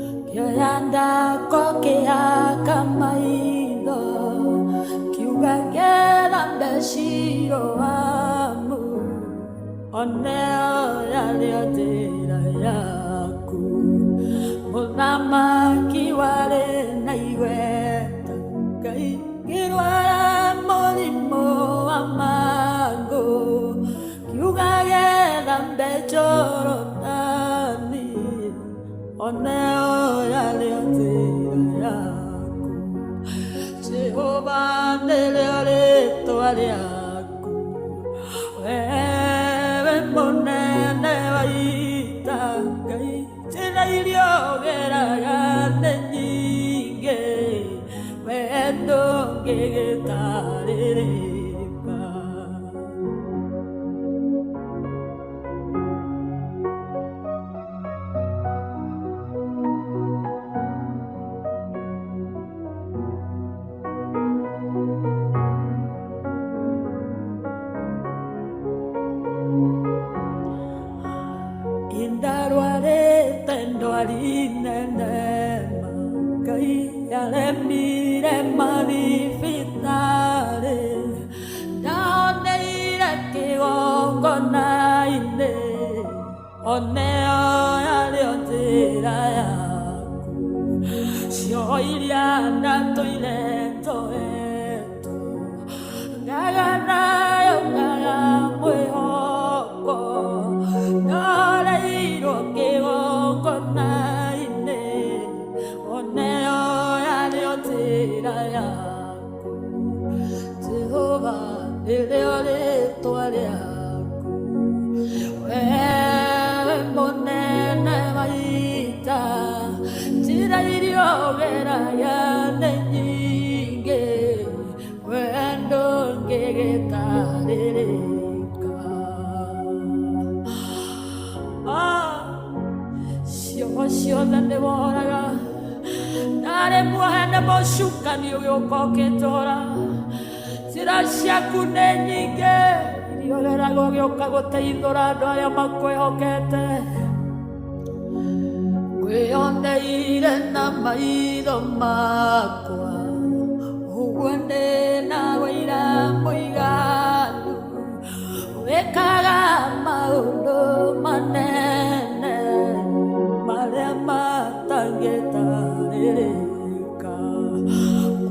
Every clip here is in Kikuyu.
Kĩoya ndako kĩhaka maitho, kiuga ngĩthambe Shiloamu, oneo yarĩo njĩra yaku. Mũthamaki warĩ na igweta, Ngai ngĩrwara mũrimũ wa mangũ, kiuga gĩthambe Jorodani, oneo yarĩo njĩra yaku. Jehova nĩrĩo rĩtwa rĩaku, wewe mũnene wa ita, Ngai njĩra iria ũgeraga nĩ nyingĩ, wee ndũngĩgĩtarĩrĩka. Indarwarĩte ndwari nene ma, Ngai yaremire mathibitarĩ, ndahoneire kĩgongona-inĩ, oneo yarĩo njĩra yaku. Cioho iria ndatũire njohetwo, ngaga nayo ngaga mwĩhoko, ndoreirwo kĩgongona-inĩ, oneo yarĩo njĩra yaku. Jehova nĩrĩo rĩtwa rĩaku, wewe mũnene wa ita, njĩra iria ũgeraga nĩ nyingĩ, wee ndũngĩgĩtarĩrĩka. Ah, cioho ciothe nĩ woraga, ndarĩ muohe nĩ mũcukani ũgĩũka ũkĩnjohora. Njĩra ciaku nĩ nyingĩ iria ũgeraga ũgĩũka gũteithũra andũ arĩa makwĩhokete. Ngwĩyoneire na maitho makwa, ũguo ndĩ na ũira mũiganu, wĩkaga maũndũ manene marĩa matangĩtarĩrĩka.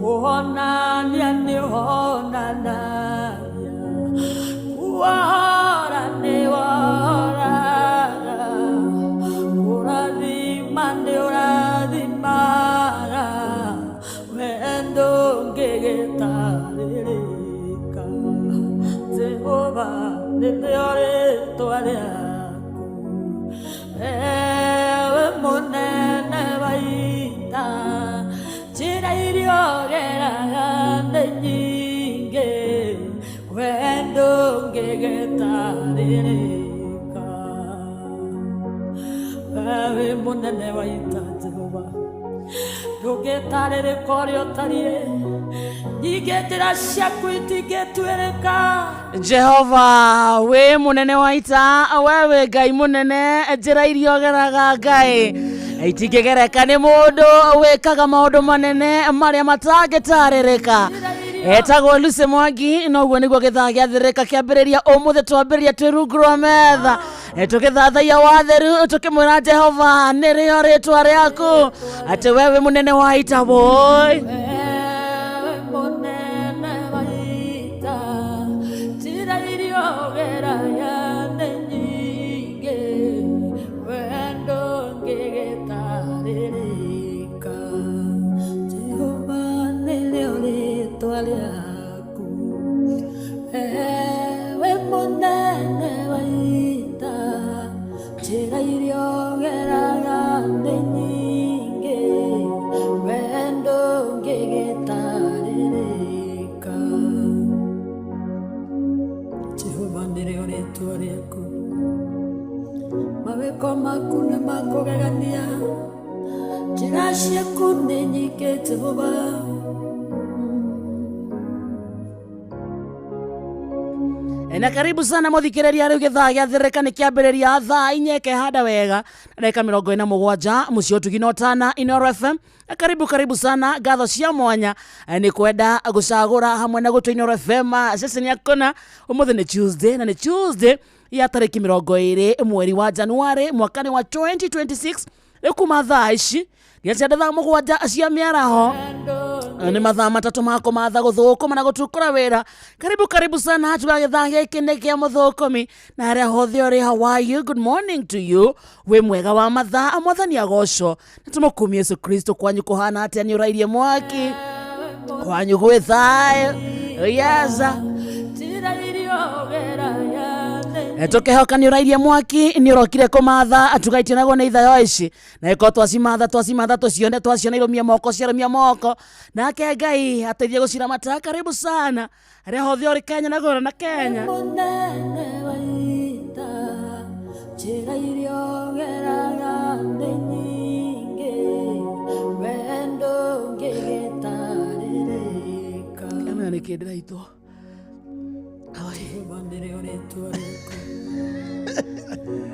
Kũhonania nĩ ũhonanagia, kuohora nĩ wohoraga, kũrathima nĩ ũrathimaga, wee ndũngĩgĩtarĩrĩka. Jehova nĩrĩo rĩtwa rĩaku, ewe mũnene wa ita, njĩra iria ũgeraga nĩ nyingĩ, wee ndũngĩgĩtarĩrĩka. Wewe mũnene wa ita Jehova, ndũngĩtarĩrĩka ũrĩa ũtariĩ, nyingĩ njĩra ciaku itingĩtuĩrĩka. Jehova wĩ mũnene wa ita, we wĩ Ngai mũnene, njĩra iria ũgeraga Ngai itingĩgereka nĩ mũndũ, wĩkaga maũndũ manene marĩa matangĩtarĩrĩka. Etagwo Lucy Mwangi, noguo nĩguo gĩthaa gĩathĩrĩka kĩambĩrĩria ũmũthĩ, twambĩrĩria twĩ rungu rwa metha tũgĩthathaiya watheru, tũkĩmwĩra Jehova nĩrĩo rĩtwa rĩaku, atĩ we wĩ mũnene wa ita woi. Wewe mũnene wa ita, njĩra iria ũgeraga nĩ nyingĩ, wee ndũngĩgĩtarĩrĩka. Jehova nĩrĩo rĩtwa rĩaku, wewe mũnene wa ita, njĩra iria ũgeraga nĩ nyingĩ, wee ndũngĩgĩtarĩrĩka. Jehova nĩrĩo rĩtwa rĩaku, mawĩko maku nĩ makũgegania, njĩra ciaku nĩ nyingĩ Jehova. Na karibu sana muthikiriria riu githaa giathirika ni kiambiriria thaa inya ikehanda wega ndagika 47 muciĩ ũtugi na ũtana Inooro FM. Na karibu karibu sana, ngatho cia mwanya ni kwenda gucagura hamwe na gutwa Inooro FM ceceni ya kona. Umuthi ni Tuesday na ni Tuesday ya tariki 20 mweri wa Januari mwaka-inĩ wa 2026. Rĩu kuma thaa ici nginya cia thaa 7 cia mĩaraho nĩ mathaa 3 ma kũmatha gũthũkũma na gũtukũra wĩra. Karibu karibu sana, tuga gĩthaa gĩkĩ nĩ kĩa mũthũkũmi na harĩa hothe ũrĩ, how are you? Good morning to you. Wĩ mwega wa mathaa, mwathani agocwo na tũmũkumie Yesu Kristo. Kwanyu kũhana atĩa? Nĩ ũrairie mwaki kwanyu gwĩ thayũ? Yes. Tukihoka nĩ ũrairie mwaki, nĩ ũrokire kũmatha tugaitie naguo nĩ ithayo ici na ĩkorwo twacimatha twacimatha tũcione, twaciona irũmie moko, ciarũmia moko, nake Ngai ateithie gũciramata. Karibu sana harĩa hothe ũrĩ Kenya na gũra na Kenya. Mũnene wa ita, njĩra iria ũgeraga nĩ nyingĩ, wendo ũngĩgĩtarĩrĩka. Amenya nĩ kĩ ndĩraitwo. Jehova nĩrĩo rĩtwa rĩaku.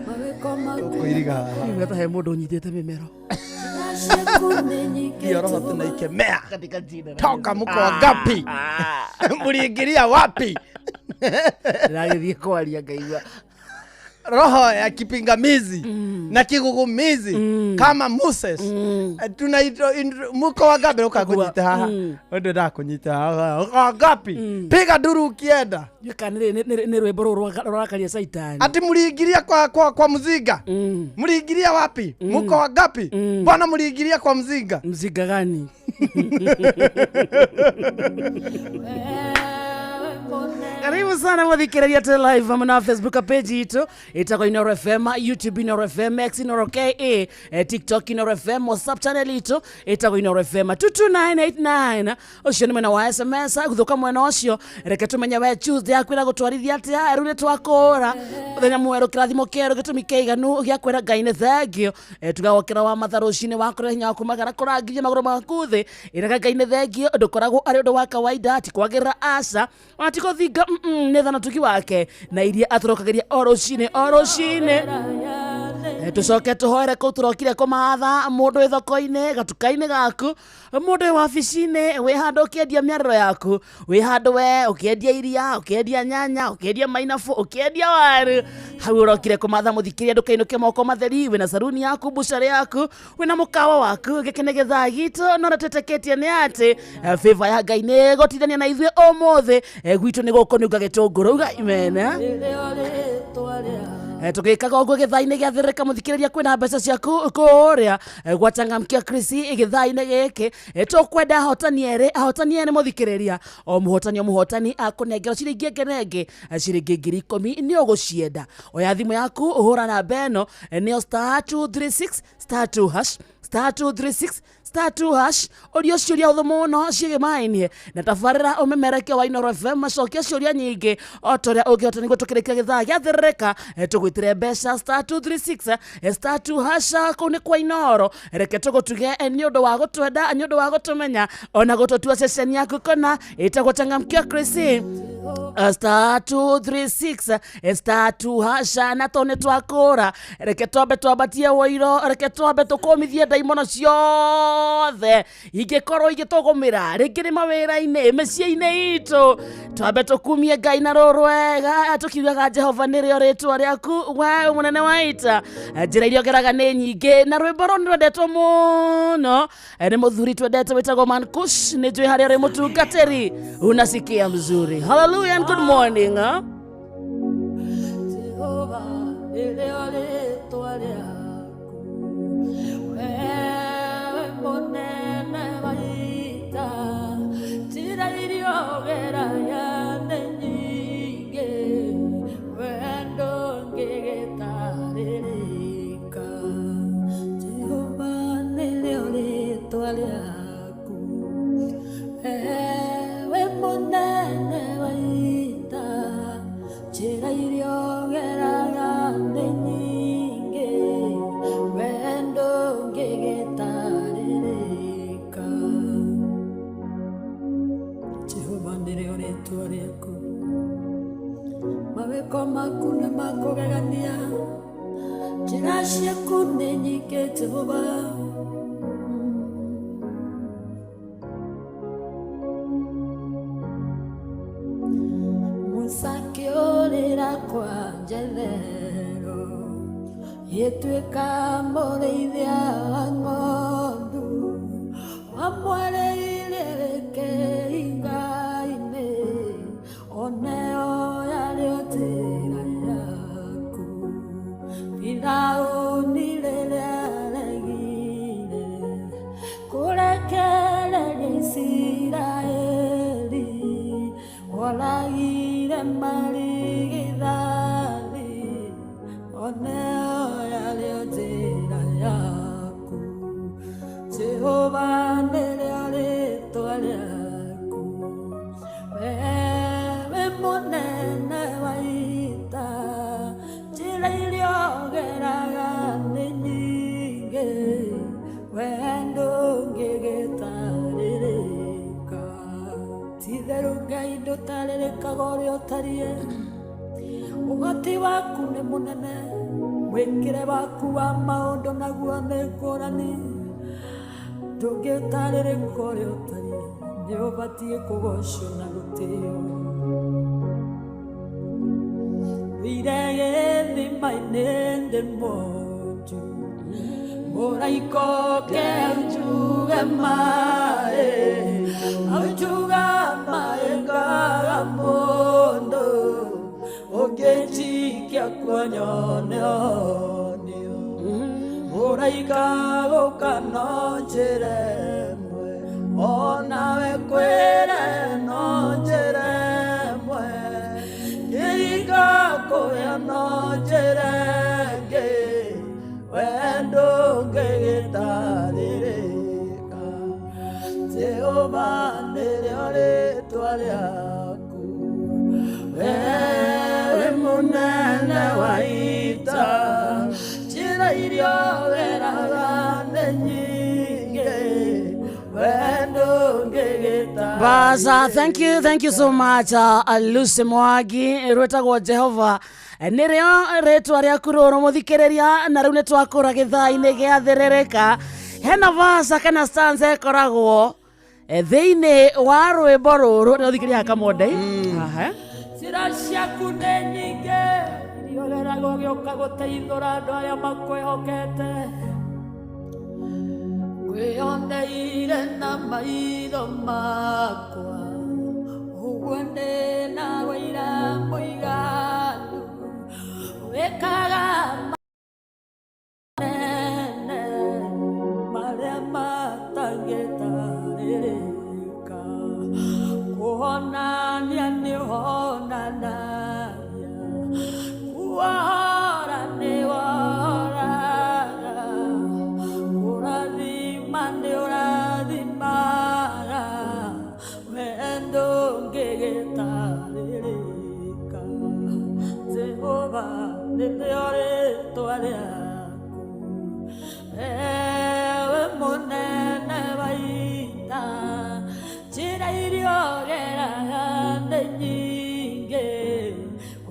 Mawĩko maku Kuiriga haha. Igua ta he mũndũ ũnyitĩte mĩmero. Njĩra ciaku nĩ nyingĩ, Hiyo roho Jehova. tunaikemea. Katika jina la Toka mko wangapi? Mliingilia wapi? Ndĩragĩthiĩ kwaria ngaigua Roho ya kipingamizi na kigugumizi kama Moses. Tunaitwa mko wangapi? Ukakunyita haha. Wewe ndakunyita haha. Uko wangapi? Piga nduru ukienda. Kana nĩ rwĩmbo rũrũ rũrakaria caitani. Ati mliingilia kwa mzinga. Mliingilia wapi? Mko wangapi? Mbona mliingilia kwa mzinga? Mzinga gani? Wewe mũnene Karibu sana muthikiriria tũ live hamwe na Facebook page itũ ĩtagwo Inooro FM, YouTube Inooro FM, X Inooro KA, TikTok Inooro FM, WhatsApp channel itũ ĩtagwo Inooro FM 22989. Ũcio nĩ mwena wa SMS. Gũthũka mwena ũcio, reke tũmenye we Tuesday yaku ĩragũtwarithia atĩa. Rĩu nĩ twakũra mũthenya mwerũ, kĩrathimo kĩerũ, gĩtũmi kĩiganu gĩa kwĩra Ngai nĩ thengio. Tugagokĩra wa matha rũcinĩ wakũrĩa hinya waku magara kũrangithia magũrũ maku thĩ ĩraga Ngai nĩ thengio. Ndũkoragwo arĩ ũndũ wa kawaida, ti kwagĩrĩra, aca, ona ti kũthinga, nĩ tha na ũtugi wake na iria atũrokagĩria o rũcinĩ o rũcinĩ. Tũcoke tũhoere kũu tũrokire kũmatha mũndũ wĩ thoko-inĩ, gatuka-inĩ gaku, mũndũ wĩ wabici-inĩ, wĩ handũ ũkĩendia mĩarĩro yaku, wĩ handũ we ũkĩendia iria, ũkĩendia nyanya, ũkĩendia mainabu, ũkĩendia waru, hau ũrokire kũmatha mũthikĩria, ndũkainũke moko matheri. Wĩna saruni yaku, mbucarĩ yaku, wĩna mũkawa waku, gĩkĩ nĩ gĩthaa gitũ no twĩtĩkĩtie nĩ atĩ favor ya Ngai nĩ ĩgũtithania na ithuĩ ũmũthĩ. Gwitũ nĩ gũkũ nĩunga gĩtũngũrũ uga imena. Nĩrĩo rĩtwa rĩaku. Tũgĩkaga ũguo gĩthaa-inĩ gĩathĩrĩka mũthikĩrĩria, kwĩna mbeca ciaku kũrĩa gwachangamkia Krisi gĩthaa-inĩ gĩkĩ. Tũkwenda ahotani erĩ, ahotani erĩ mũthikĩrĩria, o mũhotani o mũhotani akũnengerwo ciringi ĩngĩ na ĩngĩ ciringi 10,000. Nĩ ũgũcienda, oya thimũ yaku ũhũra namba ĩno, nĩyo star 236 star 2 hash, star 236 star 2 hash. Ũrio ciũria hũthũ mũno ciĩgĩmainie na tabarĩra ũmemereke wa Inooro FM. Macokia ciũria nyingĩ o ta ũrĩa ũngĩhota nĩguo tũkĩrĩkia gĩthaa gĩathĩrĩrĩka tũgwĩtĩre mbeca, star 236 star 2 hash. Kũu nĩ kwa Inooro. Reke tũgũtuge nĩ ũndũ wa gũtwenda, nĩ ũndũ wa gũtũmenya ona gũtũtua ceceni yaku kona ĩtagwo Changamkia Krisi, star 236 star 2 hash. Na to nĩ twakũra, reke twambe twambatie woiro, reke twambe tũkũmithie ndaimono ciothe ingĩkorwo igĩtũgũmĩra rĩngĩ nĩ mawĩra-inĩ, mĩciĩ-inĩ itũ. Twambe tũkumie Ngai na rũrwega tũkiugaga Jehova nĩrĩo rĩtwa rĩaku, we mũnene wa ita, njĩra iria ũgeraga nĩ nyingĩ. Na rwĩmbo rũrũ nĩ rwendetwo mũno nĩ mũthuri twendete wĩtagwo Mankush. Nĩ njũĩ harĩa ũrĩ mũtungatĩri unasikia mzuri. Hallelujah and good morning, huh? Jehova nĩrĩo rĩtwa rĩaku. Wewe mũnene wa ita, njĩra iria ũgeraga nĩ nyingĩ, wendo ũngĩgĩtarĩrĩka. Jehova nĩrĩo rĩtwa rĩaku. Wewe mũnene wa ita, njĩra iria ũgeraga nĩ nyingĩ. Mawĩko maku nĩ makũgegania, njĩra ciaku nĩ nyingĩ Jehova. Musa akĩũrĩra kwa Jethero, gĩtuĩka mũrĩithia wa ng'ondu, wamwereire wĩke inga-inĩ, oneo yarĩ o njĩra yaku. Firaũni rĩrĩa aregire kũrekereria Isiraeli, oragire marigithathi, oneo yarĩ o njĩra yaku. Jehova nĩrĩo rĩĩtwa rĩaku, wewe mũnene wa ita, njĩra iria ũgeraga nĩ nyingĩ, we ndũngĩgĩtarĩrĩka. Ti-itherũ Ngai ndũtarĩrĩkaga ũrĩa ũtariĩ, ũhoti waku nĩ mũnene, mwĩkĩre waku wa maũndũ naguo nĩ ngũrani, ndũngĩtarĩrĩka ũrĩa ũtariĩ, nĩ ũbatiĩ kũgocwo na gũtĩo. Thire gĩthima-inĩ ndĩ mwonju, mũraika oke aunjuge maĩ, aunjuga maĩ ngaga mũndũ, ũngĩnjikia kuo nyone honio. Mũraika gũka no njĩra ĩmwe, onawe kwĩre no njĩra ĩmwe, kĩhinga kũrĩa no njĩra ĩngĩ, we ndũngĩgĩtarĩrĩka. Jehova nĩrĩo rĩĩtwa rĩaku, wewe mũnene wa ita, njĩra iria ũgeraga nĩ nyingĩ, we ndũngĩgĩtarĩrĩka. Baza, thank you so much, Lucy Mwangi rwĩtagwo Jehova nĩrĩo rĩtwa rĩaku rũrũ mũthikĩrĩria, na rĩu nĩ twakũra gĩthaa-inĩ gĩa thĩrĩrĩka. Hena verse kana stanza ĩkoragwo thĩinĩ wa rwĩmbo rũrũ nĩ ũthikĩrĩria kamonde. Aha. Njĩra ciaku nĩ nyingĩ iria ũgeraga ũgĩũka gũteithũra andũ arĩa makwĩhokete. Ngwĩyoneire na maitho makwa, ũguo ndĩ na wĩira mũiganu, wĩkaga manene marĩa matangĩtarĩrĩka. Kũhonania nĩ ũhonanagia, kuohora nĩ wohoraga, kũrathima nĩ ũrathimaga, we ndũngĩgĩtarĩrĩka. Jehova nĩrĩo rĩĩtwa rĩaku, ewe mũnene wa ita, njĩra iria ũgeraga nĩ nyingĩ,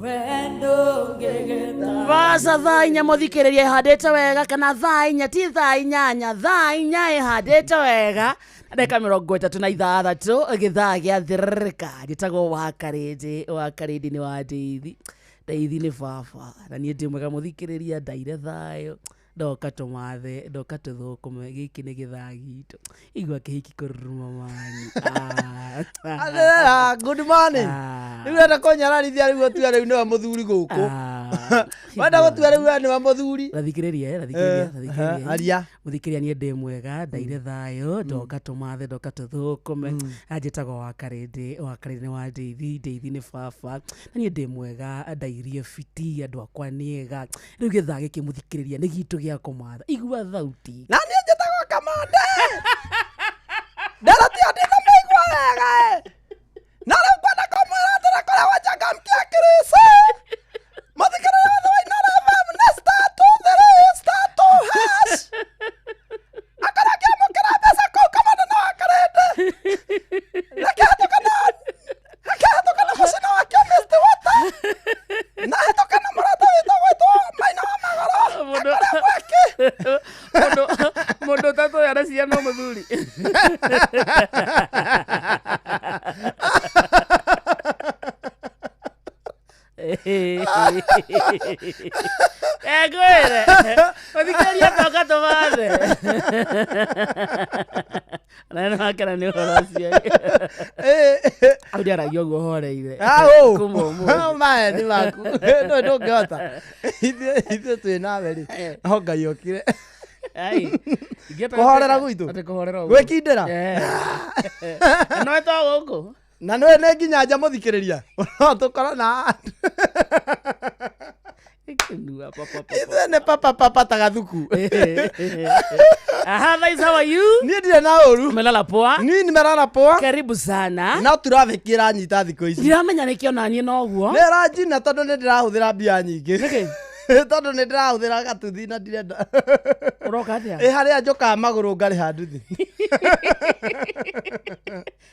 we ndũngĩgĩtarĩrĩka. Baza, thaa 4 mũthikĩrĩria ĩhandĩte wega, kana thaa 4 ti thaa 8, thaa 4 ĩhandĩte wega na ndagĩka 36 gĩthaa gĩa thĩrĩrĩka. Njĩtagwo wa Karĩndĩ, wa Karĩndĩ nĩ wa Ndeithi, Ndeithi nĩ baba, na niĩ ndĩ mwega mũthikĩrĩria, ndaire thayũ, ndoka tũmathe, ndoka tũthũkũme, gĩkĩ nĩ gĩthaa gitũ. Igua kĩhiki kũruruma mani. Arera, good morning. Rĩu wenda kũnyararithia, rĩu ũtue rĩu nĩwe mũthuri gũkũ. Wenda gũtua rĩu we nĩwe mũthuri. Rathikĩrĩria, rathikĩrĩria, rathikĩrĩria. Aria. Mũthikĩrĩria, niĩ ndĩ mwega, ndaire thayũ, ndoka tũmathe, ndoka tũthũkũme. Anjĩtagwo wa Karĩndĩ, wa Karĩndĩ nĩ wa Ndeithi, Ndeithi nĩ baba, na niĩ ndĩ mwega, ndairie fiti, andũ akwa nĩ ega. Rĩu gĩthaa gĩkĩ mũthikĩrĩria nĩ gitũ gĩa kũmatha. Igua thauti. Na niĩ njĩtagwo Kamande. Nderetio ndina maigua wega ĩ. Na rĩu ngwenda kũmwĩra atĩrĩ kũrĩa wachangamkia kirisi. Mũthikĩrĩria wothe wa Inooro FM nĩ *23*2#. Akorwo akĩamũkĩra mbeca kũu Kamande na wa Karĩndĩ. Reke hetũke na mũcina wa chemist wote. No mũthuri. Ngwĩre ũthikĩrĩria toka tũmathe na nĩ wakena nĩ ũhoro ũcio. Hau ndĩaragia ũguo horeire kuma ũmũthĩ. Maya nĩ maku no ndũngĩhota. Ithuĩ twĩ nawe rĩ, no Ngai okire. Ai, ingĩhota Kũhorera gwitũ? Atĩ kũhorera ũguo. Gwĩkindĩra. Eh. Na no ĩtwo gũkũ. Na nĩ nĩ nginya nja mũthikĩrĩria no tũkorwo na Ĩkĩnua, pa, pa, pa, pa. Ithuĩ nĩ papa papa ta gathuku. Aha, guys, how are you? Niĩ ndirĩ na ũru. Umelala poa? Niĩ nimerara poa. Karibu sana. No traffic ĩranyita thikũ ici. Ndiramenya nĩkĩo naniĩ noguo. Nĩ ĩranjina tondũ nĩ ndĩrahũthĩra mbia nyingĩ. Nĩkĩ? Tondũ nĩ ndĩrahũthĩra gatuthi na ndirenda. Ũroka atĩa? Ĩ harĩa njũkaga magũrũ ngarĩha nduthi.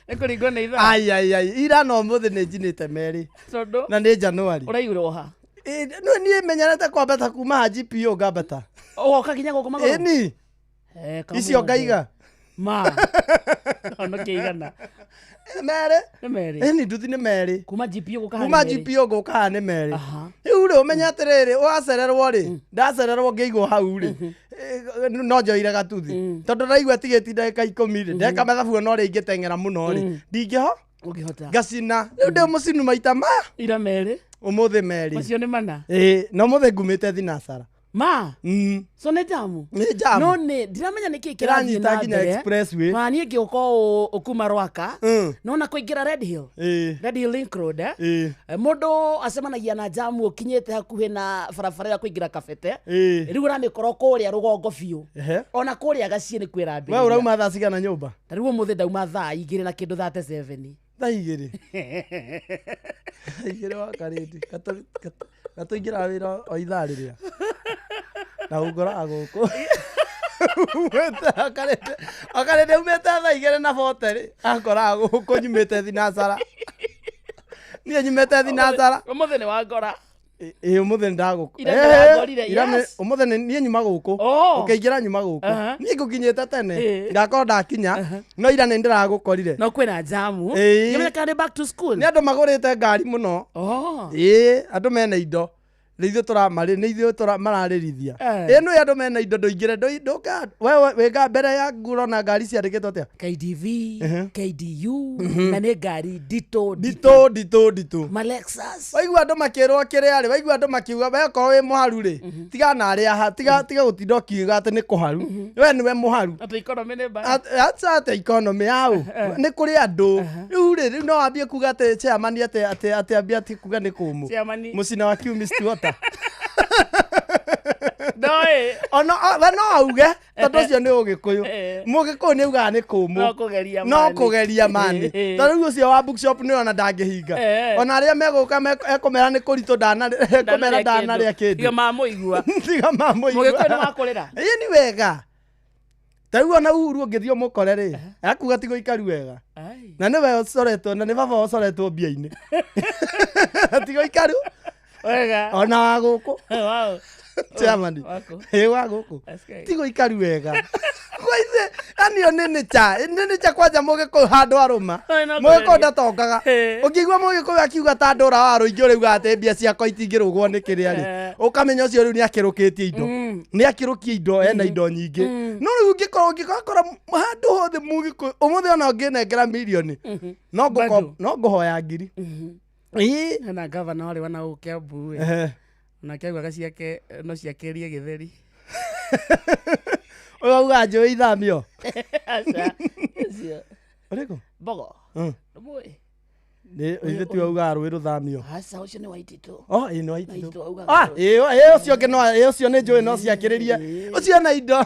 Nĩ kũringwo nĩ ithaa. Ai ai ai, ira na ũmũthĩ nĩ njinĩte merĩ Tondũ na nĩ January. ũraigũrwo ha? Ĩ, no niĩ menyerete kwambata kuma ha GPO ngambata. Ũgoka nginya gũkũ magũrũ? Ĩni, Eh, icio kamũthĩ. ngaiga. Ma. Honokia igana. Merĩ. Nĩ merĩ. Ĩni nduthi nĩ merĩ. Kuma GPO gũka harĩ Kuma merĩ. GPO ngũka haha nĩ merĩ. Aha. Rĩu rĩ ũmenye atĩrĩrĩ, ũgacererwo rĩ, ndacererwo ngĩigwo hau rĩ, no njoire gatuthi. Tondũ ndaigua tigĩti ndagĩka 10 rĩ, ndeka mathabu ona ũrĩa ingĩteng'era mũno rĩ, ndingĩho Ũngĩhota. ngacina. Rĩu ndĩ mũcinu maita maya, Ira merĩ. ũmũthĩ merĩ. Macio nĩ mana. Ĩĩ, na ũmũthĩ ngumĩte thinacara. Ma. So nĩ jamu. Nĩ jamu. No nĩ ndiramenya nĩkĩ kĩrathiĩ Kĩranyita na nginya mbere. expressway. Ma niĩ ngĩũka ũũ kuma Rwaka. Nona kũingĩra Red Hill. Red Hill Link Road. Eh? Mũndũ acemanagia na jamu ũkinyĩte hakuhĩ na barabara ya kũingĩra Kabete. Rĩu ũramĩkora kũrĩa rũgongo biũ. Ona kũrĩa gaciĩ nĩ kwĩrambĩrĩria. We ũrauma thaa cigana nyũmba? Ta rĩu ũmũthĩ ndauma thaa 2 na kĩndũ 37. Thaa 2. Thaa 2 wa karĩndi. Gatũingĩraga wĩra o ithaa rĩrĩa. Na ũngoraga gũkũ. Akarĩndĩ umĩte thaa 2 na 40 rĩ, akoraga gũkũ nyumĩte thinacara. Niĩ nyumĩte thinacara. Ũmũthĩ nĩ wangora. Ĩ ũmũthĩ nĩ ndagũkũ. Ira nĩ wangorire, yes. Ũmũthĩ niĩ nyuma gũkũ. Ũkĩingĩra nyuma gũkũ. Niĩ ngũkinyĩte tene. Ndakorwo ndakinya. No ira nĩ ndĩragũkorire. No kwĩna jamu. Ngĩmenya kana nĩ back to school. Nĩ andũ magũrĩte ngari mũno. Ĩĩ, andũ mena indo. Nĩ ithuĩ tũramarĩ, nĩ ithuĩ mararĩrithia. Ĩ nĩ andũ mena indo ndũingĩre ndũka we wĩga mbere ya ngũrona ngari ciandĩkĩtwo atĩa? KDV, KDU, na nĩ ngari nditũ nditũ nditũ nditũ. Ma Lexus. Waigua andũ makĩrwo kĩrĩa rĩ, waigua andũ makiuga we okorwo wĩ mũharu rĩ, tiga na arĩa ha, tiga tiga gũtinda ũkiuga atĩ nĩ kũharu. We nĩwe mũharu. Atĩ economy nĩ mbaya. Aca atĩ economy yaũ. Nĩ kũrĩ andũ. Rĩu rĩ, rĩu no wambie kuga atĩ chairman atĩ atĩ atĩ ambie atĩ kuga nĩ kũmũ. Chairman. Mũcina wa kiumi Stuart. Ndoĩ. Ona we no auge tondũ ũcio nĩ ũgĩkũyũ. Mũgĩkũyũ nĩ augaga nĩ kũmũ. No kũgeria No mani. kũgeria mani. Tondũ rĩu ũcio wa bookshop nĩ ona ndangĩhinga. Ona arĩa megũka ekũmera nĩ kũritũ ekũmera ndanarĩa kĩndũ. Tiga mamũigua. Tiga mamũigua. Mũgĩkũyũ nĩ wakũrĩra. Ĩĩ nĩ wega. Ta rĩu ona Uhuru ũngĩthiĩ ũmũkore rĩ, akuga ti gũikaru wega. Na nĩwe ũcoretwo, na nĩ baba ũcoretwo mbia-inĩ. Ti gũikaru. Wega. Ona wa gũkũ. Wow. Chairman. Waku. Ĩ wa gũkũ. That's great. Ti gũikaru wega. Kwa ithe, yani yo nĩ cha, nĩ cha kwanja mũgĩkũyũ handũ arũma. Oi, no Mũgĩkũyũ kũgeria. ndatongaga. Ũngĩigua mũgĩkũyũ akiuga ta ndũra wa rũingĩ ũrauga atĩ mbia ciakwa itingĩrũgwo nĩ kĩrĩa rĩ. Ũkamenya ũcio rĩu nĩ akĩrũkĩtie indo. Nĩ akĩrũkie indo, ena indo nyingĩ. No rĩu ũngĩkorwo ũngĩkora handũ hothe mũgĩkũyũ, ũmũthĩ ona ũngĩnengera mirioni, no ngũhoya ngiri. Ĩĩ. Hena gavana warĩ wa na gũkũ Kiambu ĩ. Onake augaga ciake no ciakĩrie gĩtheri. Ũyũ augaga njũĩ ithamio. Aca. Ũcio. Ũrĩkũ? Mbogo. Ndũmũĩ? Nĩ ithuĩ tiwe augaga rũĩ rũthamio. Aca ũcio nĩ Waititũ. Oh, ĩĩ nĩ Waititũ. Waititũ augaga Ah, rũĩ. ĩĩ ũcio ũngĩ no ĩĩ ũcio nĩ njũĩ no ciakĩrĩrie. Ũcio ena indo.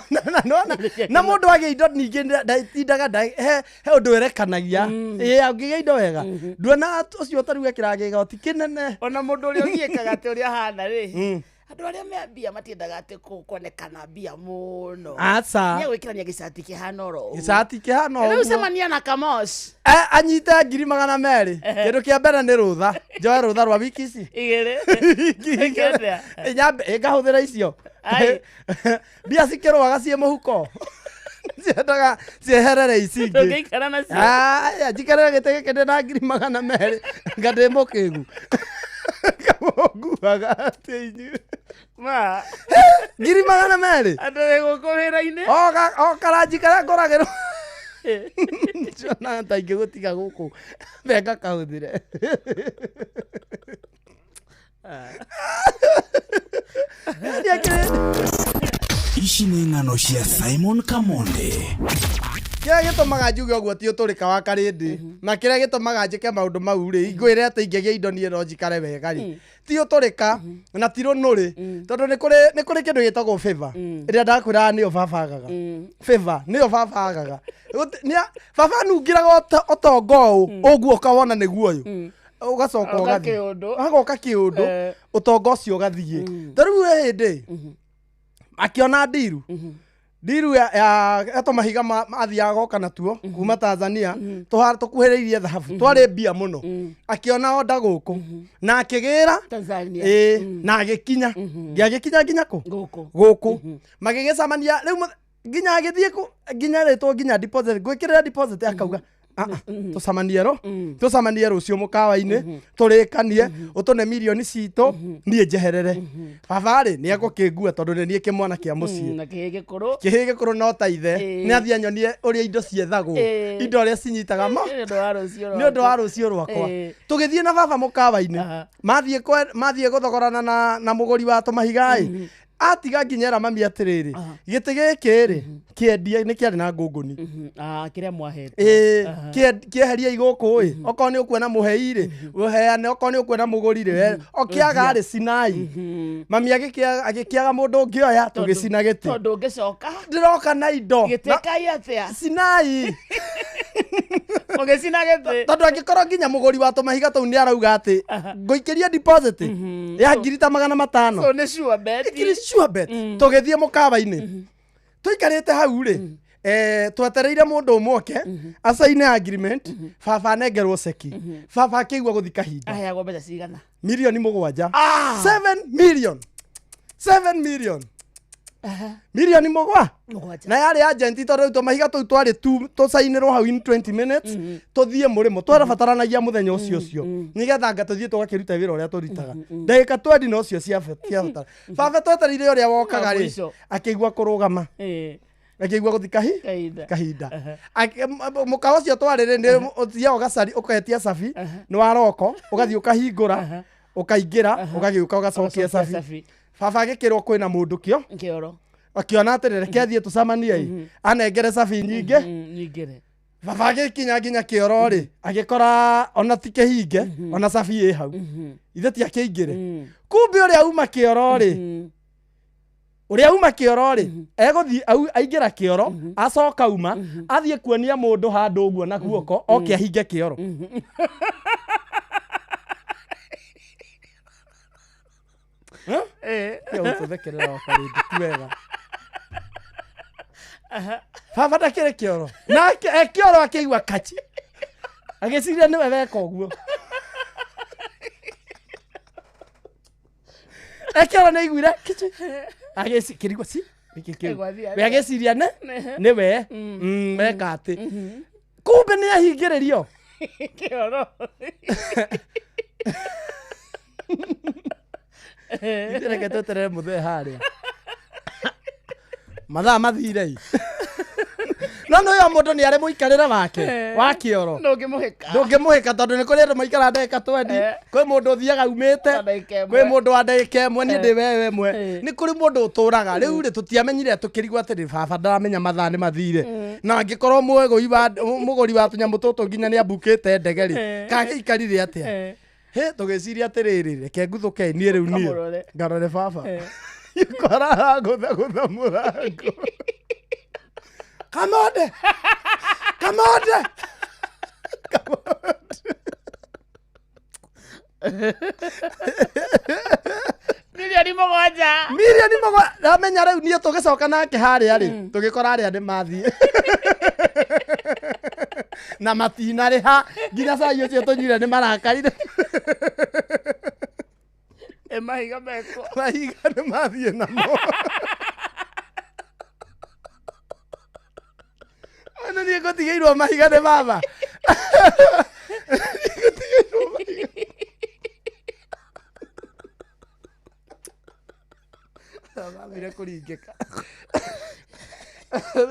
Na mũndũ agĩa indo ningĩ ndatindaga he ũndũ erekanagia. Ĩĩ angĩgĩa indo wega. Nduona ũcio ta rĩu ekĩraga kĩgoti kĩnene. Ona mũndũ ũrĩa ũgiĩkaga atĩ ũrĩa ahana rĩ. Andũ arĩa me mbia matiendaga atĩ kuonekana mbia mũno. Aca. Nĩ gwĩkĩrania gĩcati kĩhana oro ũguo. Gĩcati kĩhana Rĩu ũguo. cemania na Kamosh. Anyite ngiri 200. Kĩndũ kĩa mbere nĩ rũtha. Njoe rũtha rwa wiki ici. Igĩrĩ. Wiki igĩrĩ. Igĩrĩ. Nyambe ngahũthĩra icio. Ai. Mbia cikĩrũaga ciĩ mũhuko. Ciendaga cieherere ici ingĩ. Ndũngĩikara nacio. Aya, njikarĩre gĩtĩ gĩkĩ ndĩ na 200,000 nga ndĩ mũkĩgu. Kamũnguaga atĩ inyuĩ. Ma. 200,000. Andũ wĩ gũkũ wĩra-inĩ. O o karanji karĩa ngũragĩrwo. Cionaga ta ingĩgũtiga gũkũ benga kahũthĩre. Ici nĩ ng'ano cia Simon Kamonde. Kĩrĩa gĩtũmaga njuge ũguo ti ũtũrĩka wa karĩndĩ na kĩrĩa gĩtũmaga njĩke maũndũ mau rĩ, ingwĩre atĩ ingĩgĩa indo niĩ no njikare wega rĩ, ti ũtũrĩka na ti rũnũrĩ, tondũ nĩ kũrĩ kĩndũ gĩtagwo favor ĩrĩa ndakwĩraga nĩyo baba agaga. Favor nĩyo baba agaga. Baba anungĩraga ũtonga ũũ ũguo ũkawona nĩguo ũyũ, ũgacoka Agoka ũgathiĩ. kĩũndũ. Agoka kĩũndũ, ũtonga ũcio ũgathiĩ. Ta rĩu he hĩndĩ akĩona ndiru ndiru ya tũmahiga athiaga goka natuo kuma Tanzania, tũkuhĩrĩirie thahabu, twarĩ mbia mũno. Akĩona onda gũkũ na akĩgĩra Tanzania. Ĩĩ, na agĩkinya ngĩagĩkinya nginya kũ? Gũkũ. Gũkũ magĩgĩcemania rĩu nginya agĩthiĩ kũ nginya rĩtwo nginya deposit ngwĩkĩrĩra deposit akauga, "Ah, ah, tũcemanie ro tũcemanie rũciũ mũkawa-inĩ tũrĩkanie ũtũne mirioni citũ niĩ njeherere." Baba rĩ, nĩ egũkĩngua tondũ nĩ niĩ kĩmwana kĩa mũciĩ. Na kĩhĩ gĩkũrũ. Kĩhĩ gĩkũrũ no ta ithe. Nĩ athiĩ anyonie ũrĩa indo ciethagwo, indo ũrĩa cinyitaga mo. Nĩ ũndũ wa rũciũ. Nĩ ũndũ wa rũciũ rwakwa. Tũgĩthiĩ na baba mũkawa-inĩ. Mathiĩ gũthogorana na mũgũri wa tũmahiga ĩ, atiga nginya era mami atĩrĩrĩ, gĩtĩ gĩkĩ rĩ kĩendie nĩ kĩarĩ na ngũngũni. Kĩrĩa mwahetwo. Ĩĩ, kĩeherie igũkũ ĩ, okorwo nĩ ũkuona mũhei rĩ ũheane, okorwo nĩ ũkuona mũgũri rĩ okĩaga rĩ cinai. Mami agĩkĩaga mũndũ ũngĩoya, tũgĩcina gĩtĩ. Tondũ ũngĩcoka ndĩroka na indo. Gĩtĩ kai atĩa? Cinai. Mũgĩcina gĩtĩ. Tondũ angĩkorwo nginya mũgũri wa tũmahiga tũu nĩ arauga atĩ ngũikĩria deposit ya ngiri ta 500. So nĩ sure bet. Ikiri sure bet. Tũgĩthiĩ mũkawa-inĩ, tũikarĩte hau rĩ, twetereire mũndũ ũmwe oke acaine agreement, baba anengerwo ceki. Baba akĩigua gũthi kahinda. Aheagwo mbeca cigana? 7 mirioni. 7 million, 7 million, mirioni mũgwa 7. Na yarĩ agent, tondũ rĩu tũmahiga tũu twarĩ tu tũcainĩrwo hau in 20 minutes, tũthiĩ mũrĩmo twarabataranagia mũthenya ũcio ũcio nĩgetha anga tũthiĩ tũgakĩruta wĩra ũrĩa tũrutaga ndagĩka twendi na ũcio ciabatara. Baba twetereire ũrĩa wokaga rĩ, Mũico. akĩigua kũrũgama, akĩigua gũthi kahi Kahinda. Kahinda. Mũkawa ũcio twarĩ rĩ, nĩ ũthiaga ũgacari ũketia cabi nĩ wa roko, ũgathiĩ ũkahingũra, ũkaingĩra, ũgagĩũka ũgacokia cabi. Cabi. Baba agĩkĩrwo kwĩna mũndũ kĩo Kĩoro. Akiona atĩrĩ, reke athiĩ tũcemanie ĩ, anengere cabi nyingĩ. Nyingĩre. Baba agĩkinya nginya kĩoro rĩ, agĩkora ona ti kĩhinge, ona cabi ĩ hau, ithe ti akĩingĩre. Kumbe ũrĩa uma kĩoro rĩ, ũrĩa uma kĩoro rĩ, egũthiĩ aingĩra kĩoro, acoka uma athiĩ kuonia mũndũ handũ ũguo na guoko oke ahinge kĩoro. Tiga gũtũthekerera wakarĩndĩ, ti wega. Baba ndakĩrĩ kĩoro nake e kĩoro akĩigua kachi, agĩciria nĩwe weka ũguo. E kĩoro nĩ aiguire kichi, agĩkĩrigwo ci nĩkĩ kĩu. Egwathiĩ We agĩciria nĩ nĩwe weka atĩ, kumbe nĩ ahingĩrĩrio Kĩoro. Ithe reke tweterere mũthee harĩa mathaa mathire i, no nĩ ũyũ mũndũ nĩ arĩ mũikarĩre wake wa kĩoro. Ndũngĩmũhĩka. Ndũngĩmũhĩka, tondũ nĩ kũrĩ andũ maikara ndagĩka twendi, kwĩ mũndũ ũthiaga umĩte, Wa ndagĩka ĩmwe. kwĩ mũndũ wa ndagĩka ĩmwe, niĩ ndĩ wewe ĩmwe. Nĩ kũrĩ mũndũ ũtũraga rĩu rĩ, tũtiamenyire, tũkĩrigwo atĩrĩ, baba ndaramenya mathaa nĩ mathire, na angĩkorwo mũgũri wa tũnyamũ tũtũ nginya nĩ ambukĩte ndege rĩ, kagĩikarire atĩa? He tũgĩciria atĩrĩrĩ, reke nguthũke niĩ rĩu niĩ Ũkamũrore. Ngarore baba ikora aragũthagũtha mũrango, "Kamonde, Kamonde, Kamonde." 7 mirioni. 7 mirioni. Ndamenya rĩu niĩ tũgĩcoka nake harĩa rĩ, tũgĩkora arĩa nĩ mathiĩ na matinarĩha nginya cai ũcio tũnyuire nĩ marakarire. Ĩ mahiga mekwo? Mahiga nĩ mathiĩ namo. Nĩ niĩ ngũtigĩirwo mahiga nĩ baba. Niĩ ngũtigĩirwo mahiga. Ambire kũringĩka.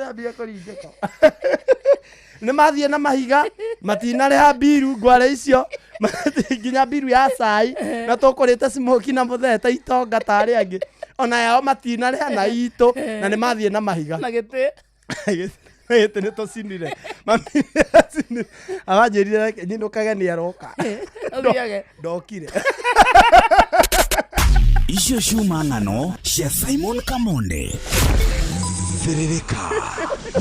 Ambire kũringĩka. Nĩ mathiĩ na mahiga matinarĩha mbiru ngware icio nginya mbiru ya cai na tũkũrĩte smoki na mũthete itonga ta arĩa angĩ ona yao matinarĩha na itũ na nĩ mathiĩ na mahiga. Na gĩtĩ. Gĩtĩ nĩ tũcinire. Mami nĩ acinire. Aranjĩrire reke nyinũkage nĩ aroka. Ũthiage. Ndokire. Icio ciuma ng'ano cia Simon Kamonde. Thĩrĩrĩka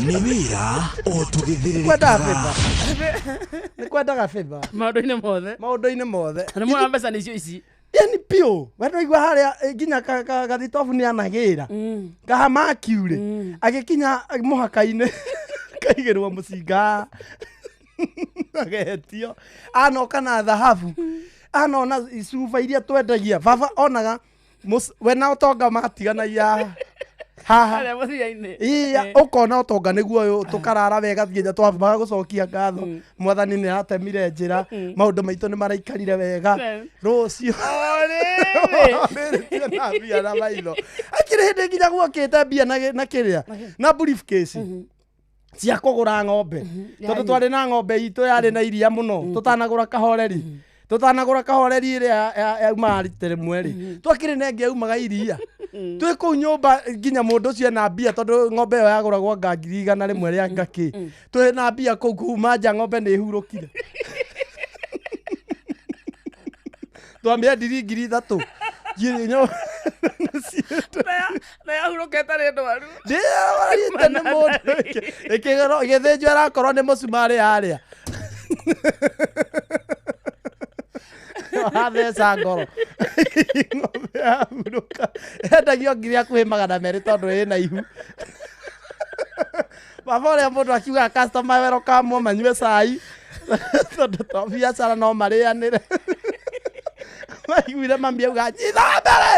nĩ wĩra o Kwendaga tũgĩthĩrĩrĩkaga. favor. Nĩ kwendaga favor. Maũndũ-inĩ mothe. Maũndũ-inĩ mothe. Na nĩ mwana mbeca nĩcio ici. Yani piũ. We ndwaigua harĩa nginya gathitobu nĩ anagĩra. Kahamakiurĩ. Agĩkinya mũhaka-inĩ kaigĩrwo mũcinga. Agetio. Anoka na thahabu. Anona icuba iria twendagia. Baba onaga we na ũtonga matiganagia haha. Harĩa mũthia-inĩ. Iya, ũkona ũtonga nĩguo ũyũ tũkarara wega nginya twambaga gũcokia ngatho. Mwathani nĩ aratemire njĩra, maũndũ maitũ nĩ maraikarire wega. Rũciũ. O rĩrĩ. Rĩrĩ na mbia na maitho. Akĩrĩ hĩndĩ nginya guokĩte mbia na kĩrĩa na briefcase cia kũgũra ng'ombe. Tondũ twarĩ na ng'ombe itũ yarĩ na iria mũno tũtanagũra kahoreri. Tũtanagũra kahoreri ĩrĩa yaumaga rita rĩmwe rĩ. Twakĩrĩ na ĩngĩ yaumaga iria. Twĩ kũu nyũmba nginya mũndũ ũcio ena mbia tondũ ng'ombe ĩyo yagũragwo nga 100,000 rĩa ngakĩ. Twĩ na mbia kũu kuma nja ng'ombe nĩ ĩhurũkire. Twamĩendirie 3,000. Ngiri Na yahurũkĩte nĩ ndwaru. Ndĩarĩte nĩ mũndũ ĩkĩgero ĩgĩthĩnjwo ĩrakorwo nĩ mũcumarĩ harĩa. Watheca ngoro. Ng'ombe yahurũka. Endagio 200,000 tondũ ĩna ihu. Baba ũrĩa mũndũ akiugaga customer welcome manyue cai. Tondũ to biacara no marĩanĩre. Maiguire mami auga nyita wa mbere.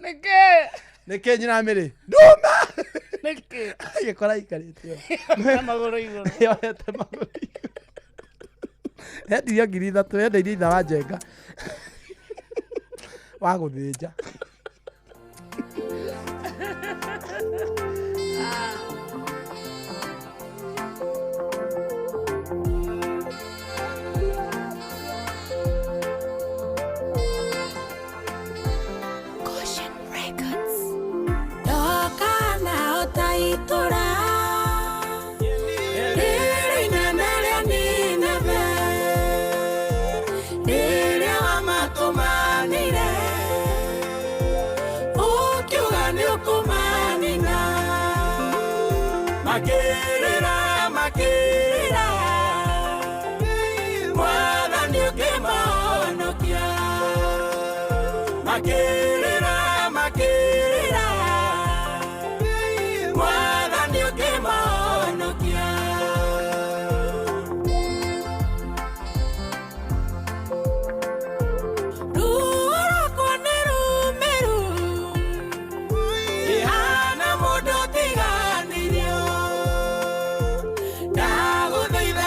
Nĩkĩ? Nĩkĩ nyina mĩrĩ? Nduma. Nĩkĩ? Agĩkora aikarĩte Na magũrũ igũrũ. Yohete magũrũ igũrũ. Endirio 3,000, endeirie itha wa Njenga. Wa gũthĩnja. Caution Records. Ndoka na ũtaitũra rĩrĩ inene rĩa Nineve rĩrĩa wamatũmanĩire ũkiuga nĩ ũkũmanina makĩrĩra makĩrĩra Mwathani ũkĩmahonokia makĩrĩra makĩrĩra Mwathani ũkĩmahonokia. Ruo rwakwa nĩ rũmĩru ihana mũndũ ũtiganĩirio ndagũthaitha.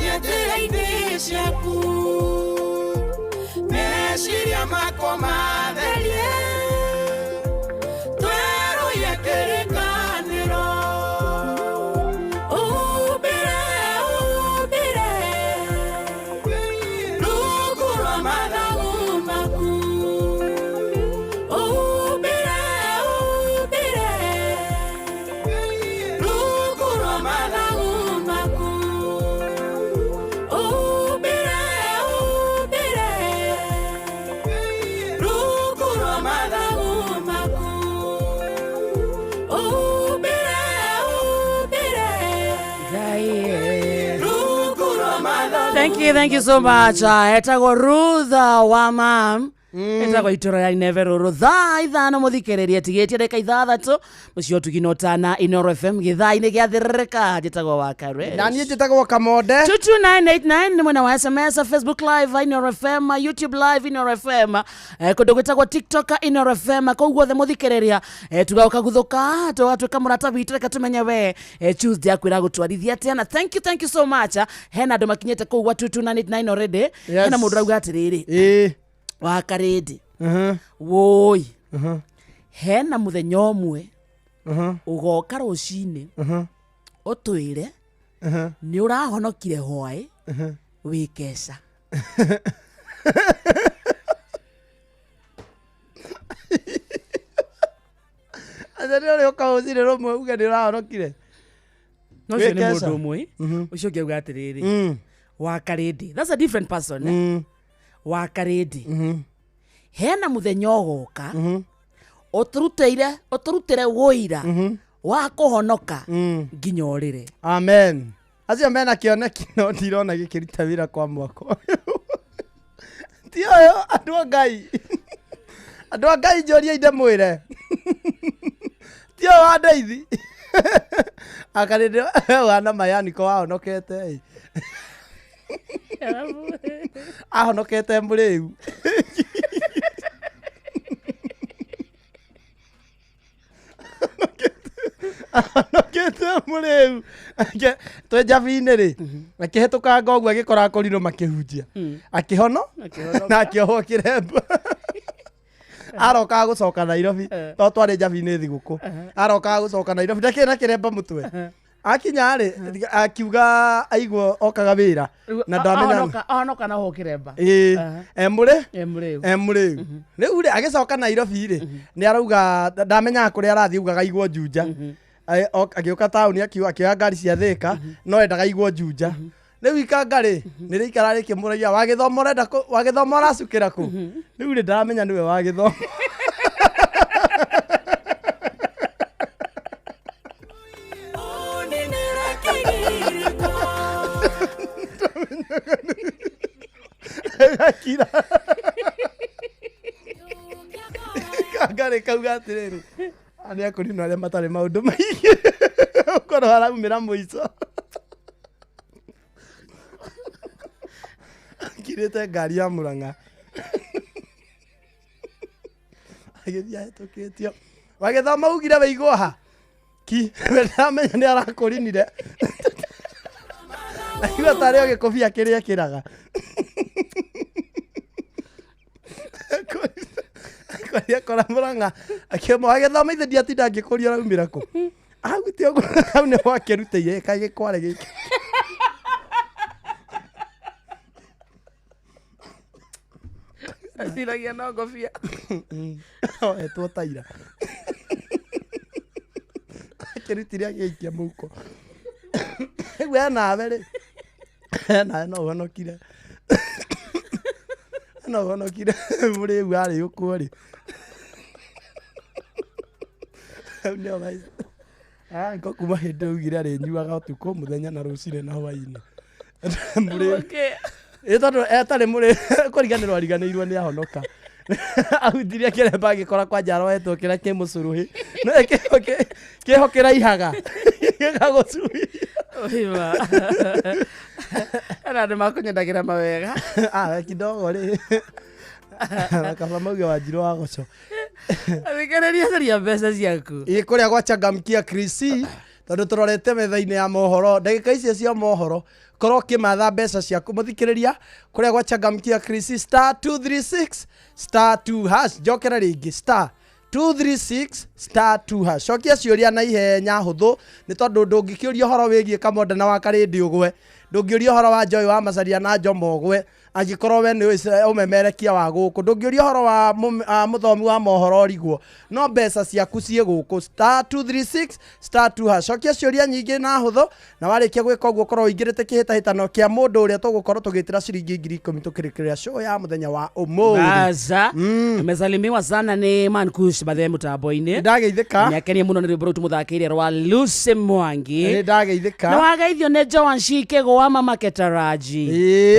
Thiĩ njĩra-inĩ ciaku meciria makwa matherie twerũhie kĩrĩkanĩro umbĩre umbĩre rungu rwa mathagu maku umbĩre umbĩre rungu rwa mathagu maku umbĩre umbĩre rungu rwa mathagu maku umbĩre umbĩre Ngai. rungu rwa mathagu Thank you, thank you so much. Etagwo Ruth wa mam etagwo itũra ya ineve rũrũ thaa ithano mũthikĩrĩrie tigĩtie ndagĩka ithathatũ mũciĩ ũtugi na ũtana Inoro FM gĩthaa-inĩ gĩa thĩrĩrĩka njĩtagwo wa Kare na niĩ njĩtagwo kamonde 22989 nĩ mwena wa sms facebook live Inoro FM youtube live Inoro FM kũndũ gwĩtagwo tiktok Inoro FM kũu guothe mũthikĩrĩria tuga ũkaguthũka tũgatuĩka mũrata witũ reke tũmenye we tuesday akwĩra gũtwarithia atĩa na thank you thank you so much hena andũ makinyĩte kũu gwa 22989 already Yes. hena mũndũ rauga atĩrĩrĩ ĩĩ wa karĩndĩ Mhm, wũi mhm, hena mũthenya ũmwe mhm, ũgoka rũcinĩ mhm, ũtwĩre mhm. nĩ ũrahonokire hwaĩ wĩkeca Aca nĩ ũrĩ ũka rũcinĩ rũmwe uge nĩ ũrahonokire no ũcio nĩ Wĩkeca. mũndũ ũmwe ũcio ũngĩ auga atĩrĩrĩ Mm, wa karĩndĩ that's a different person eh? mm, wa karĩndĩ mhm, hena mũthenya ũgoka mhm, ũtũrutĩire ũtũrutĩre wũira mhm, wa kũhonoka mm. nginya ũrĩre amen acio mena kĩoneki no ndirona gĩkĩruta wĩra kwa mwako ti ũyũ andũ a ngai andũ a ngai njũria ndĩmwĩre ti ũyũ wa ndeithi akarĩndĩ wana mayaniko wahonokete ĩ. ahonokete mũrĩu ahonokete mũrĩu twĩ njabi-inĩ rĩ akĩhĩtũkanga ũguo agĩkora akorirwo makĩhunjia akĩhono na akĩohwo kĩremba arokaga gũcoka nairobi to twarĩ njabi-inĩ thigũkũ arokaga gũcoka nairobi ndakĩrĩ na kĩremba mũtwe akinya rĩ akiuga aigua okaga wĩra na ndamenya ahonoka na ho kĩremba ĩĩ emũrĩ mũrĩu emũrĩu rĩu rĩ agĩcoka nairobi rĩ nĩ arauga ndamenyaga kũrĩa arathiĩ augaga aigwo njunja Agĩũka taũni akiuga akĩoya ngari cia thĩka no endaga aigwo njunja rĩu ikanga rĩ nĩ rĩikara rĩkĩmũragia wagĩthoma ũrenda kũ wagĩthoma ũracukĩra kũ rĩu rĩ ndaramenya nĩwe wagĩthoma Ũninĩre kĩgirĩko gakira ikanga rĩ kauga atĩrĩrĩ "Aya nĩ akũrinwo arĩa matarĩ maũndũ maingĩ ũkorwo araumĩra mũico akirĩte ngari ya mũrang'a agĩthiĩ ahĩtũkĩtio wagĩthoma ugire wĩigwo ha ki we ndaramenya nĩ arakũrinire aigua tarĩ o gĩkũbia kĩrĩa ekĩraga kũrĩa kora mũrang'a akĩmwo agĩthoma ithe ndiatinda ngĩkũria ũraumĩra kũ aguti ũguo hau nĩ wakĩrutĩire kaĩ gĩkware gĩkĩ aciragia no ngobia oetwo taira akĩrutire agĩikia mũhuko rĩu enawe rĩ enawe no ũhonokire no ũhonokire mũrĩu arĩ ũkuo rĩ hau nĩho ko kuma hĩndĩ augire arĩnyuaga ũtukũ mũthenya na rũcinĩ na hwainĩ mũrĩu ĩ tondũ etarĩ mũrĩ kũriganĩrwo ariganĩirwo nĩ ahonoka ahutirie kĩremba agĩkora kwanja aroetwo kĩrĩa kĩ mũcuruhi No kĩho kĩho kĩraihaga gĩkagũcuhia ena andũ makũnyendagĩra mawega Ah, kidogo rĩ kaba mauge wanjirũ wa goco thikĩrĩria caria mbeca ciaku ĩ kũrĩa gwa changamkia Krisi Tondũ tũrorete metha-inĩ ya mohoro, ndagĩka icio cia mohoro, korwo ũkĩmatha mbeca ciaku mũthikĩrĩria kũrĩa gwa changamkia Chris star 236 star 2 hash. Njokere rĩngĩ, star 236 star 2 hash. Cokia ciũria na ihenya hũthũ, nĩ tondũ ndũngĩkĩũria ũhoro wĩgiĩ Kamonda na wa Karĩndĩ ũgwe, ndũngĩũria ũhoro wa Joy wa Macaria na Njomo ũgwe, angĩkorwo we nĩ ũmemerekia wa gũkũ, ndũngĩũria ũhoro wa mũthomi wa mohoro ũrigwo, no mbeca ciaku ciĩ gũkũ, star 236 star 2 hash. Cokia ciũria nyingĩ na hũthũ, na warĩkia gwĩka ũguo ũkorwo ũingĩrĩte kĩhĩtahĩtano kĩa mũndũ ũrĩa tũgũkorwo tũgĩtĩra ciringi 10,000 tũkĩrĩkĩrĩria show ya mũthenya wa ũmũthĩ. Baza. Amesalimiwa sana nĩ Mankush bathe mũtambo-inĩ. Nĩndageithĩka. Nĩakenia mũno nĩ rwĩmbo rũu tũmũthakĩire rwa Lucy Mwangi. Nĩndageithĩka. Na wageithio nĩ Joan Shikego wa Mama Ketaraji.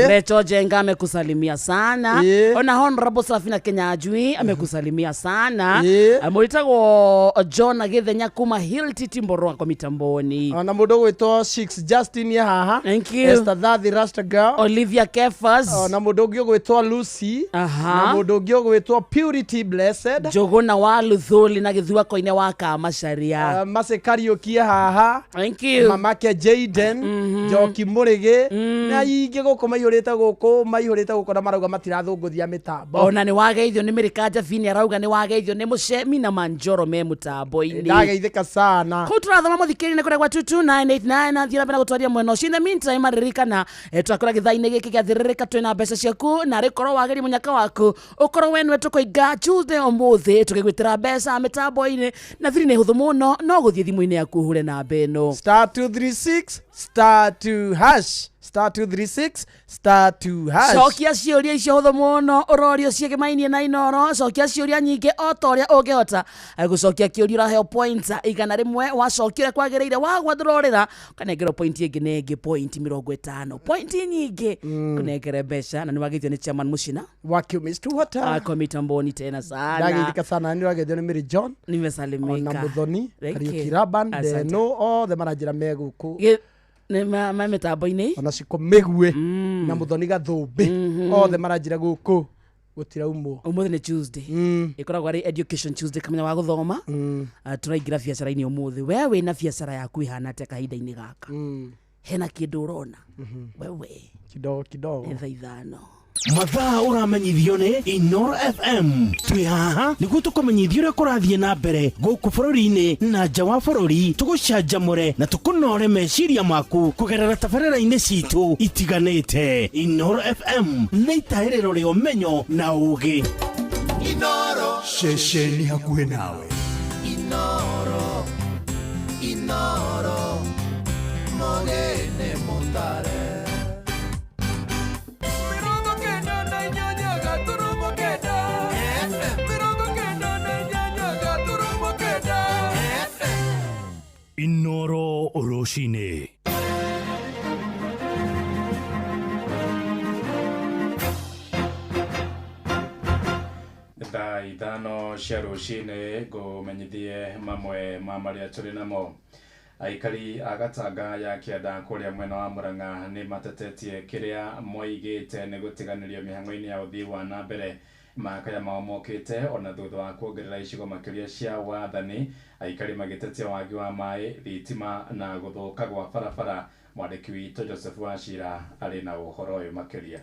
Recho Jenga amekusalimia sana. Ona Honorable Safina Kenyajui amekusalimia sana. Mũitagwo John Githenya kuma Hill Timboroa kwa mitamboni. Ona mũndũ ũgwĩtwo Six Justin ye haha. Thank you. Esther Thathi Rasta Girl. Olivia Kefas. Ona mũndũ ũngĩ ũgwĩtwo Lucy. Na mũndũ ũngĩ ũgwĩtwo Purity Blessed. Njũgũna wa Luthuli na Gĩthuako-inĩ wa Kamacharia. Mercy Kariũki ye haha. Thank you. Mamake Jaden. Njoki Mũrĩgĩ. Na aingĩ gũkũ maihũrĩte gũkũ, maihũrĩte gũkũ na marauga matirathũngũthia mĩtambo. Ona nĩ wageithio nĩ Mĩrĩkanja Bini, arauga nĩ wageithio nĩ Mũcemi na Manjoro me mũtambo-inĩ. Ndageithĩka sana. Kũu tũrathoma mũthikĩrĩria nĩ kũrĩa gwa 22989 na thiĩ na mbere na gũtwaria mwena ũcio. In the meantime, ririkana, twakora gĩthaa-inĩ gĩkĩ gĩathĩrĩrĩka twĩna mbeca ciaku, na rĩkorwo wageria mũnyaka waku ũkorwo we nĩwe tũkũinga Tuesday ũmũthĩ tũgĩgwĩtĩra mbeca mĩtambo-inĩ, na thiri nĩ hũthũ mũno, no gũthiĩ thimũ-inĩ yaku ũhũre namba ĩno. Star 236 star 2 hash, star 236 star 2 hash. Cokia ciũria icio hũthũ mũno, ũrorio ciĩgĩmainie na Inoro. Cokia ciũria nyingĩ o ta ũrĩa ũngĩhota. Gũcokia kĩũria ũraheo point 100, wacokia ũrĩa kwagĩrĩire, wagwa ndũrorĩra, ũkanengerwo point ĩngĩ na ĩngĩ, point 50, point nyingĩ kũnengere mbeca. Na nĩ wageithio nĩ chairman Mũcina wa Chemist Water. Ako mitamboni tena sana. Ndageithĩka sana, nĩ wageithio nĩ Mary John. Nimesalimika. Ona Muthoni, Thank you. Kariuki Laban, Asante. Ndeno, othe maranjĩra me gũkũ. Nĩ ma mĩtambo-inĩ. Ona Ciko Mĩgwe na Muthoni Gathũmbĩ, othe maranjĩra gũkũ gũtiraumwo. Ũmũthĩ nĩ Tuesday. Ĩkoragwo arĩ Education Tuesday, kamenya wa gũthoma. Tũraingĩra biacara-inĩ ũmũthĩ. We wĩna biacara yaku ĩhana atĩa kahinda-inĩ gaka? Hena kĩndũ ũrona? Wewe. Kidogo kidogo. Nĩ thaa 5. Mathaa ũramenyithio nĩ Inoro FM. Twĩ haha nĩguo tũkũmenyithie ũrĩa kũrathiĩ na mbere gũkũ bũrũri-inĩ na nja wa bũrũri, tũgũcanjamũre na tũkũnore meciria maku kũgerera tabarĩra-inĩ citũ itiganĩte. Inoro FM nĩ itahĩrĩro rĩa ũmenyo na ũũgĩ. Inoro. Ceceni hakuhĩ nawe. Inoro. Inoro. Mogene mutare. Inoro rũcinĩ. Thaa 5 cia rũcinĩ ngũmenyithie mamwe ma marĩa tũrĩ namo. Aikari a Gatanga ya kĩanda kũrĩa mwena wa Murang'a nĩ matetetie kĩrĩa moigĩte nĩ gũtiganĩrio mĩhang'o-inĩ ya ũthii wa na mbere. Makaya mao mokĩte ona thutha wa kuongerera icigo makĩria cia wathani, aikari magĩtetia wagi wa maĩ, thitima na gũthũka gwa barabara. Mwandĩki witũ Joseph Wachira arĩ na ũhoro ũyũ makĩria.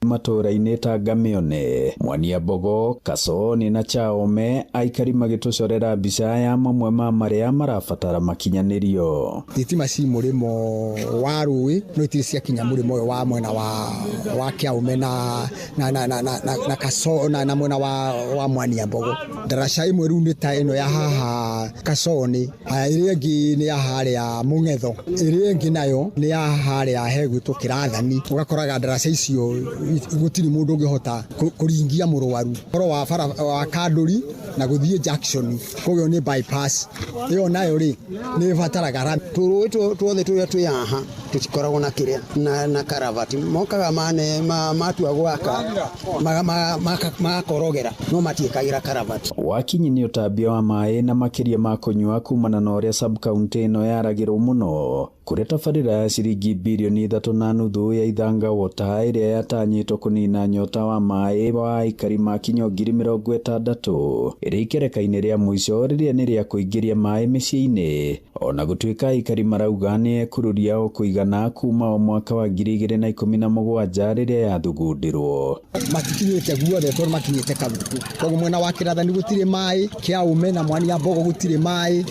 Matũũra-inĩ ta Ngamione, Mwania Mbogo, Kasoni na Chaome, aikari magĩtũcorera mbica ya mamwe ma marĩa marabatara makinyanĩrio. Thitima ci mũrĩmo wa rũĩ no itirĩ ciakinya mũrĩmo ũyũ wa mwena wa Kĩaume na Kaso, na mwena wa Mwania Mbogo. Ndaraca ĩmwe rĩu nĩ ta ĩno ya haha Kasoni, haya ĩrĩa ĩngĩ nĩ ya harĩa Mũng'etho, ĩrĩa ĩngĩ nayo nĩ ya harĩa hegwĩtwo Kĩrathani. Ũgakoraga ndaraca icio gũtirĩ mũndũ ũngĩhota kũringia mũrwaru. Ũhoro wa bara wa Kandũri na gũthiĩ Jackson, koguo nĩ bypass ĩyo nayo rĩ nĩ ĩbataraga rami. Tũrũĩ tuothe tũrĩa twĩ haha tũtikoragwo na kĩrĩa na karavati, mokaga mane matua gwaka magakorogera no matiĩkagĩra karavati. Wakinyi nĩ ũtambia wa maĩ na makĩria ma kũnyua kumana na ũrĩa sub-county ĩno yaragĩrwo mũno. Kũrĩa tabarĩra ya ciringi birioni 3.5 ya Ithanga Water ĩrĩa yatanyĩtwo kũnina nyota wa maĩ wa aikari makinya 60,000 ĩrĩ ikereka-inĩ rĩa mũico rĩrĩa nĩ rĩa kũingĩria maĩ mĩciĩ-inĩ. Ona gũtuĩka aikari marauga nĩ ekururia o kũigana kuma o mwaka wa 2017 rĩrĩa yathugundirwo. Matikinyĩte guothe tondũ makinyĩte Kabuku. Koguo mwena wa Kĩrathani gũtirĩ maĩ, Kĩaume na Mwania Mbogo gũtirĩ maĩ,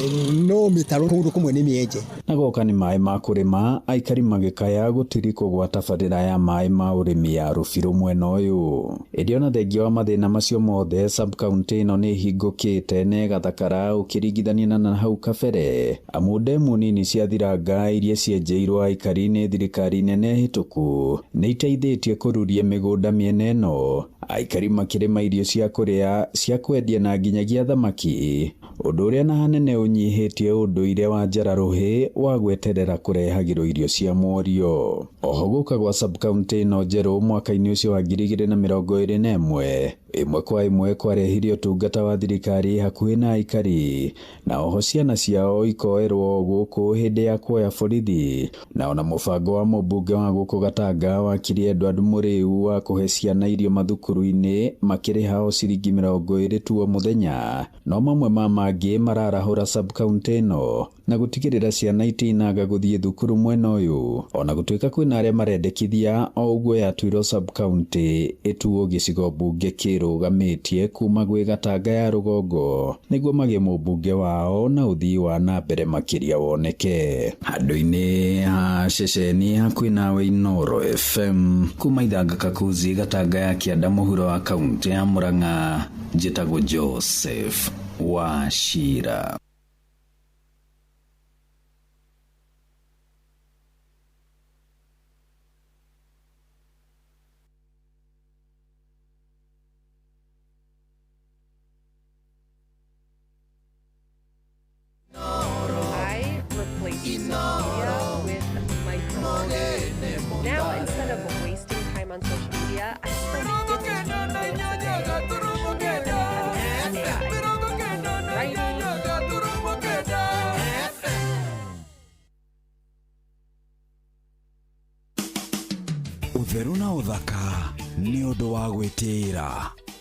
no mĩtaro kũndũ kũmwe nĩ mĩenje. Na goka nĩ maĩ ma kũrĩma, aikari magĩkaya gũtirikwo gwa tabarĩra ya maĩ ma ũrĩmi ya Rũbirũ mwena ũyũ. Ĩndĩ ona thengia wa mathĩna macio mothe, sub-county ĩno nĩ ĩhingũkĩte na ĩgathakara ũkĩringithania na hau kabere. Amu ndemu nini cia Thiranga iria cienjeirwo aikari nĩ thirikari nene hĩtũku nĩ iteithĩtie kũruria mĩgũnda mĩena ĩno, aikari makĩrĩma irio cia kũrĩa, cia kwendia na nginyagia thamaki, ũndũ ũrĩa na hanene ũnyihĩtie ũndũire wa njara-rũhĩ wa gweterera kũrehagĩrwo irio cia mworio. Oho gũka gwa sub-county ĩno njerũ mwaka-inĩ ũcio wa 2021 ĩmwe kwa ĩmwe kwarehire ũtungata wa thirikari hakuhĩ na aikari, na oho ciana ciao ikoerwo gũkũ hĩndĩ ya kuoya borithi. Na ona mũbango wa mũmbunge wa gũkũ Gatanga wakiri Edward Mũrĩu wa kũhe ciana irio mathukuru-inĩ makĩrĩha o ciringi 20 tu o mũthenya, no mamwe ma mangĩ mararahũra sub-county ĩno na gũtigĩrĩra ciana itinaga gũthiĩ thukuru mwena ũyũ. Ona gũtuĩka kwĩna arĩa marendekithia o ũguo yatuirwo sub-county ĩtuo gĩcigo mbunge kĩrũgamĩtie kuma gwĩ Gatanga ya rũgongo nĩguo magĩe mũmbunge wao na ũthii wa na mbere makĩria woneke. Handũ-inĩ ha ceceni hakuhĩ nawe Inooro FM kuma Ithanga Kakuzi Gatanga ya Kĩanda mũhuro wa kaunti ya Murang'a, njĩtagwo Joseph Wachira. I replaced social media with my phone. Now, instead of wasting time on social media, I spend 15 minutes a day actually learning how to use AI. Writing, Ũtheru na ũthaka nĩ ũndũ wa gwĩtĩĩra.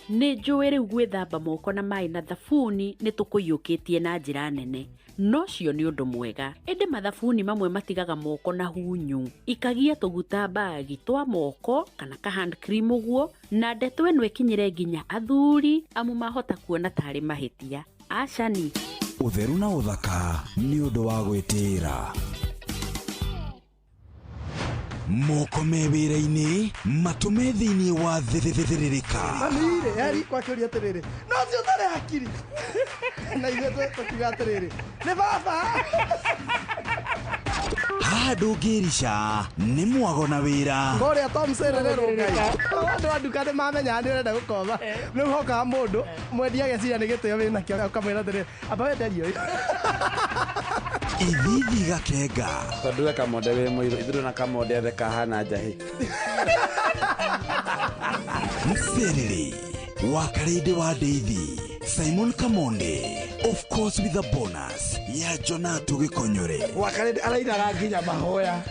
Nĩ njũĩ rĩu gwĩthamba moko na maĩ na thabuni nĩ tũkũiyũkĩtie na njĩra nene, no cio nĩ ũndũ mwega. Ĩndĩ mathabuni mamwe matigaga moko na hunyu, ikagia tũguta mbagi twa moko kana ka hand cream ũguo, na ndeto ĩno ĩkinyĩre nginya athuri amu mahota kuona tarĩ mahĩtia. Acani. Ũtheru na ũthaka nĩ ũndũ wa gwĩtĩĩra. Moko me wĩra-inĩ matũme thĩinĩ wa thĩthĩthĩrĩrĩka. Mami-rĩ, eri kwakĩũria atĩrĩrĩ, no ũcio ũtarĩ hakiri. Na ithuĩ tũkiuga atĩrĩrĩ, nĩ baba. Haha ndũngĩrica nĩ mwago na wĩra. Kũrĩa Tom Serererwo Ngai. Andũ a nduka nĩ mamenyaga nĩ ũrenda gũkoma. Rĩu hokaga mũndũ mwendia ageciria nĩ gĩtĩo wĩnakĩo ũkamwĩra atĩrĩrĩ, amba wenderie ũyũ. Ithithi gakenga. Tondũ we Kamonde wĩ mũirũ, ithuĩ na Kamonde othe kahana njahĩ. Mserere wa Karĩndĩ wa Ndeithi, Simon Kamonde, of course with a bonus ya Jonatu Gĩkonyore. Wa Karĩndĩ arainaga nginya mahoya.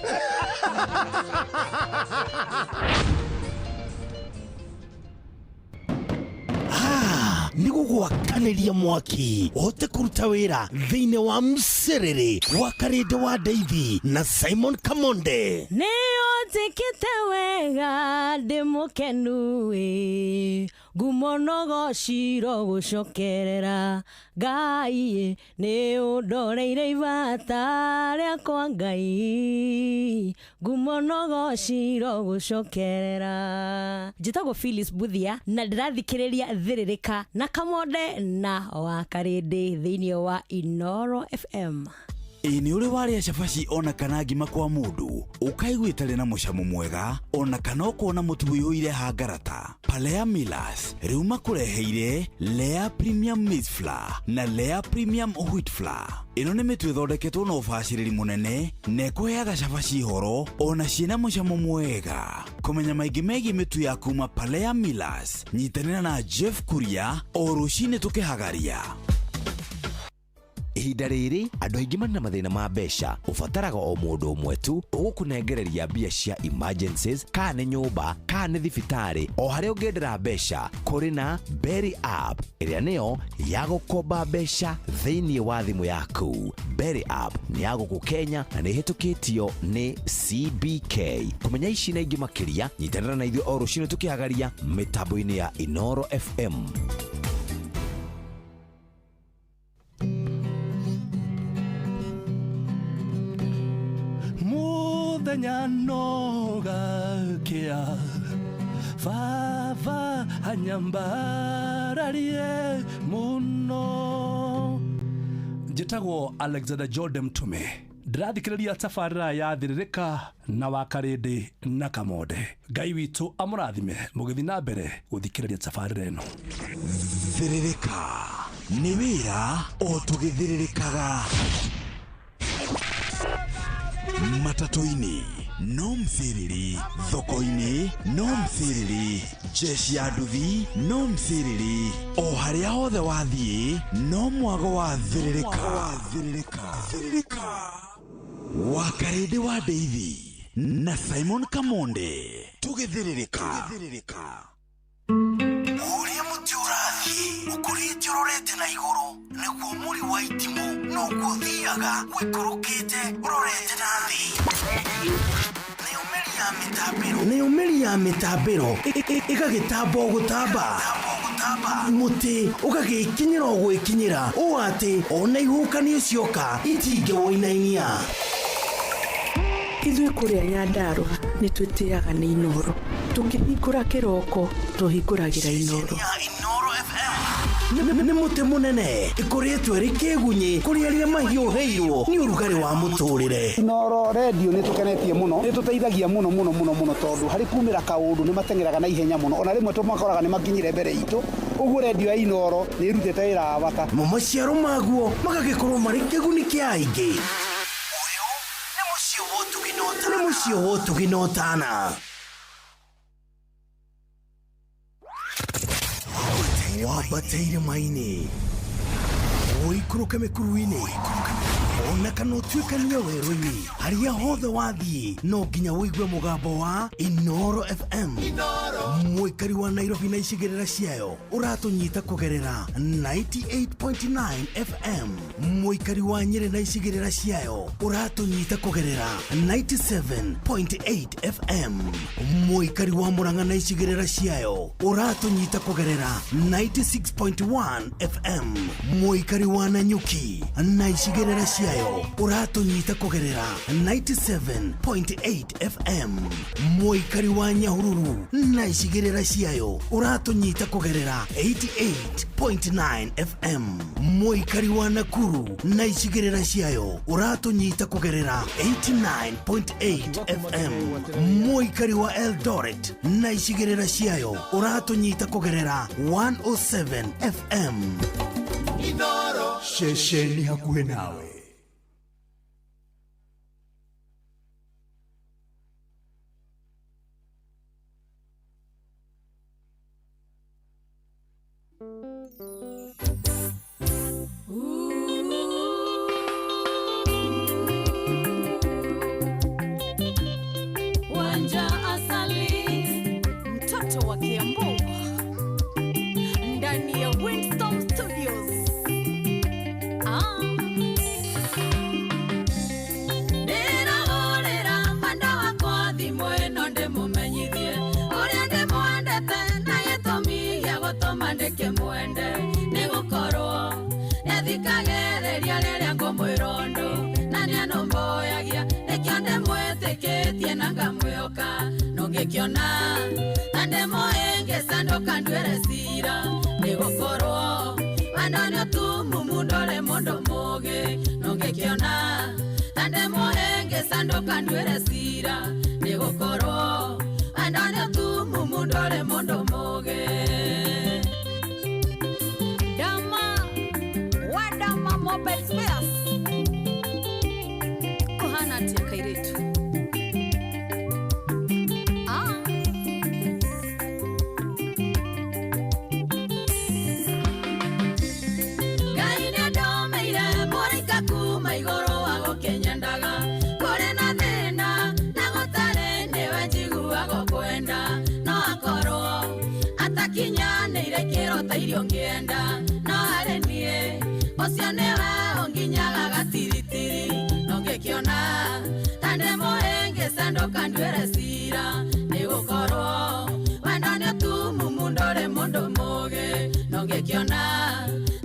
Nĩ gũgwakanĩria mwaki ũhote kũruta wĩra thĩinĩ wa mserere wa Karĩndĩ wa Ndeithi na Simon Kamonde. Nĩ ũnjĩkĩte wega ndĩ mũkenu ĩ, ngumo no gociro gũcokerera Ngai, nĩ ũndoreire ibata rĩakwa Ngai, ngumo no gociro gũcokerera. Njĩtagwo Phyllis Buthia na ndĩrathikĩrĩria Thĩrĩrĩka na Kamonde na wa Karĩndĩ thĩinĩ wa Inooro FM. Ĩ nĩ ũrĩ warĩa cabaci ona kana ngima kwa mũndũ ũkaigua ĩtarĩ na mũcamo mwega ona kana ũkona mũtu ũiyũire hangarata? Palea Millers rĩu makũreheire Lea Premium Maize Flour na Lea Premium Wheat Flour. Ĩno nĩ mĩtu ĩthondeketwo na ũbacĩrĩri mũnene na ĩkũheaga cabaci horo ona ciĩna mũcamo mwega. Kũmenya maingĩ megiĩ mĩtu ya kuma Palea Millers, nyitanĩra na Jeff Kuria o rũcinĩ tũkĩhagaria. Ihinda rĩrĩ andũ aingĩ marĩ na mathĩna ma mbeca, ũbataraga o mũndũ ũmwe tu ũgũkũnengereria mbia cia emergencies, kana nĩ nyũmba kana nĩ thibitarĩ, o harĩa ũngĩendera mbeca. Kũrĩ na Berry app ĩrĩa nĩyo ya gũkomba mbeca thĩinĩ wa thimũ yaku. Berry app nĩ ya gũkũ Kenya na nĩ ĩhĩtũkĩtio nĩ CBK. Kũmenya ici na ingĩ makĩria, nyitanĩra na ithuĩ o rũcinĩ tũkĩhagaria mĩtambo-inĩ ya Inoro FM. Muthenya no gakia baba anyambararie muno. Njĩtagwo Alexander Jordan Mtume, ndĩrathikĩrĩria tabarĩra ya Thĩrĩrĩka na Wakarĩndĩ na Kamonde. Ngai witũ amũrathime mũgĩthiĩ na mbere gũthikĩrĩria tabarĩra ĩno. Thĩrĩrĩka nĩ wĩra o tũgĩthĩrĩrĩkaga. Matatũ-inĩ no msiriri, thoko-inĩ no msiriri, jeshi ya nduthi no msiriri, o harĩa hothe wathiĩ no mwago wa thĩrĩrĩka. Wakarĩndĩ wa Ndeithi na Simon Kamonde tũgĩthĩrĩrĩka. Ũrĩa mũtĩ ũrathiĩ ũkũrĩte ũrorete na igũrũ, nĩguo mũri wa itimũ noguo ũthiaga ũikũrũkĩte ũrorete na thĩ. Nayo mĩri ya mĩtambĩro ĩgagĩtamba o gũtamba, mũtĩ ũgagĩkinyĩra o gwĩkinyĩra, ũũ atĩ ona ihuhũkanio cioka itingĩwũinainia. Ithuĩ kũrĩa Nyandarũa nĩ twĩtĩaga nĩ Inoro, tũkĩhingũra kĩroko tũhingũragĩra Inoro. Nĩ mũtĩ mũnene ĩkũrĩtwo ĩrĩ kĩgunyĩ kũrĩ arĩa mahiũhĩirwo nĩ ũrugarĩ wa mũtũrĩre. Inoro redio nĩ tũkenetie mũno, nĩ tũteithagia mũno mũno mũno mũno, tondũ harĩ kumĩra kaũndũ nĩ mateng'eraga na ihenya mũno, ona rĩmwe tũmakoraga nĩ makinyire mbere itũ. Ũguo redio ya Inoro nĩ ĩrutĩte wĩra wa bata. Mo maciaro maguo magagĩkorwo marĩ kĩguni kĩa aingĩ. Nĩ mũciĩ wa ũtugi na ũtana. Wambate irĩma-inĩ, ũikũrũke mĩkuru-inĩ, ona kana ũtuĩkanie werũ-inĩ, harĩa hothe wathiĩ no nginya ũigue mũgambo wa Inoro FM. Mũikari wa Nairobi na icigĩrĩra ciayo ũratũnyita kũgerera 98.9 FM. Mũikari wa Nyĩrĩ na icigĩrĩra ciayo ũratũnyita kũgerera 97.8 FM. Mũikari wa Murang'a na icigĩrĩra ciayo ũratũnyita kũgerera 96.1 FM. Mũikari wa Nanyuki na icigĩrĩra ciayo ũratũnyita kũgerera 97.8 FM. Mũikari wa Nyahururu na icigĩrĩra ciayo ũratũnyita kũgerera 88.9 FM. Mũikari wa Nakuru na icigĩrĩra ciayo ũratũnyita kũgerera 89.8 FM. Mũikari wa Eldoret na icigĩrĩra ciayo ũratũnyita kũgerera 107 FM. Inoro ceceni hakuhĩ nawe. Wanja Asali, mtoto wa Kiambu, ndani ya Winston Studios. Ndĩrahũrĩra mwenda wakwa thimũ ĩno ndĩmũmenyithie ũrĩa ndĩmwendete na gĩtũmi gĩa gũtũma ndĩkĩmwende nĩ gũkorwo nĩathikagĩrĩria rĩrĩa ngũmwĩra ũndũ na nĩanũmbũyagia, nĩkĩo ndĩmwĩtĩkĩtie na ngamwĩhoka nũngĩkĩona na ndĩmũhĩngĩca ndũkanduĩre cira nĩ gũkorwo wendo nĩ ũtumumu ndũrĩ mũndũ mũũgĩ nũngĩkĩona na ndĩmũhĩngĩca ndũkanduĩre cira nĩ gũkorwo wendo nĩ ũtumumu ndũrĩ mũndũ mũũgĩ. Dama wadama mobile spares kũhana atĩa kairĩtu? Ngai nĩandomeire mũrĩithi irio ngĩenda no harĩ niĩ ũcio nĩwe ũnginyaga gatiritiri no ngĩkĩona ta ndĩ mũhĩngĩca ndũkanduĩre cira nĩgũkorwo wendo nĩ ũtumumu ndũrĩ mũndũ mũũgĩ no ngĩkĩona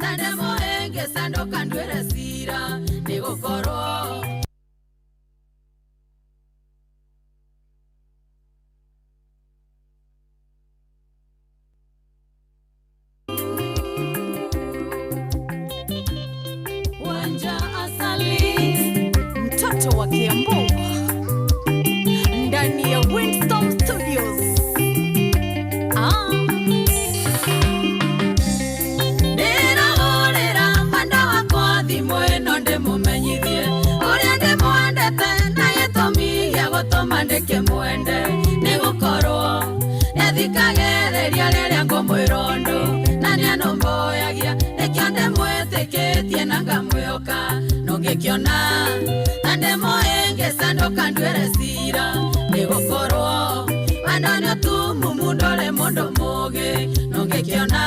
ta ndĩ mũhĩngĩca ndũkanduĩre cira nĩgũkorwo. Wanja Asali, mtoto wa Kiambu, ndani ya Windstorm Studios. Ah. Ndĩrahũrĩra mwenda wakwa thimũ ĩno ndĩmũmenyithie ũrĩa ndĩmwendete na gĩtũmi gĩa gũtũma ndĩkĩmwende nĩgũkorwo nĩathikagĩrĩria rĩrĩa ngũmwĩra ũndũ na nĩanũmbũyagia nĩkĩo ndĩmwĩtĩkĩtie na ngamwĩhoka no ngĩkĩona ta ndĩmũhĩngĩca ndũkanduĩre cira nĩgũkorwo wendo nĩ ũtumumu ndũrĩ mũndũ mũũgĩ no ngĩkĩona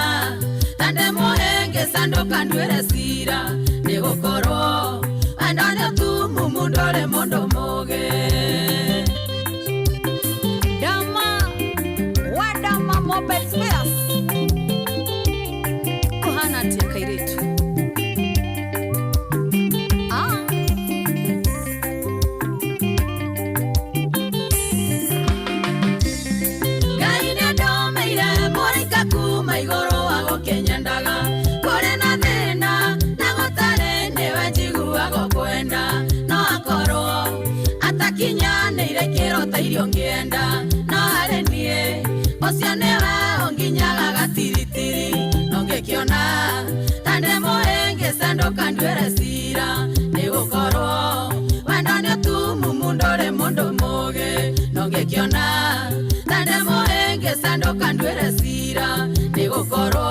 ta ndĩmũhĩngĩca ndũkanduĩre cira nĩgũkorwo wendo nĩ ũtumumu ndũrĩ mũndũ mũũgĩ. Dama, wadama mobile spares. Kuhana atia kairetu. Ah. Ngai nĩandomeire mũraika kuma igũrũ wa gũkĩnyendaga kũrĩ na thĩna na gũtarĩ nĩwe njiguaga kwenda no akorwo atakinyanĩire kĩro ta irio ngĩenda no harĩ niĩ ũcio nĩwe ũnginyaga gatiritiri no ngĩkĩona ta ndĩ mũhĩngĩca ndũkanduĩre cira nĩgũkorwo wendo nĩ ũtumumu ndũrĩ mũndũ mũũgĩ no ngĩkĩona ta ndĩ mũhĩngĩca ndũkanduĩre cira nĩgũkorwo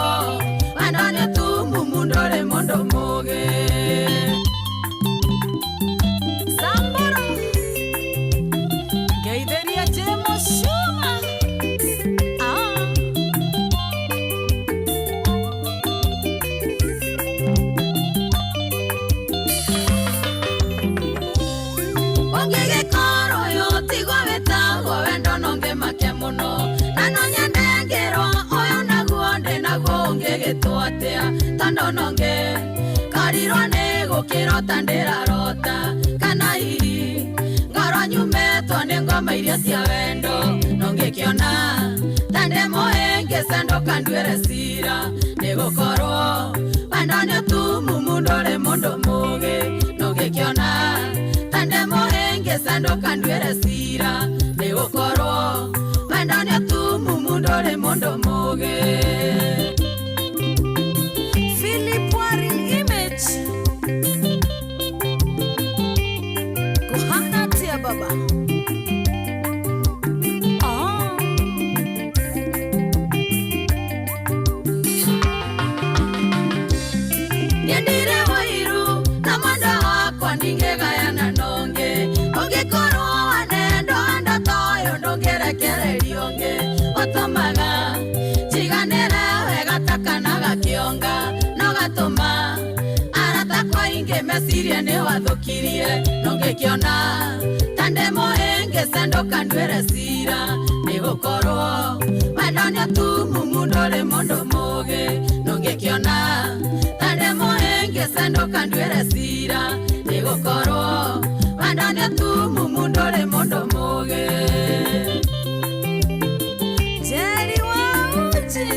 wendo nĩ ũtumumu ndũrĩ mũndũ mũũgĩ. Samburu. Ngeitheria Jemo Shuma. Ah. Ũngĩgĩkorwo ũyũ tiguo wĩtagwo wendo no ngĩmake mũno na no nyende ngĩrwo ũyũ naguo ndĩ naguo ũngĩgĩtwo atĩa tondũ no ngĩkorirwo nĩ gũkĩrota ndĩrarota kana hihi ngorwo nyumĩtwo nĩ ngoma iria cia wendo no ngĩkĩona ta ndĩ mũhĩngĩca ndũkanduĩre cira nĩgũkorwo wendo nĩ ũtumumu ndũrĩ mũndũ mũũgĩ no ngĩkĩona ta ndĩ mũhĩngĩca ndũkanduĩre cira nĩgũkorwo wendo nĩ ũtumumu ndũrĩ mũndũ mũũgĩ. Philip Waring Image. Kuhana atia baba. Ah. Nyendire wũiru na mwenda wakwa ndingĩgayana nongĩ ũngĩkorwo wanendwo wendo ta ũyũ ndũngĩrekererio ũngĩ ũtũmaga njiganĩre wega ta kana gakĩonga no gatũma arata kwa aingĩ mecirie nĩ wathũkirie no ngĩkĩona ta ndĩ mũhĩngĩca ndũkanduĩre cira nĩgũkorwo wendo nĩ ũtumumu ndũrĩ mũndũ mũũgĩ no ngĩkĩona ta ndĩ mũhĩngĩca ndũkanduĩre cira nĩgũkorwo wendo nĩ ũtumumu ndũrĩ mũndũ mũũgĩ. Jerry wa uji.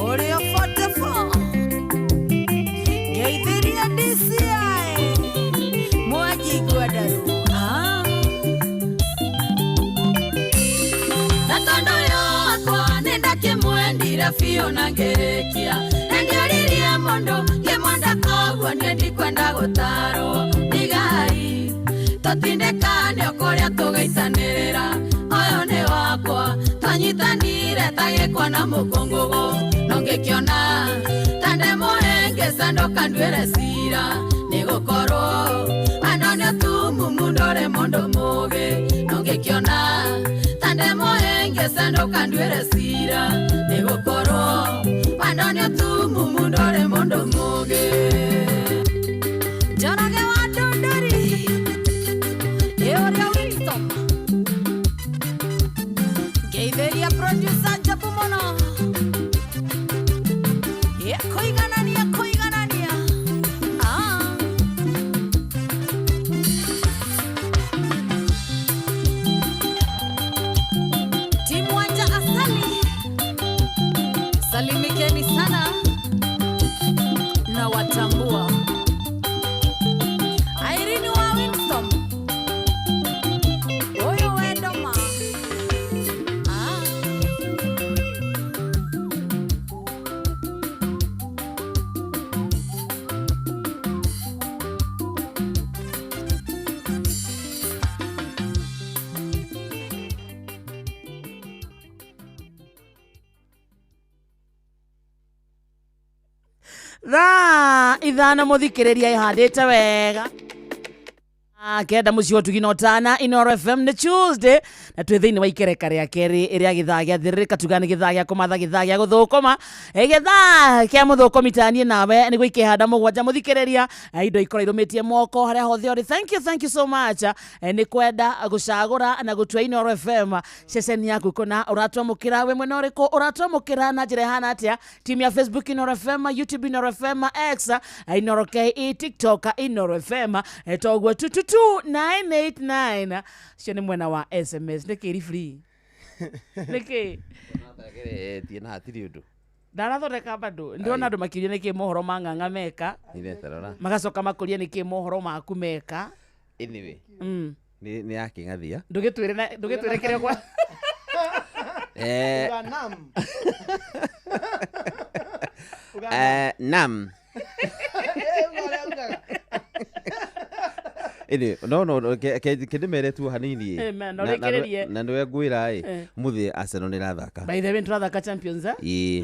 Ũrĩa 44. Ngeitheria DCI. Mwangi Ngwendaru. Ah. Na tondũ ũyũ wakwa nĩndakĩmwendire biũ na ngĩrĩkia na ndioririe mũndũ ngĩmwenda koguo niĩ ndikwenda gũtarwo ndigai tũtindĩkane o kũrĩa tũgĩitanĩrĩra ũyũ nĩ wakwa twanyitanire ta gĩkwa na mũkũngũgũ no ngĩkĩona ta ndĩ mũhĩngĩca ndũkanduĩre cira nĩgũkorwo wendo nĩ ũtumumu ndũrĩ mũndũ mũũgĩ no ngĩkĩona ta ndĩ mũhĩngĩca ndũkanduĩre cira nĩgũkorwo Thaa 5 mũthikĩrĩria ĩhandĩte wega. 9 mũciĩ wa ũtugi na ũtana Inooro FM nĩ Tuesday na twĩ thĩinĩ wa ikereka rĩa kerĩ rĩa gĩthaa gĩa thĩrĩrĩka tuga nĩ gĩthaa gĩa kũmatha gĩthaa gĩa gũthũkũma gĩthaa kĩa mũthũkũmi taniĩ nawe nĩguo ikĩhanda 7 mũthikĩrĩria indo ikorwo irũmĩtie moko harĩa hothe ũrĩ. Thank you so much nĩ kwenda gũcagũra na gũtua Inooro FM ceceni yaku kũna ũratwamũkĩra wĩ mwena ũrĩkũ ũratwamũkĩra na njĩra ĩhana atĩa timu ya Facebook Inooro FM, YouTube Inooro FM, X Inooro KE, TikTok Inooro FM toguo 22989 cio nĩ mwena wa SMS nĩ kĩri free nĩkĩ Ndageretie na hatirĩ ũndũ. Ndarathondeka bado ndĩrona andũ makĩria nĩkĩ mohoro ma ng'ang'a meka Nĩreterora. magacoka makũria nĩkĩ mohoro maku meka. Anyway. Nĩ ya kĩng'athia. Ndũgĩtwĩre kĩrĩa kwa Uganam. Nam. Anyway, no kĩndĩmere tu hanini. Amen, no rĩkĩrĩrie. Na nĩwe ngwĩra ĩ mũthĩ Arsenal nĩrathaka. By the way nĩtũrathaka Champions eh? Ĩĩ.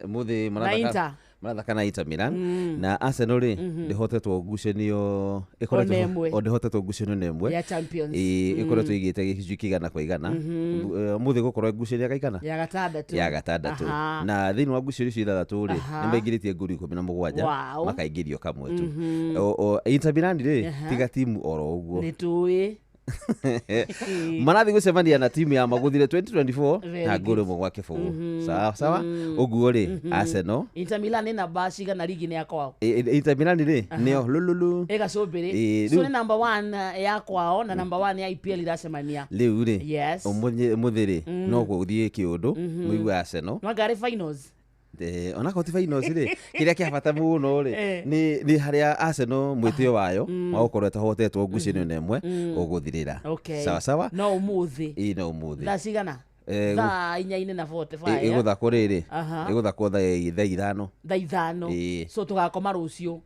Mũthĩ Na Inter. marathaka na Inter Milan na Arsenal rĩ ndĩhotetwo ngucanio Ona ĩmwe. o ndĩhotetwo ngucanio na ĩmwe Ya Champions. Ĩĩ, ĩkoretwo ĩigĩte gĩcunjĩ kĩa 100%. Mũthĩ gũkorwo ngucanio ya kaigana ya gatandatũ ya gatandatũ na thĩinĩ wa ngucanio icio ithathatũ rĩ nĩ maingĩrĩtie ngolu 17 makaingĩrio kamwe tu. Inter Milan rĩ tiga timu oro ũguo nĩ tũĩ marathiĩ gũcemania na timu ya magũthire 2024 Very na ngolu good. 1 kwa 0. Sawa sawa ũguo rĩ Arsenal Inter Milan ĩna namba cigana ligi-inĩ ya kwao? Inter Milan rĩ nĩo lululu ĩgacũmbĩrĩ Ĩĩ, so rĩu- nĩ number 1 ya kwao na number 1 ya IPL iracemania. Rĩu rĩ Yes. ũmũthĩ rĩ no gũthiĩ kĩũndũ mũigue Arsenal no ngarĩ finals onakorwo ti finals rĩ kĩrĩa kĩa bata mũno rĩ nĩ harĩa Arsenal mwĩtĩo wayo wa gũkorwo ĩtahotetwo ngucanio na ĩmwe ũgũthirĩra. Okay. Sawa sawa. No ũmũthĩ Ĩĩ no ũmũthĩ thaa cigana? Thaa 4 na 45 ĩgũthakwo rĩrĩ ĩgũthakwo thaa 5. Thaa 5. Ĩĩ. So tũgakoma rũciũ.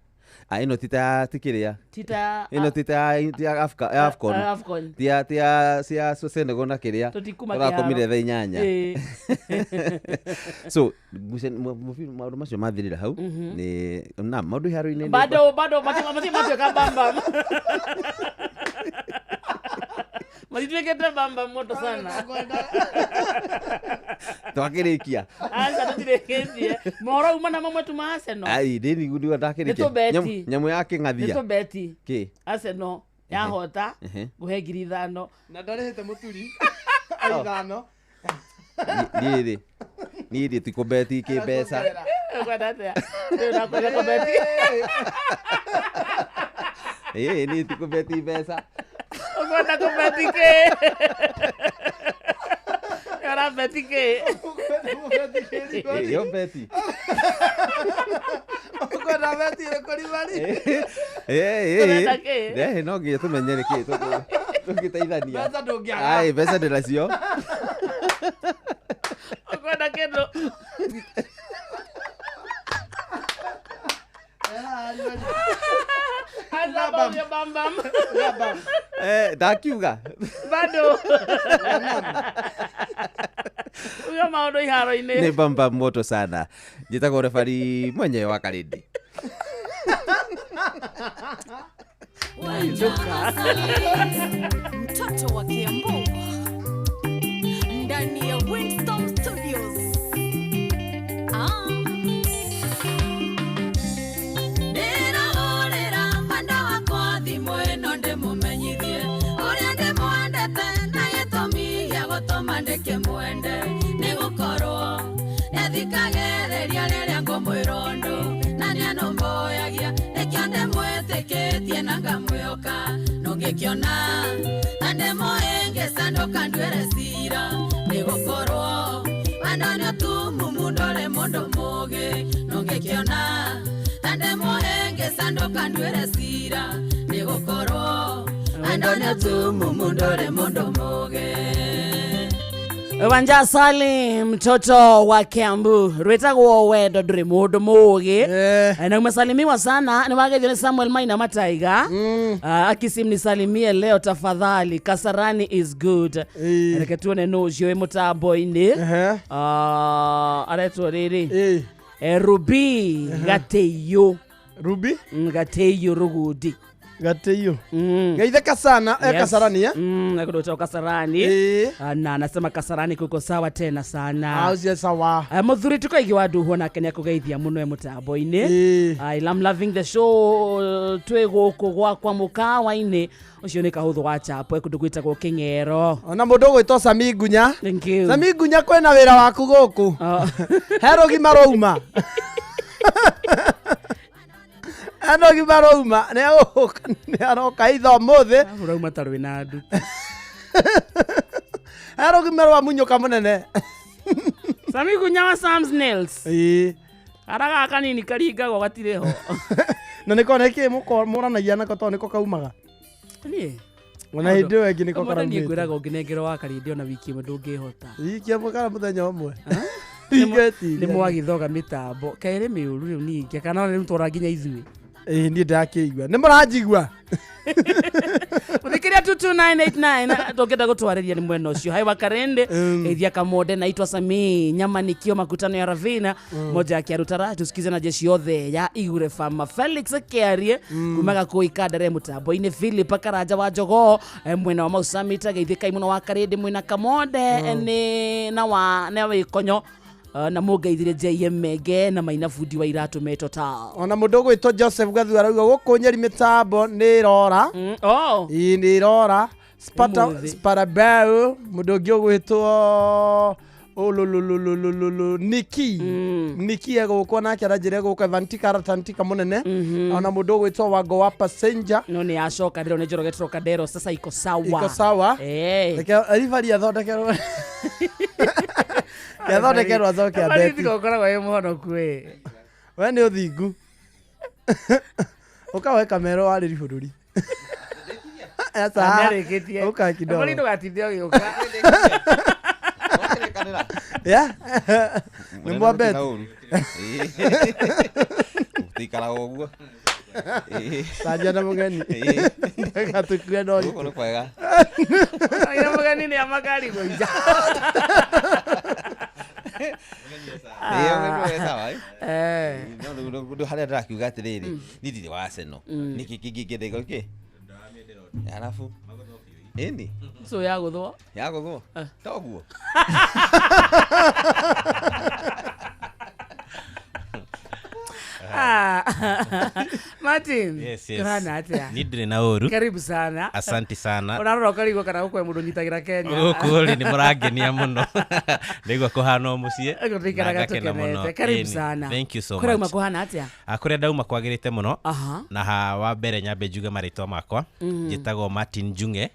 Ĩno ti ta ti kĩrĩa tita ĩno ti ta ya AFCON. AFCON. Ti ya ti ya cia Senegal na kĩrĩa Tũtikuma tũrakomire kĩharo. thaa 8. Ĩĩ. So maũndũ macio mathirĩra hau nĩ na maũndũ iharo-inĩ bado matuĩka bamba matituĩkĩte bamba moto sana. Twakĩrĩkia. Aca tũtirĩkĩtie mohoro uma na mamwe tu ma Arsenal. Ai ndĩ niguo ndakĩrĩkia. Nĩtũbeti. Nyamũ ya kĩng'athia. Nĩtũbeti. Kĩ? Arsenal yahota ngũhe 5,000. Na ndarĩhĩte mũturi 5. Niĩ rĩ niĩ rĩ tikũbeti kĩmbeca. Ũkwenda atĩa? Rĩu nakwenda kũbeti. Ĩĩ niĩ tikũbeti mbeca. Ũkwenda kũbeti kĩ? Ũrabeti kĩ? Ĩĩ yo beti. Ũkwenda beti ĩrĩkũ ribari? Tũrenda kĩ? Ĩĩ no nginya tũmenye nĩkĩ tũngĩteithania. Mbeca ndũngĩaga. Ai mbeca ndĩnacio. Ũkwenda kĩndũ? Aca baurio bam bam. Ndakiuga. Bado. Uga maũndũ iharo-inĩ. Nĩ bamba moto sana. Njĩtagwo refari mwenyewe wa Karĩndĩ. Mtoto wa Kiambu ndani ya Winston Studios. Ndĩrahũrĩra mwenda wakwa thimũ ĩno ndĩmũmenyithie ũrĩa ndĩmwendete na gĩtũmi gĩa gũtũma ndĩkĩmwende nĩ gũkorwo nĩathikagĩrĩria rĩrĩa ngũmwĩra ũndũ na nĩanũmbũyagia nĩkĩo ndĩmwĩtĩkĩtie na ngamwĩhoka nũngĩkĩona ta ndĩmũhĩngĩca ndũkanduĩre cira nĩ gũkorwo wendo nĩ ũtumumu ndũrĩ mũndũ mũũgĩ nũngĩkĩona ta ndĩmũhĩngĩca ndũkanduĩre cira nĩ gũkorwo wendo nĩ ũtumumu ndũrĩ mũndũ mũũgĩ. Wanja Salim mtoto wa Kiambu rwĩtagwo wendo ndũrĩ mũndũ mũũgĩ na umesalimiwa sana ni wagethio ni Samuel Maina Mataiga. Akisim nisalimie leo tafadhali Kasarani is good. Reke tuone no ũcio wĩ mũtambo-inĩ. Aretwo rĩrĩ Ruby Gateiyo. Ruby? Gateiyo Rugudi. Gateiyo. Geitheka sana, Kasarani eh? Kutoka Kasarani. Na anasema Kasarani kuko sawa tena sana. Auzie sawa. Muthuri tukaigi wa nduhu nake nĩ akũgeithia mũno e mũtambo-inĩ. I am loving the show twĩ gũkũ gwakwa mũkawa-inĩ. Ũcio nĩ kahũthũ wa chapo kũndũ gwĩtagwo Kĩng'ero. Ona mũndũ ũgwĩtwo Sami Ngunya. Thank you. Sami Ngunya kwĩna wĩra waku gũkũ. He rũgima rwauma. Ano gima rwauma nĩ aroka itha ũmũthĩ. Rwauma ta rwĩna ndu. He rũgima rwa munyũka mũnene. Sami Gunya wa Sam's Nails. Kara gaka kanini karingagwo gatirĩ ho. Na nĩko nĩkĩ mũranagia nako tondũ nĩko kaumaga. Niĩ. Ona hĩndĩ ĩyo ĩngĩ nĩko karaumĩte. karaumĩte. Niĩ ngwĩraga ũngĩnengerwo wa karĩndĩ ona wiki ĩmwe ndũngĩhota. Wiki ĩmwe kana mũthenya ũmwe. Nĩ mwagĩthoga mĩtambo. Kaĩrĩ mĩũru rĩu ningĩ kana rĩu twara nginya ithuĩ. Niĩ ndakĩigua. Nĩ mũranjigua. Mũthikĩria 22989 tũngĩenda gũtwarĩria nĩ mwena ũcio. Hai wa Karende, geithia Kamonde naitwa Sami nyama nikio makutano ya Ravina moja ya Kiarutara tusikize na jeshi yothe ya Igure Fama Felix Kiarie kumaga kũ Ikandare mũtambo-inĩ Philip Karanja wa Jogoo mwena wa Mau Summit geithĩkai mũno wa Karende mwena Kamonde nĩ na wa na wĩkonyo na mũngeithire JM Menge na maina bundi wa iratũ me total. Ona mũndũ ũgwĩtwo Joseph Gathu arauga gũkũ Nyeri mĩtambo nĩ ĩrora. Ĩĩ nĩ ĩrora. Sparabel mũndũ ũngĩ ũgwĩtwo ololololololo Niki. Niki egũkwo nake aranjĩra egũka Evantika Aratantika mũnene. Ona mũndũ ũgwĩtwo Wango wa Passenger. No nĩ acoka ndĩrona Njoroge Trocadero sasa iko sawa. Iko sawa. Reke ribari athondekerwo. Yathondekerwo acoke ambeti. Ribari ũkoragwo wĩ mũhonoku ĩ. We nĩ ũthingu. Ũkawe kamero warĩri bũrũri. Aca. Nĩarĩkĩtie. Ũka kidogo. Ribari ndũgatinde ũgĩũka. Yeah. Nĩ mwambeti. Gũtikaraga ũguo. Tanja na mũgeni. Gatũkue no Gũkũ nĩ kwega. Tanja mũgeni nĩ amakari gũica. No harĩa ndĩrakiuga atĩrĩrĩ niĩ ndirĩ wa Arsenal. Nĩkĩ kĩngĩ kĩ? Arabu ĩni so ya gũthwo. Ya gũthwo. Toguo. Martin. Yes, yes. Kũhana atĩa? Niĩ ndirĩ na ũru. Karibu sana. Asante sana. Ũrarora ũkarigwo kana gũkũ he mũndũ ũnyitagĩra Kenya. Gũkũ rĩ nĩ mũrangenia mũno. Ndaigua kũhana o mũciĩ. Tũikaraga Na ngakena mũno. tũkenete. Karibu Ĩni. sana. Thank you so Kũrĩa much. uma kũhana atĩa? Kũrĩa ndauma kwagĩrĩte mũno. Aha. Na ha wa mbere nyambe njuge marĩtwa makwa. Njĩtagwo Martin Njung'e.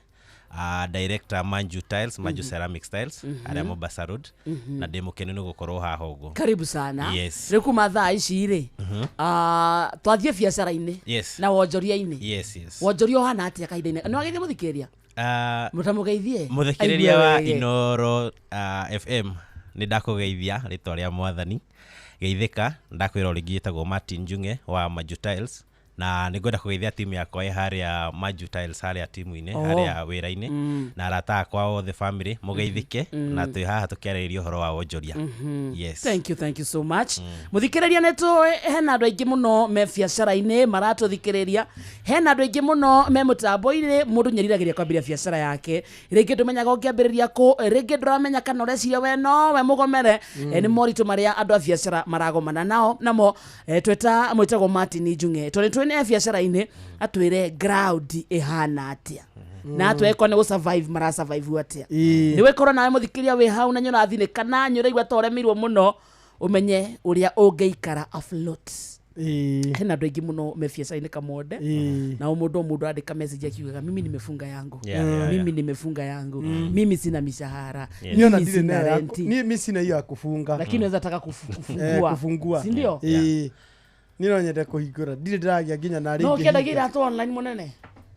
Director Manju Tiles, Manju Ceramic Tiles, harĩa Mombasa Road. Na ndĩ mũkenu nĩ gũkorwo haha ũguo. Karibu sana. Yes. Rĩu kuma thaa ici rĩ, twathiĩ biacara-inĩ Yes. na wonjoria-inĩ. Yes, yes. Wonjoria ũhana atĩa kahinda-inĩ? Nĩ wageithia mũthikĩrĩria? Mũtamũgeithie? Mũthikĩrĩria wa Aigue wega. Inoro FM nĩ ndakũgeithia rĩtwa rĩa mwathani. Geithĩka, ndakwĩra ũrĩngĩ ĩtagwo Martin Njung'e wa Manju Tiles. Na nĩ ngwenda kũgeithia timu yakwa ĩ harĩa Manju Tiles harĩa timu-inĩ, harĩa wĩra-inĩ. Na arata akwa othe family mũgeithĩke na twĩ haha tũkĩarĩrĩria ũhoro wa wonjoria. Yes. Thank you, thank you so much. Mũthikĩrĩria nĩ tũĩ hena andũ aingĩ mũno me biacara-inĩ maratũthikĩrĩria. Hena andũ aingĩ mũno me mũtambo-inĩ mũndũ nĩeriragĩria kwambĩrĩria biacara yake. Rĩngĩ ndũmenyaga ũngĩambĩrĩria kũ, rĩngĩ ndũramenya kana ũreciria we nowe mũgomere. Nĩ moritũ marĩa andũ a biacara maragomana nao namo. Tweta mwĩtagwo Martin Njung'e tondũ twĩ nĩ biacara-inĩ atwĩre ground ĩhana atĩa. Na atwekwo nĩ gũ survive mara survive atĩa. Nĩ wĩkorwo nawe mũthikĩria wĩ hau na nĩũrathinĩka na nĩũraigua ta ũremeirwo mũno ũmenye ũrĩa ũngĩikara afloat. Hena andũ aingĩ mũno me biacara-inĩ Kamonde. Na o mũndũ o mũndũ andĩka message akiugaga mimi nimefunga yangu. Mimi nimefunga yangu. Mimi sina mishahara. Niĩ ona Mimi ndirĩ sina nayo ya renti. niĩ mi sina hiyo ya kufunga. Lakini unaweza taka kufungua. Kufungua. Si ndio? Niĩ no nyende kũhingũra. Ndirĩ ndĩragĩa nginya na No rĩngĩ ũkĩendagia hinga. iratũ online mũnene?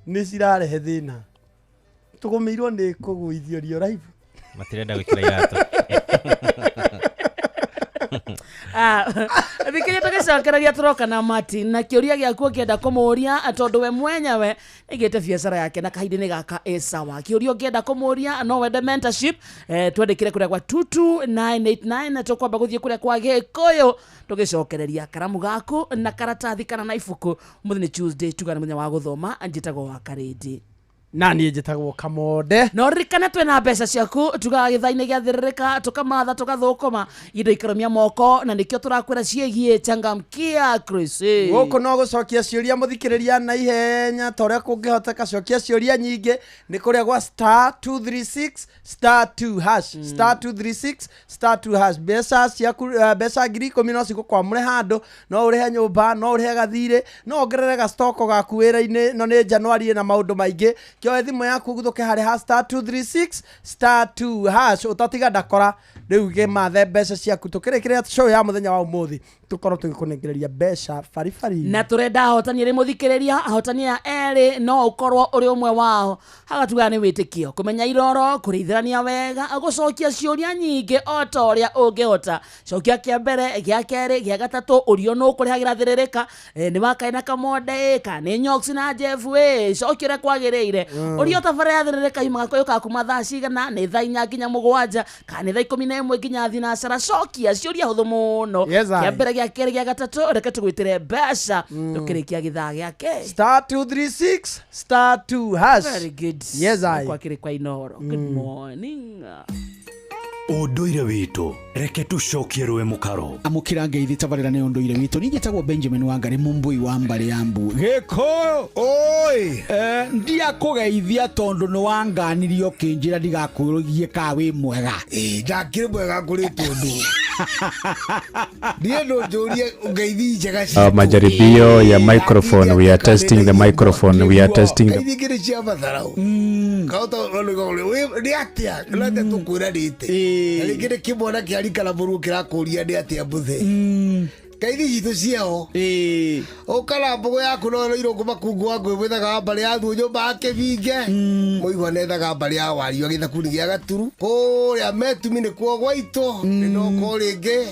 Nĩ cirarehe thĩna. Tũgũmĩirwo nĩ kũgũithio rio live. Matirenda gwĩkĩra iratũ. Thikĩria tũgĩcokereria tũroka na Martin na kĩũria gĩaku ũngĩenda kũmũria tondũ we mwenyewe aigĩte biacara yake na kahinda-inĩ gaka ĩ sawa. Kĩũria ũngĩenda kũmũria no wende mentorship, twandĩkĩre kũrĩa gwa 22989 na tũkwamba gũthiĩ kũrĩa kwa Gĩkũyũ tũgĩcokereria karamu gaku na karatathi kana na ibuku. Ũmũthĩ nĩ Tuesday, tuga nĩ mũthenya wa gũthoma. Njĩtagwo wa Karĩndĩ. Na niĩ njĩtagwo Kamonde. No ririkane twĩna mbeca ciaku tugaga gĩthaa-inĩ gĩa thĩrĩrĩka, tũkamatha, tũgathũkũma indo ikarũmia moko, na nĩkĩo tũrakwĩra ciĩgiĩ changamkia Chris. Gũkũ no gũcokia ciũria mũthikĩrĩria na ihenya ta ũrĩa kũngĩhoteka. Cokia ciũria nyingĩ nĩ kũrĩa gwa star 236 star 2 hash, star 236 star 2 hash. Mbeca ciaku, mbeca 10,000 no cigũkwamũre handũ, no ũrĩhe nyũmba, no ũrĩhe gathirĩ, no wongerere gastoko gaku wĩra-inĩ. No nĩ Januari na maũndũ maingĩ, kĩoe thimũ yaku ũguthũke harĩ ha star 236 star 2 hash. Ũtatiga ndakora rĩu gĩmathe mbeca ciaku. Tũkĩrĩkĩrĩria show ya mũthenya wa ũmũthĩ, tũkorwo tũgĩkũnengereria mbeca baribari. Na tũrenda ahotani erĩ mũthikĩrĩria, ahotani aya erĩ no ũkorwo ũrĩ ũmwe wao. Haga tugaga nĩ wĩtĩkio, kũmenya iroro, kũrĩithania wega, gũcokia ciũria nyingĩ o ta ũrĩa ũngĩhota. Cokia kĩa mbere, gĩa kerĩ, gĩa gatatũ, ũrio nũ ũkũrĩhagĩra thĩrĩrĩka, nĩ wakaĩ na Kamonde ĩ, kana nĩ Nyox na Jeff ĩ, cokia ũrĩa kwagĩrĩire. Ũrio tabarĩra ya thĩrĩrĩka yumaga yũkaga kuma thaa cigana, nĩ thaa 4 nginya 7, kana nĩ thaa 11 nginya thinacara. Cokia ciũria hũthũ mũno. Yes, I. Kĩa mbere, gĩa kerĩ, gĩa gatatũ, reke tũgwĩtĩre mbeca tũkĩrĩkia gĩthaa gĩake. Star 236 star 2 hash. Very good. Yes, I. Kwakĩrĩ kwa Inoro. Good morning. Ũndũire witũ, reke tũcokie rũĩ mũkaro. Amũkĩra ngeithi tabarĩra nĩ ũndũire witũ. Niĩ njĩtagwo Benjamin Wangari, Mũmbũi wa mbarĩ ya mbu Gĩkũyũ. Oi. Ndiakũgeithia tondũ nĩ wanganirie ũkĩnjĩra ndigakwĩrũgie ka wĩ mwega. Ĩ, ndakĩrĩ mwega ngũrĩtwo ndũ niĩ ndũnjũrie ngeithi njega. Majaribio ya microphone. We are testing the microphone. We are testing the Ngeithi ingĩ nĩ cia matharau kahota nĩ atĩa nate tũkwĩra nĩte, na rĩngĩ nĩ kĩmwana kĩa rika na mũruo kĩrakũria nĩ atĩa mũthee. Ngeithi citũ ciao ũkara mbũgũ yaku no irũngũ makungu wa ngũĩ mwĩthaga wa mbarĩ ya thuo nyũmba ya kĩbinge mũigua nethaga mbarĩ ya wario gĩthakuni gĩa gaturu kũrĩa metumi nĩkuo gwaitũ nĩ noko rĩngĩ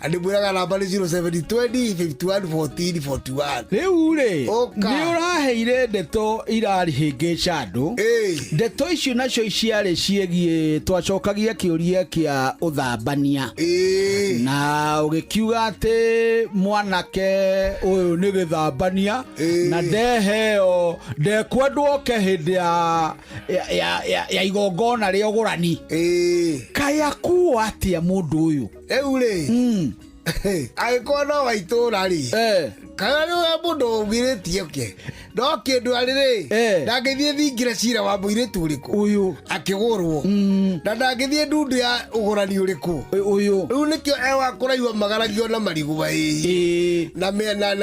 andĩmwĩraga namba nĩ 0720 51 14 41. Rĩu rĩ, Ũka. nĩ ũraheire ndeto irarihĩngĩca andũ. Ndeto icio nacio ciarĩ ciĩgiĩ twacokagia kĩũria kĩa ũthambania na ũgĩkiuga atĩ mwanake ũyũ nĩ gĩthambania na ndeheo ndekwendwo oke hĩndĩ ya igongona rĩa ũgũrani. Kaĩ akuo atĩa mũndũ ũyũ? Rĩu rĩ, angĩkorwo no wa itũũra rĩ, kana nĩ we mũndũ ũgirĩtie ke no kĩndũ arĩ rĩ, ndangĩthiĩ thingira cira wa mũirĩtu ũrĩkũ ũyũ akĩgũrwo, na ndangĩthiĩ ndundu ya ũgũrani ũrĩkũ ũyũ. Rĩu nĩkĩo ewa kũraihwo magaragio na marigũ mahĩhie na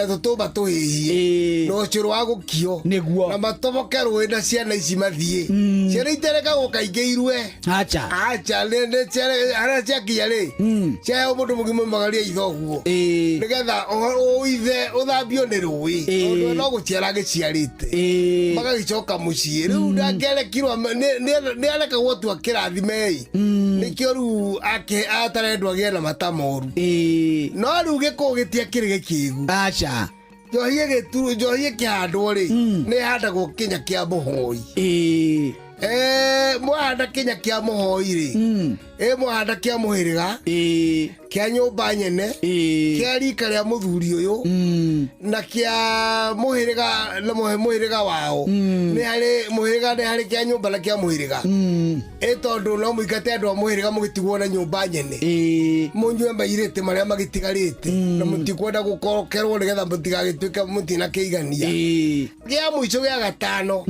tũtũmba tũhĩhie na ũcũrũ wa gũkio nĩguo na matoboke rũĩ na ciana ici mathiĩ ciana iterekagwo kaingĩ irue. Acha. Acha, harĩa ciakinya rĩ, ciaheo mũndũ mũgima magaria itho ũguo nĩgetha ũithe ũthambio nĩ rũĩ tondũ no gũciara agĩciarĩte magagĩcoka mũciĩ. Rĩu ndangĩarekirwo, nĩ arekagwo tu akĩrathime-ĩ, nĩkĩo rĩu atarendwo agĩe na mata moru. No rĩu gĩkũyũ gĩtiakĩrĩ gĩkĩgu. Acha. Njohi ĩgĩtu njohi ĩkĩhandwo rĩ, nĩ ĩhandagwo kĩnya kĩa mũhoi. Mwahanda kĩnya kĩa mũhoi rĩ, mwahanda kĩa mũhĩrĩga, kĩa nyũmba nyene, kĩa rika rĩa mũthuri ũyũ na kĩa mũhĩrĩga na mũhĩrĩga wao. Nĩ harĩ mũhĩrĩga, nĩ harĩ kĩa nyũmba na kĩa mũhĩrĩga. Ĩ tondũ no mũingate andũ a mũhĩrĩga mũgĩtigwo na nyũmba nyene, mũnyue mairĩte marĩa magĩtigarĩte na mũtikwenda gũkorokerwo nĩgetha mũtigagĩtuĩke mũtinakĩigania. Gĩa mũico gĩa gatano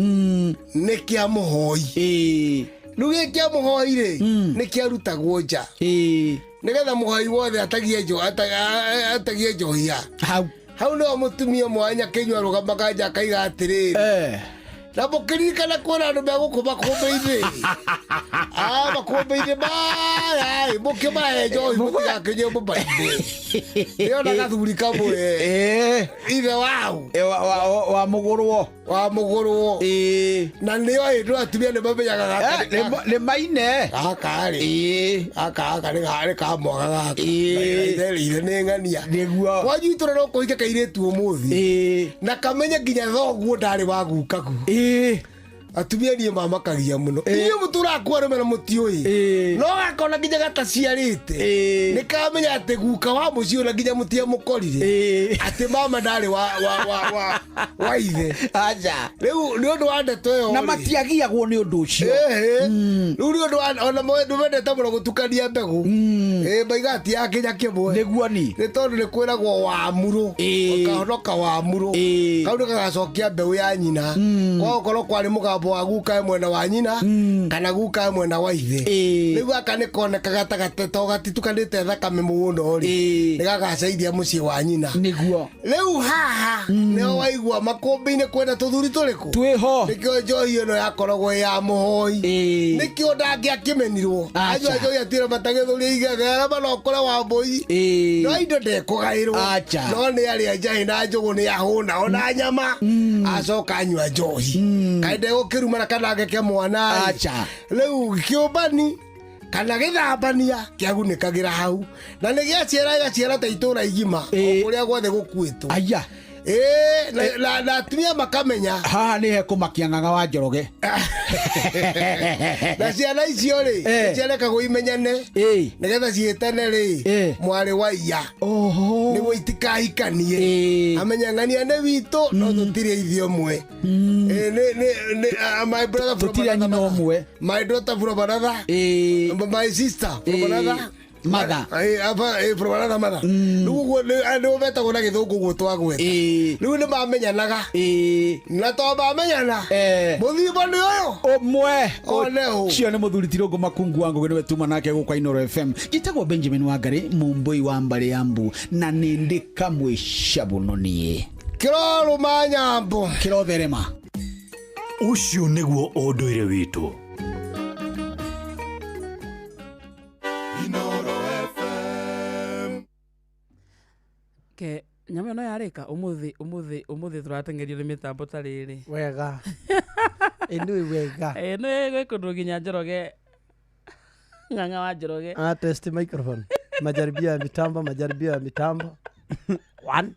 nĩ kĩa mũhoi. Rĩu gĩ kĩa mũhoi rĩ, nĩ kĩarutagwo nja nĩgetha mũhoi wothe atagie atagie njohia hau. Hau nĩho mũtumia mwanya kĩnyua arũgamaga nja akaiga atĩrĩrĩ, na mũkĩririkana kwĩna andũ megũkũ makũmbĩ-inĩ. Makũmbĩ-inĩ maya ĩ, mũkĩmahe njohi mũtigakĩnyue mũmainde. Ndĩrona gathuri kamwe ithe wau wa mũgũrwo wa mũgũrwo na nĩo ĩ ndũ atumia nĩ mamenyaga gaka nĩ maine gaka rĩ gaka gaka nĩ nĩ ka mwaga gaka ithe ithe nĩ ng'ania nĩguo kwanyu itũra no kũhike kairĩtu ũmũthĩ na kamenye nginya thoguo ndarĩ wa gukagu atumia niĩ mamakagia mũno inyuĩ mũtũraga kwa arũme na mũtiũĩ no gakona nginya gataciarĩte nĩ kamenya atĩ guka wa mũciĩ ũyũ na nginya mũtiamũkorire atĩ mama ndarĩ wa ithe. Aca. Rĩu nĩ ũndũ wa ndeto ĩyo Na rĩ. matiagiagwo nĩ ũndũ ũcio. Rĩu nĩ ũndũ wa ona nĩ mendete mũno gũtukania mbegũ. Maiga ti ya kĩnya kĩmwe. Nĩguo ni. Nĩ tondũ nĩ kwĩragwo wamurũ. Ũkahonoka wamurũ. Kau nĩ gagacokia mbeũ ya nyina. Kwa gũkorwo kwarĩ mũgambo wa guka e mwena wa nyina kana guka e mwena wa ithe. Rĩu gaka nĩ konekaga ta to gatitukanĩte thakame mũno rĩ. Nĩ gagacaithia mũciĩ wa nyina. Nĩguo. Rĩu haha nĩho waigua makũmbĩ-inĩ kwĩna tũthuri tũrĩkũ? Twĩho. Nĩkĩo njohi ĩno yakoragwo ĩ ya mũhoi. Nĩkĩo ndangĩakĩmenirwo. Anyua njohi atire matagĩthũria igega arĩa manokore wa mbũi. No indo ndekũgaĩrwo. Acha. No nĩ arĩa njahĩ na njũgũ nĩ ahũna ona nyama. Acoka anyua njohi. Kaĩ ndegũkĩrumana kana angeke mwana. Acha. Rĩu kĩũmbani kana gĩthambania kĩagunĩkagĩra hau na nĩ gĩaciara gĩgaciara ta itũra igima o kũrĩa guothe gũkuĩtwo. Aya. Na atumia makamenya haha nĩ hekũmakia ng'ang'a wa Njoroge. Na ciana icio rĩ ciarekagwo imenyane nĩgetha ciĩtane rĩ mwarĩ wa iya nĩguo itikahikanie amenye ng'ania nĩ witũ no tũtirĩ ithe ũmwe. My brother from Tũtirĩ a another nyina mother. ũmwe. My daughter from another. My sister from another mother. From another mother. Rĩu ũguo nĩguo metagwo na gĩthũngũ ũguo twagweta. Rĩu nĩ mamenyanaga na to mamenyana mũthimbo nĩ ũyũ ũmwe One ũ. Cio nĩ mũthuri ti Rũngũ Makungu wa Ngũgĩ nĩwe tuma nake gũkũ Inooro FM. Njĩtagwo Benjamin Wangari mũmbũi wa mbarĩ ya mbu na nĩ ndĩ kamwe cabuno niĩ. Kĩrorũma nyambo. Kĩrotherema. Ũcio nĩguo ũndũire witũ. Ke nyamũ ĩno yarĩka ũmũthĩ ũmũthĩ ũmũthĩ tũrateng'erio nĩ mĩtambo ta rĩrĩ. Wega. Ĩnĩ wega. Nĩ gwĩ kũndũ nginya Njoroge ng'ang'a wa Njoroge. Ah, test microphone. Majaribio ya mitambo, majaribio ya mitambo. One.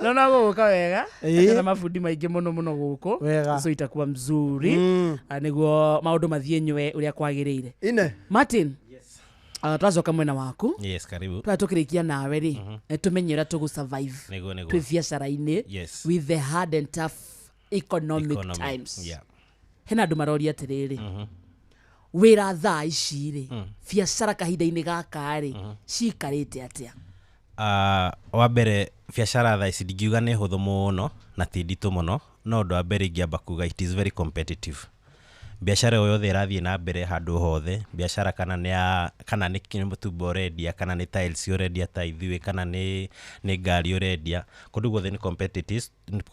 No no gũgũka wega. Na mabundi maingĩ mũno mũno gũkũ. Wega. So itakuwa mzuri. Nĩguo maũndũ mathiĩ nywe ũrĩa kwagĩrĩire. Ine. Martin. Yes. Twacoka mwena waku. Yes, karibu. Twa tũkĩrĩkia nawe rĩ tũmenye ũrĩa tũgũ survive. Nĩguo, nĩguo. Twĩ biacara-inĩ. Yes. With the hard and tough economic times. Yeah. Hena andũ maroria atĩrĩrĩ. Wĩra thaa ici rĩ biacara kahinda-inĩ gaka rĩ cikarĩte atĩa? Wa mbere biacara thaa ici ndingiuga nĩ hũthũ mũno na ti nditũ mũno no ũndũ wa mbere ingĩamba kuga it is very competitive. Biacara o yothe ĩrathiĩ na mbere handũ hothe biacara kana nĩ ya kana nĩ mũtumbo ũrendia kana nĩ tiles ũrendia ta ithuĩ kana nĩ ngari ũrendia kũndũ guothe nĩ competitive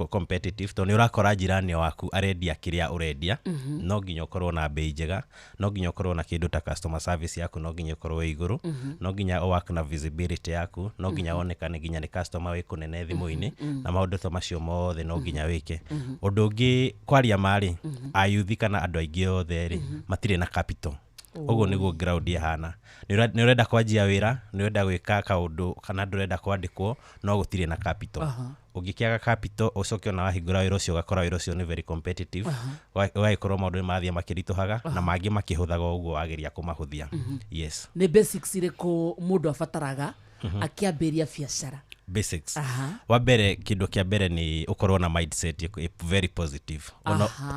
competitive tondũ nĩ ũrakora jirani waku arendia kĩrĩa ũrendia. No nginya ũkorwo na bei njega no nginya ũkorwo na kĩndũ ta customer service yaku no nginya ũkorwo wĩ igũrũ no nginya ũ work na visibility yaku no nginya wonekane nginya nĩ customer wĩ kũnene thimũ-inĩ na maũndũ ta macio mothe no nginya wĩke. Ũndũ ũngĩ kwaria marĩ ayuthi kana andũ aingĩ othe rĩ matirĩ na capital. Ũguo nĩguo ground ĩhana. Nĩ ũrenda kwanjia wĩra nĩ ũrenda gwĩka kaũndũ kana ndũrenda kwandĩkwo no gũtirĩ na capital. Ũngĩkĩaga capital ũcoke ona wahingũra wĩra ũcio ũgakora wĩra ũcio nĩ very competitive. Ũgagĩkorwo maũndũ nĩ mathiĩ makĩritũhaga na mangĩ makĩhũthaga ũguo wageria kũmahũthia. Yes. Nĩ basics irĩkũ mũndũ abataraga akĩambĩrĩria biacara? Basics. Wa mbere kĩndũ kĩa mbere nĩ ũkorwo na mindset very positive.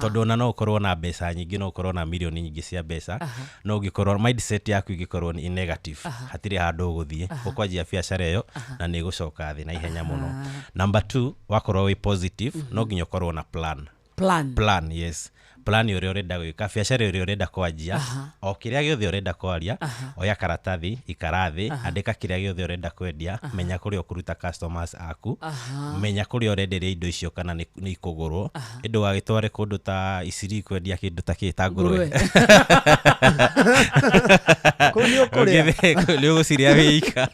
Tondũ ona no ũkorwo na mbeca nyingĩ no ũkorwo na mirioni nyingĩ cia mbeca no ũngĩkorwo mindset yaku ĩngĩkorwo nĩ negative hatirĩ handũ ũgũthiĩ ũkwanjia biacara ĩyo na nĩ ĩgũcoka thĩ na ihenya mũno. Number 2 wakorwo wĩ positive no nginya ũkorwo na plan. Plan. Plan, yes. Plan ũrĩa ũrenda gwĩka, biacara ĩrĩa ũrenda kwanjia, o kĩrĩa gĩothe ũrenda kwaria, oya karatathi, ikara thĩ, andĩka kĩrĩa gĩothe ũrenda kwendia, menya kũrĩa ũkũruta customers aku, menya kũrĩa ũrenderia indo icio kana nĩ ikũgũrwo, ĩndĩ ũgagĩtware kũndũ ta Isiri kwendia kĩndũ ta kĩ ta ngũrwe. Kũu nĩ ũkũrĩa. Nĩ ũgũcirĩa wĩika.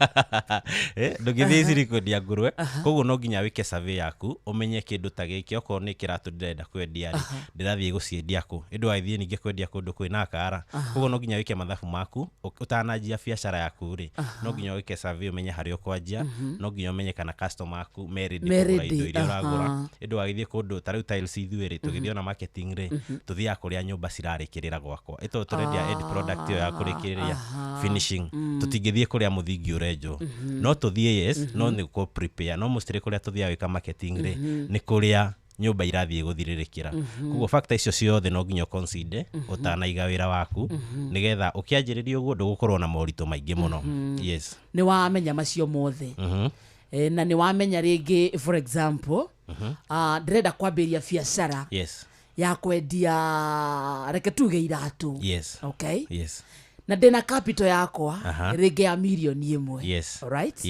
Ndũngĩthiĩ Isiri kwendia ngũrwe. Koguo no nginya wĩke survey yaku, ũmenye kĩndũ ta gĩkĩ, okorwo nĩ kĩratũ ndĩrenda kwendia rĩ, ndĩrathiĩ gũciendia kũ, ĩndĩ wagĩthiĩ ningĩ kwendia kũndũ kwĩna akara. Koguo no nginya wĩke mathabu maku ũtananjia biacara yaku rĩ, no nginya wĩke survey ũmenye harĩa ũkwanjia, no nginya ũmenye kana customer aku me ready Me kũgũra ready, indo iria ũragũra. Ĩndĩ wagĩthiĩ kũndũ ta rĩu tiles, ithuĩ rĩ, tũgĩthiĩ ona marketing rĩ, tũthiaga kũrĩa nyũmba cirarĩkĩrĩra gwakwa, ĩ tondũ tũrendia end product ĩyo ya kũrĩkĩrĩria, finishing. Tũtingĩthiĩ kũrĩa mũthingi ũrenjwo. No tũthiĩ, yes, no nĩ kũ prepare, no mostly kũrĩa tũthiaga gwĩka marketing rĩ, nĩ kũrĩa nyũmba irathiĩ gũthirĩrĩkĩra. Koguo factor icio ciothe no nginya ũconsider ũtanaiga wĩra waku, nĩgetha ũkĩanjĩrĩria ũguo ndũgũkorwo na moritũ maingĩ mũno. Yes. Nĩ wamenya macio mothe. Na nĩ wamenya rĩngĩ, for example, ndĩrenda kwambĩrĩria biacara ya kwendia, reke tuge iratũ. Okay. Na ndĩna capital yakwa rĩngĩ ya mirioni 1. Alright?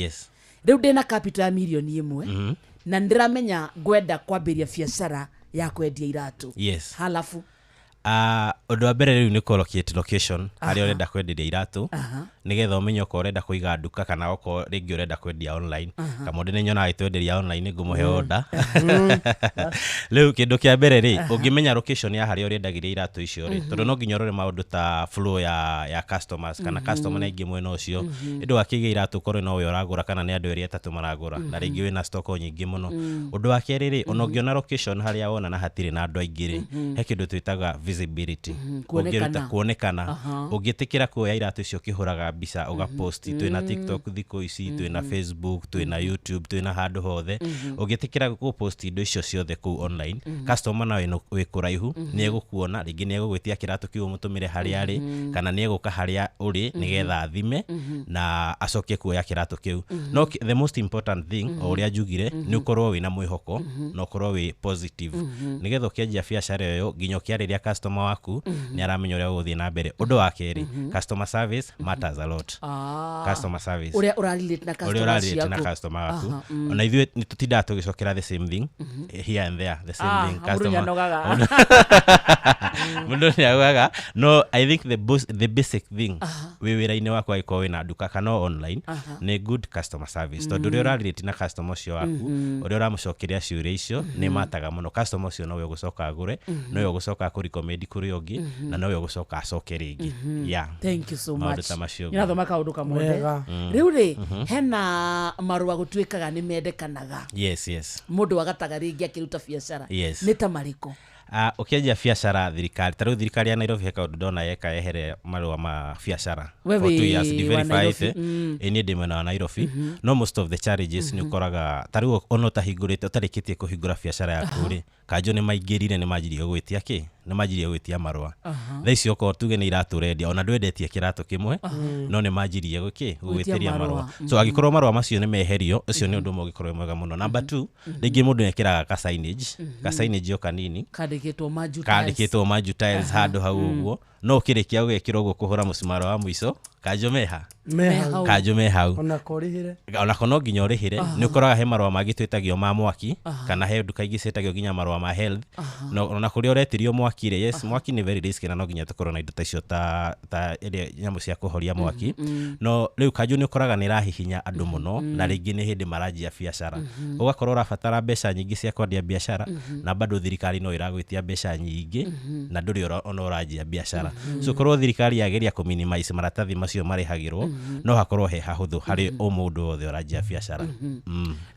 Rĩu ndĩna capital ya mirioni 1 na ndĩramenya ngwenda kwambĩrĩria biacara ya kwendia iratũ. Halafu? Ũndũ wa mbere rĩu nĩ kũ locate location harĩa ũrenda kwenderia iratũ, nĩgetha ũmenye okorwo ũrenda kũiga nduka kana okorwo rĩngĩ ũrenda kwendia online. Kamũndũ nĩ nyonaga agĩtwenderia online, ngũmũhe order. Rĩu kĩndũ kĩa mbere rĩ, ũngĩmenya location ya harĩa ũrendagĩria iratũ icio rĩ, tondũ no nginya ũrore maũndũ ta flow ya customers kana customer nĩ aingĩ mwena ũcio, ĩndĩ wakĩiga iratũ ũkorwo nowe ũragũra kana nĩ andũ erĩ atatũ maragũra, na rĩngĩ wĩna stock nyingĩ mũno. Ũndũ wa kerĩ rĩ, ona ũngĩona location harĩa wona na hatirĩ na andũ aingĩ rĩ, he kĩndũ twĩtaga visibility. Kuonekana. Ũngĩruta kuonekana, ũngĩtĩkĩra kuoya iratũ icio ũkĩhũraga mbica ũgaposti, twĩna TikTok thikũ ici, twĩna Facebook, twĩna YouTube, twĩna handũ hothe, ũngĩtĩkĩra gũpost indo icio ciothe kũu online, customer na wĩ kũraihu nĩ egũkuona, rĩngĩ nĩ egũgwĩtia kĩratũ kĩu ũmũtũmĩre harĩa arĩ, kana nĩ egũka harĩa ũrĩ nĩgetha athime na acoke kuoya kĩratũ kĩu. No the most important thing, o ũrĩa njugire, nĩ ũkorwo wĩna mwĩhoko na ũkorwo wĩ positive, nĩgetha ũkĩanjia biacara ĩyo nginya ũkĩarĩria customer waku nĩ aramenya ũrĩa ũgũthiĩ na mbere. Ũndũ wa kerĩ, customer service matters a lot. Customer service. Ũrĩa ũrarelate na ũrĩa customer ũrarelate na ciaku. Customer waku. Ona ithuĩ nĩ tũtindaga tũgĩcokera the same thing here and there, the same thing. Mũndũ nĩanogaga. Mũndũ nĩ augaga, no I think the basic thing wĩ wĩra-inĩ waku, angĩkorwo wĩna nduka kana o online, nĩ good customer service, tondũ ũrĩa ũrarelate na customer ũcio waku, ũrĩa ũramũcokeria ciũria icio nĩ mataga mũno. Customer ũcio nowe ũgũcoka agũre, nowe ũgũcoka akũrecommend kũrĩ ũngĩ, na nowe ũgũcoka acoke rĩngĩ. Yeah. Thank you so Maũndũ much. ta macio. Nĩrathoma kaũndũ kamwe. Wega. Rĩu rĩ, hena marũa gũtuĩkaga nĩ mendekanaga mũndũ agataga rĩngĩ akĩruta biacara? Nĩ ta marĩkũ? Ũkĩanjia biacara, thirikari, ta rĩu thirikari ya Nairobi, he kaũndũ ndona yeka, yehere marũa ma biacara We for 2 wĩ years wa ndi-verify. Nairobi? Ĩ niĩ ndĩ mwena wa Nairobi. No most of the challenges nĩ ũkoraga ta rĩu ona ũtahingũrĩte, ũtarĩkĩtie kũhingũra biacara yaku rĩ, kanjũ nĩ maingĩrire, nĩ manjirie gũgwĩtia kĩ, nĩ manjirie gwĩtia marũa. Thaa ici okorwo tuge nĩ iratũ ũrendia, ona ndwendetie kĩratũ kĩmwe, no nĩ manjirie gwĩki gũgwĩtĩria marũa. Marũa. So angĩkorwo marũa macio nĩ meherio, ũcio nĩ ũndũ ũmwe ũngĩkorwo wĩ mwega mũno. Number two, rĩngĩ mũndũ nĩ ekĩraga ka signage, ka signage o kanini kandĩkĩtwo Manju Tiles. Kandĩkĩtwo Manju Tiles handũ hau ũguo, no ũkĩrĩkia gũgekĩra ũguo kũhũra mũcumaro wa mũico, kanjũ meha. Me hau. Kanjũ me hau. Ona korĩhĩre. Onako no nginya ũrĩhĩre. Nĩ ũkoraga he marũa mangĩ twĩtagio ma mwaki, kana he nduka ingĩ ciĩtagio nginya marũa ma health. No ona kũrĩa ũretirio mwaki rĩ, yes, mwaki nĩ very risky na no nginya tũkorwo na indo ta icio, ta ĩrĩa nyamũ cia kũhoria mwaki. No rĩu kanjũ nĩ ũkoraga nĩ ĩrahihinya andũ mũno, na rĩngĩ nĩ hĩndĩ maranjia biacara, ũgakorwo ũrabatara mbeca nyingĩ cia kwandia biacara, na bado thirikari no ĩragwĩtia mbeca nyingĩ na ndũrĩ ona ũranjia biacara. So korwo thirikari yageria kũ minimize maratathi macio marĩhagĩrwo, no hakorwo he hahũthũ harĩ o mũndũ wothe ũranjia biacara.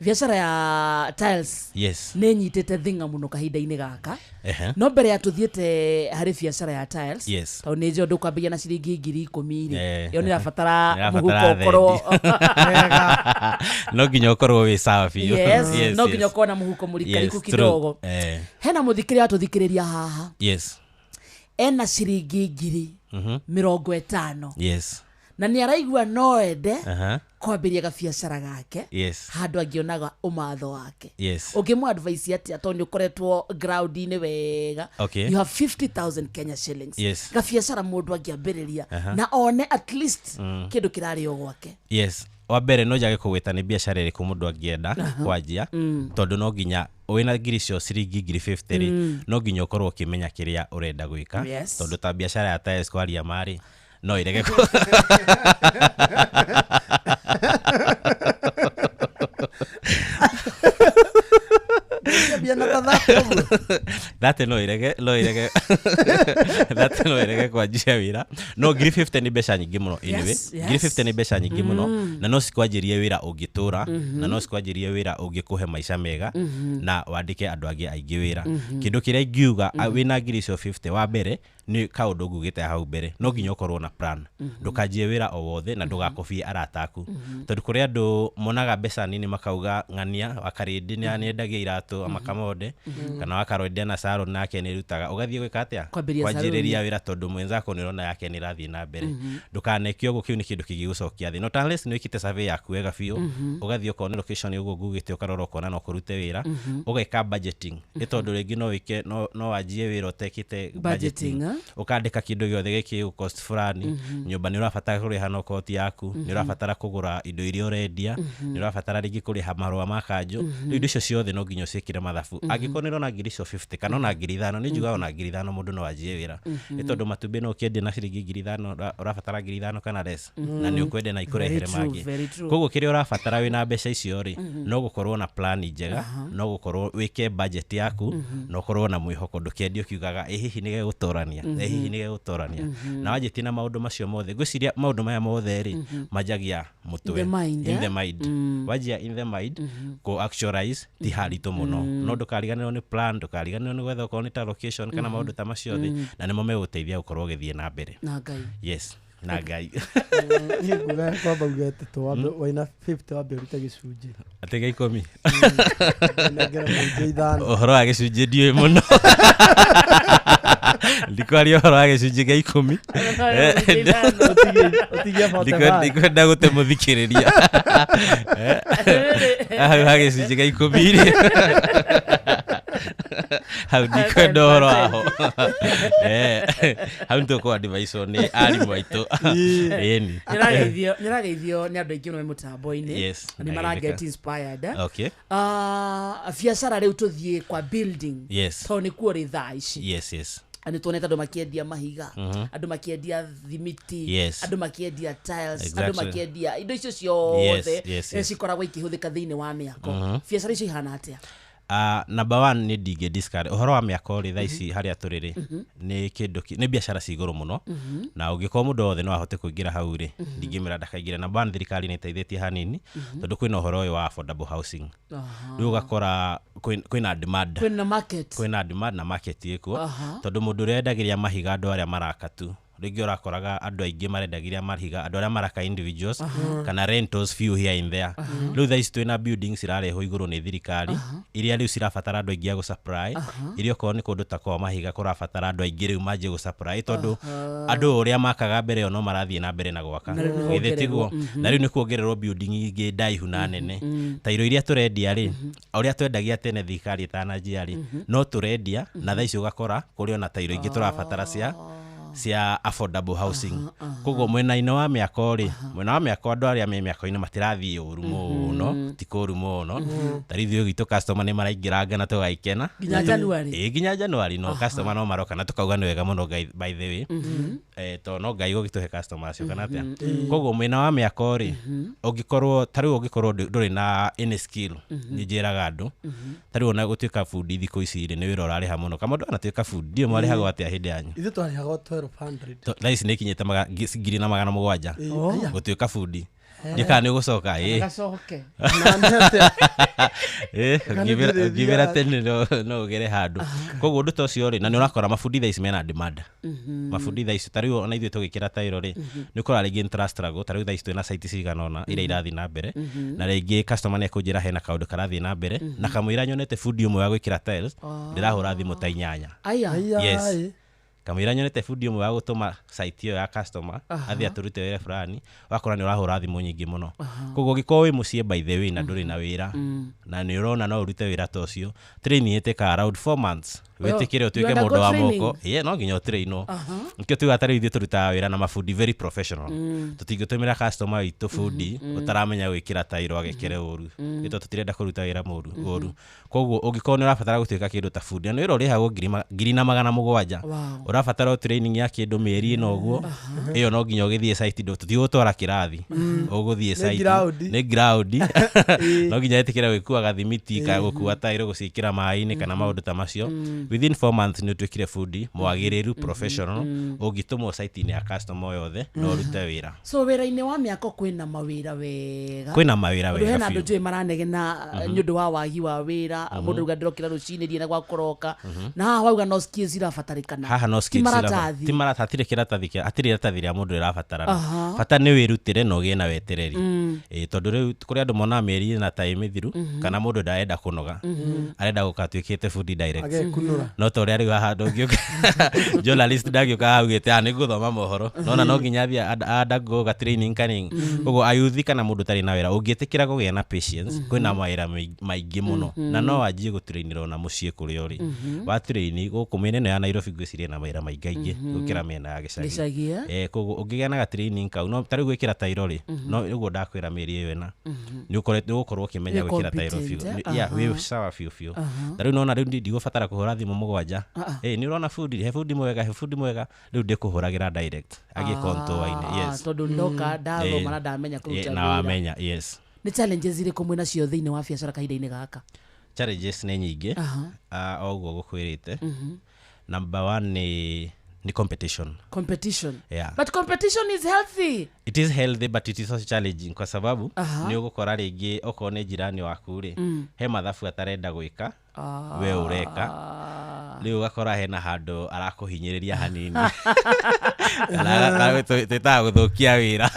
Biacara ya tiles nĩ nyitĩte thinga mũno kahinda-inĩ gaka. No mbere ya tũthiĩte harĩ biacara ya tiles, tondũ nĩ njũĩ ndũkwambĩrĩria na ciringi 10,000 rĩ, ĩyo nĩ ĩrabatara Nĩ mũhuko ĩrabatara ũkorwo thendi. No nginya ũkorwo wĩ sawa biũ. No nginya ũkorwo na mũhuko mũrikariku kidogo. Hena mũthikĩrĩria watũthikĩrĩria haha, ena ciringi 50,000. Na nĩ araigua no ende Aha. kwambĩrĩria gabiacara gake Yes. handũ angĩonaga ũmatho wake. Yes. Ũngĩmũ advice atĩa tondũ nĩ ũkoretwo ground-inĩ wega? Okay. You have 50,000 Kenya shillings. Yes. Gabiacara mũndũ angĩambĩrĩria Aha. na one at least kĩndũ kĩrarĩo gwake. Yes, wa mbere no njage kũgwĩta nĩ biacara ĩrĩkũ mũndũ angĩenda kwanjia, tondũ no nginya wĩna ngiri icio ciringi ngiri 50 rĩ, no nginya ũkorwo ũkĩmenya kĩrĩa ũrenda gwĩka. Yes. Tondũ ta biacara ya tiles kwaria marĩ no ĩrege Mbia na ta thate ũguo. Thate no ĩrege, no ĩrege thate, no ĩrege kwanjia wĩra. No ngiri 50 nĩ mbeca nyingĩ mũno anyway. Ngiri 50 nĩ mbeca nyingĩ mũno, na no cikwanjĩrie wĩra ũngĩtũra, na no cikwanjĩrie wĩra ũngĩkũhe maica mega, na wandĩke andũ angĩ aingĩ wĩra. Kĩndũ kĩrĩa ingiuga, wĩna ngiri icio 50, wa mbere nĩ kaũndũ ngugĩte hau mbere, no nginya ũkorwo na plan. Ndũkanjie wĩra o wothe na ndũgakobie arata aku, tondũ kũrĩ andũ monaga mbeca nini makauga ng'ania wakarĩndĩ nĩ nĩendagia iratũ makamonde, kana wakarwendia na salon nake nĩ ĩrutaga, ũgathiĩ gwĩka atĩa? Kwambĩrĩria Kwanjĩrĩria wĩra tondũ mwenzako nĩ ũrona yake nĩ ĩrathiĩ na mbere. Ndũkaneke ũguo, kĩu nĩ kĩndũ kĩngĩgũcokia thĩ, not unless nĩ wĩkĩte survey yaku wega biũ, ũgathiĩ okorwo nĩ location ũguo ngugĩte, ũkarora ũkona no kũrute wĩra, ũgeka budgeting, nĩ tondũ rĩngĩ no wĩke no wanjie wĩra ũtekĩte budgeting, eh? Ũkandĩka kĩndũ gĩothe gĩkĩ cost fulani, nyũmba nĩ ũrabatara kũrĩha no koti yaku, nĩ ũrabatara kũgũra indo iria ũrendia, nĩ ũrabatara rĩngĩ kũrĩha marũa ma kanjũ. Rĩu indo icio ciothe no nginya ũciĩkĩre mathabu. Angĩkorwo nĩ ũrona ngiri icio 50 kana ona ngiri 5, nĩ njugaga ona ngiri 5 mũndũ no anjie wĩra, nĩ tondũ matumbĩ no ũkĩendie na ciringi ngiri 5, ũrabatara ngiri 5 kana less, na nĩ ũkwendia na ikũrehere Very true, mangĩ. very true. Koguo kĩrĩa ũrabatara wĩna mbeca icio rĩ, no gũkorwo na plan njega, no gũkorwo wĩke budget yaku, na ũkorwo na mwĩhoko. Ndũkendie ũkiugaga ĩ hihi nĩ gegũtorania, ĩ hihi nĩ gegũtorania. Na wanjĩtie na maũndũ macio mothe, ngwĩciria maũndũ maya mothe rĩ, manjagia mũtwe. The mind, in eh? the mind. Wanjia in the mind kũ actualize ti haritũ mũno, no ndũkariganĩrwo nĩ plan, ndũkariganĩrwo nĩ gwetha okorwo nĩ ta location kana maũndũ ta macio thĩ, na nĩmo megũteithia gũkorwo ũgĩthiĩ na mbere. Na Ngai. Yes, na Ngai. Niĩ nguga kwamba uge atĩ to wambe waina 50 wambe ũrute gĩcunjĩ. Atĩ gĩa 10. Nengere mũingĩ 5. Ũhoro wa gĩcunjĩ ndiũĩ mũno, ndikwaria ũhoro wa gĩcunjĩ gĩa 10. Ũtigie 45. Ndikwenda gũte mũthikĩrĩria hau ha gĩcunjĩ gĩa 10 rĩ, hau ndikwenda ũhoro waho. Hau nĩtũkũ advice nĩ arimũ aitũ, ĩni. Nĩrageithio nĩ andũ aingĩ mũno me mũtambo-inĩ. Yes, Na nĩ mara ndageithĩka. get inspired, eh? Okay. Ah, biacara rĩu tũthiĩ kwa building, Yes. tondũ nĩkuo rĩ thaa ici. Yes. Nĩ tuonete andũ makĩendia mahiga, andũ makĩendia thimiti, andũ makĩendia tiles, andũ makĩendia indo icio ciothe cikoragwo ikĩhũthĩka thĩinĩ wa mĩako. Biacara icio ihana atĩa? Number one, nĩ ndingĩ discard ũhoro wa mĩako rĩ, thaa ici harĩa tũrĩ rĩ, nĩ kĩndũ nĩ biacara ci igũrũ mũno, na ũngĩkorwo mũndũ wothe no ahote kũingĩra hau rĩ, ndingĩmĩra ndakaingĩre. Number one, thirikari nĩ ĩteithĩtie hanini, tondũ kwĩna ũhoro ũyũ wa affordable housing. Rĩu ũgakora kwĩna demand. Kwĩna market. Kwĩna demand na market ĩkuo, tondũ mũndũ ũrĩa endagĩria mahiga andũ arĩa maraka tu, rĩngĩ ũrakoraga andũ aingĩ marendagĩria mahiga andũ arĩa maraka individuals kana rentals few here and there. Rĩu thaa ici twĩna buildings irarehwo igũrũ nĩ thirikari, iria rĩu cirabatara andũ aingĩ a gũsupply, iria okorwo nĩ kũndũ ta kwa mahiga kũrabatara andũ aingĩ rĩu manjie gũsupply, tondũ andũ ũrĩa makaga mbere ĩyo no marathiĩ na mbere na gwaka. Na rĩu nĩ Githĩ tiguo? hongererwo. Na rĩu nĩ kuongererwo building ingĩ ndaihu na nene. Ta irio iria tũrendia rĩ, ũrĩa twendagia tene thirikari ĩtananjia rĩ, no tũrendia, na thaa ici ũgakora kũrĩ ona ta irio ingĩ tũrabatara cia affordable housing. Koguo mwena-inĩ wa mĩako rĩ, mwena wa mĩako andũ arĩa me mĩako-inĩ matirathiĩ ũru mũno, ti kũru mũno. Ta rĩu ithuĩ gwitũ customer nĩ maraingĩranga na tũgaikena. Nginya January? Ĩĩ, nginya January no customer no maroka, na tũkauga nĩ wega mũno Ngai, by the way, to no Ngai ũgĩtũhe customer acio kana atĩa. Koguo mwena wa mĩako rĩ, ũngĩkorwo ta rĩu ũngĩkorwo ndũrĩ na any skill, nĩ njĩraga andũ ta rĩu ona gũtuĩka bundi thikũ ici rĩ, nĩ wĩra ũrarĩha mũno. Kama mũndũ anatuĩka bundi, ndiũĩ mwarĩhagwo atĩa hĩndĩ yanyu. Ithuĩ twarĩhagwo 1200. Thaa ici nĩ ikinyĩte 1700 Ĩĩ. gũtuĩka bundi. Ndiũĩ kana nĩ ũgũcoka ĩ. Gacoke. Na nĩ atĩa? Ĩ, Kana ndĩrĩthiaga. ũngĩmĩra tene no ũgere handũ. Koguo ũndũ ta ũcio rĩ, na nĩ ũrakora mabundi thaa ici mena demand. Mabundi thaa ici ta rĩu ona ithuĩ tũgĩkĩra tairo rĩ, nĩ ũkora rĩngĩ nĩ tũra struggle. Ta rĩu thaa ici twĩna site cigana ũna iria irathiĩ na mbere, na rĩngĩ customer nĩ ekũnjĩra hena kaũndũ karathiĩ na mbere, na kamũira nyonete bundi ũmwe wa gwĩkĩra tiles, ndĩrahũra thimũ ta 8. Aya. Aya, Yes. ĩ. Kamũira nyonete bundi ũmwe wa gũtũma site ĩyo ya customer athiĩ atũrute wĩra fulani, wakora nĩ ũrahũra thimũ nyingĩ mũno. Koguo ũngĩkorwo wĩ mũciĩ by the way na ndũrĩ na wĩra na nĩ ũrona no ũrute wĩra ta ũcio, training ĩtĩkaga around 4 months wĩtĩkĩre You ũtuĩke undergo mũndũ wa training? moko. Yeah, no nginya ũtrainwo. Nĩkĩo tugaga ta rĩu ithuĩ tũrutaga wĩra na mabundi very professional. Tũtingĩtũmĩra customer witũ bundi ũtaramenya gwĩkĩra tairo agekĩre ũru, nĩ tondũ tũtirenda kũruta wĩra mũru ũru. Koguo ũngĩkorwo nĩ ũrabatara gũtuĩka kĩndũ ta bundi, na nĩ wĩra ũrĩhagwo 700,000, ũrabatara o training ya kĩndũ mĩeri ĩna ũguo, ĩyo no nginya ũgĩthiĩ site, tũtigũgũtwara kĩrathi, ũgũthiĩ Nĩ site. ground. Nĩ ground. No nginya wĩtĩkĩre gwĩkua gathimiti ka gũkua tairo gũciĩkĩra maĩ-inĩ kana maũndũ ta macio. Within 4 months nĩ ũtuĩkire bundi mwagĩrĩru professional, ũngĩtũmwo site-inĩ ya customer o yothe no ũrute wĩra. So wĩra-inĩ wa mĩako kwĩna mawĩra wega? Kwĩna mawĩra Tondũ wega hena andũ biũ. njũĩ maranegena nĩ ũndũ wa wagi wa wĩra, mũndũ auga ndĩrokĩra rũcinĩ thiĩ na gwa kũroka, na haha wauga no skills irabatarĩkana. Haha no ti skills maratathi. Ti maratathi, hatirĩ kĩratathi hatirĩ iratathi rĩa mũndũ rĩrabatarana. Bata nĩ wĩrutĩre na ũgĩe na wetereri. Ĩĩ, tondũ rĩu kũrĩ andũ monaga mĩeri ĩna ta ĩ mĩthiru, kana mũndũ ndarenda kũnoga, arenda gũka atuĩkĩte bundi direct. Agekunũra. No ta ũrĩa rĩu haha ndũngĩũka, journalist ndangĩũka haha augĩte "Ah, nĩ ngũthoma mohoro," nona no nginya athiĩ undergo ga training kanini. Koguo ayuthi kana mũndũ ũtarĩ na wĩra, ũngĩtĩkĩra kũgĩa na patience, kwĩna mawĩra maingĩ mũno, na no wanjie gũtrainĩra ona mũciĩ kũrĩa ũrĩ. Wa train gũkũ mĩena ĩno ya Nairobi ngwĩciria na mawĩra maingaingĩ gũkĩra mĩena ya gĩcagi. Gĩcagi, eh? Eh, koguo ũngĩgĩa na ga training kau, no ta rĩu gwĩkĩra tairo rĩ, no ũguo ndakwĩra mĩeri ĩyo ĩna nĩ ũgũkorwo ũkĩmenya Wĩ gwĩkĩra tairo biũ. competent, eh? Yeah, wĩ sawa biũ biũ. Ta rĩu nona rĩu ndigũbatara kũhũra thimũ 7. Eh, nĩ ũrona bundi, he bundi mwega, he bundi mwega, rĩu ndĩkũhũragĩra direct agĩe kontoa-inĩ. Yes. Tondũ ndoka ndathoma Eh, na ndamenya kũruta na wĩra. Wamenya, yes. Nĩ challenges irĩkũ mwĩ nacio thĩinĩ wa biacara kahinda-inĩ gaka? Challenges nĩ nyingĩ. Ah, o ũguo gũkwĩrĩte, number one nĩ competition. Competition? Yeah. But competition is healthy. It is healthy, but it is also challenging kwa sababu nĩ ũgũkora rĩngĩ okorwo nĩ jirani waku rĩ, he mathabu atarenda gwĩka, we ũreka. Rĩu ũgakora hena handũ arakũhinyĩrĩria hanini. Kana twĩtaga gũthũkia wĩra,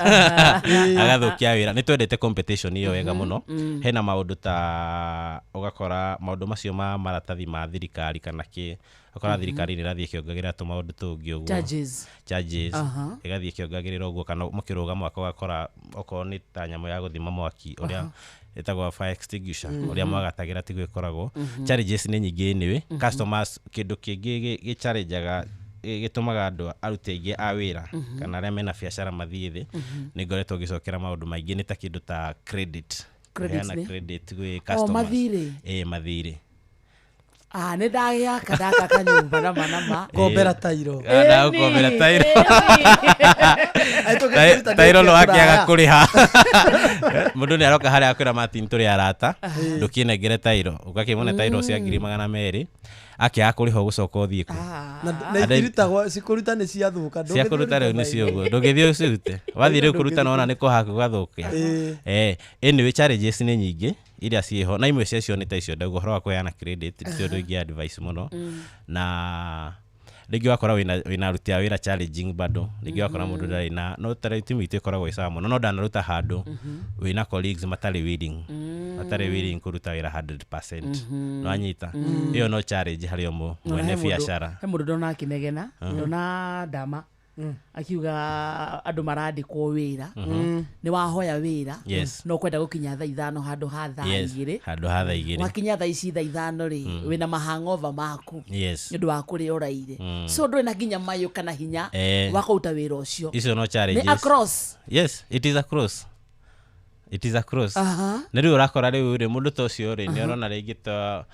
agathũkia wĩra. Nĩ twendete competition ĩyo wega mũno. Hena maũndũ ta ũgakora maũndũ macio ma maratathi ma thirikari kana kĩ, ũgakora thirikari nĩ ĩrathiĩ ĩkĩongagĩrĩra tũmaũndũ tũngĩ ũguo. Charges. Charges ĩgathiĩ ĩkĩongagĩrĩra ũguo, kana mũkĩrũga mwaka ũgakora okorwo nĩ ta nyamũ ya gũthima mwaki ũrĩa ĩtagwo fire extinguisher, ũrĩa mwagatagĩra tiguo ĩkoragwo. Challenges nĩ nyingĩ anyway. Customers, kĩndũ kĩngĩ gĩ-challengeaga, gĩtũmaga andũ aruti aingĩ a wĩra kana arĩa mena biacara mathiĩ thĩ, nĩ ngoretwo ngĩcokera maũndũ maingĩ, nĩ ta kĩndũ ta credit. Credit Kũheana nĩ? credit gwĩ O customers. Mathirĩ? Ĩ, mathirĩ. Ah, nĩ ndagĩaka ndaka kanyũmba nama nama. Ngombera tairo. Ah, ndagũkombera tairo. Tũkĩruta Tairo no kũraya. akĩaga kũrĩha, mũndũ nĩ aroka harĩa akwĩra, "Martin, tũrĩ arata, ndũkĩnengere tairo." Ũgakĩmũne tairo cia 200,000, akĩaga kũrĩha ũgũcoka ũthiĩ kũ? Na itirutagwo cikũruta nĩ ciathũka. Cia kũruta rĩu nĩ cio ũguo ndũngĩthiĩ ũcirute, wathiĩ rĩu kũruta nona nĩ kũhaku gathũkia. Eh, anyway, challenges nĩ nyingĩ iria ciĩho, na imwe ciacio nĩ ta icio ndauga, ũhoro wa kũheana credit ti ũndũ ingĩ advice mũno. Na rĩngĩ wakora wĩna aruti a wĩra challenging bado, rĩngĩ wakora mũndũ ndarĩ na, no ta rĩu timu itũ ĩkoragwo ĩ sawa mũno, no ndanaruta handũ wĩna colleagues matarĩ willing kũruta wĩra 100%. No anyita ĩyo no challenge harĩ o Ona mwene he mũndũ- biacara. He mũndũ ndona akĩnegena, ndona ndama akiuga andũ marandĩkwo wĩra, nĩ wahoya wĩra no kwenda gũkinya thaa 5 handũ ha thaa 2. Handũ ha thaa 2. Wakinya thaa ici thaa 5 rĩ, wĩna mahang'ova maku nĩ ũndũ wa kũrĩa ũraire, so ndũrĩ na nginya mayũ kana hinya wa kũruta wĩra ũcio. Icio no challenges. Nĩ across. Yes, it is across, it is across. Nĩ rĩu ũrakora rĩu rĩ, mũndũ ta ũcio rĩ, nĩ ũrona rĩngĩ ta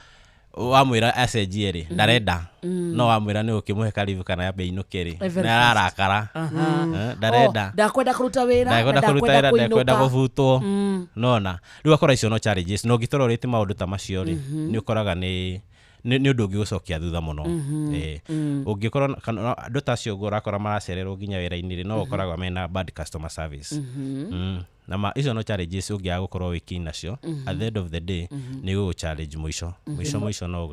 wamwĩra acenjie rĩ, ndarenda, no wamwĩra nĩ ũkĩmũhe karibu kana yambe inũke rĩ, Eh, very nĩ ararakara. Eh, ndarenda. Oh, ndakwenda kũruta wĩra na Ndakwenda kũruta wĩra, ndakwenda kũinũka. gũbutwo. Nona rĩu akora icio no challenges, na ũngĩtororĩte maũndũ ta macio rĩ, nĩ ũkoraga nĩ ũndũ ũngĩgũcokia thutha mũno. Eh, ũngĩkorwo kana andũ ta acio ũguo ũrakora maracererwo nginya wĩra-inĩ rĩ, no ũkoragwo mena bad customer service. Na icio no challenges ũngĩaga gũkorwo wĩ keen nacio, at the end of the day nĩ gũgũ challenge mũico mũico mũico, no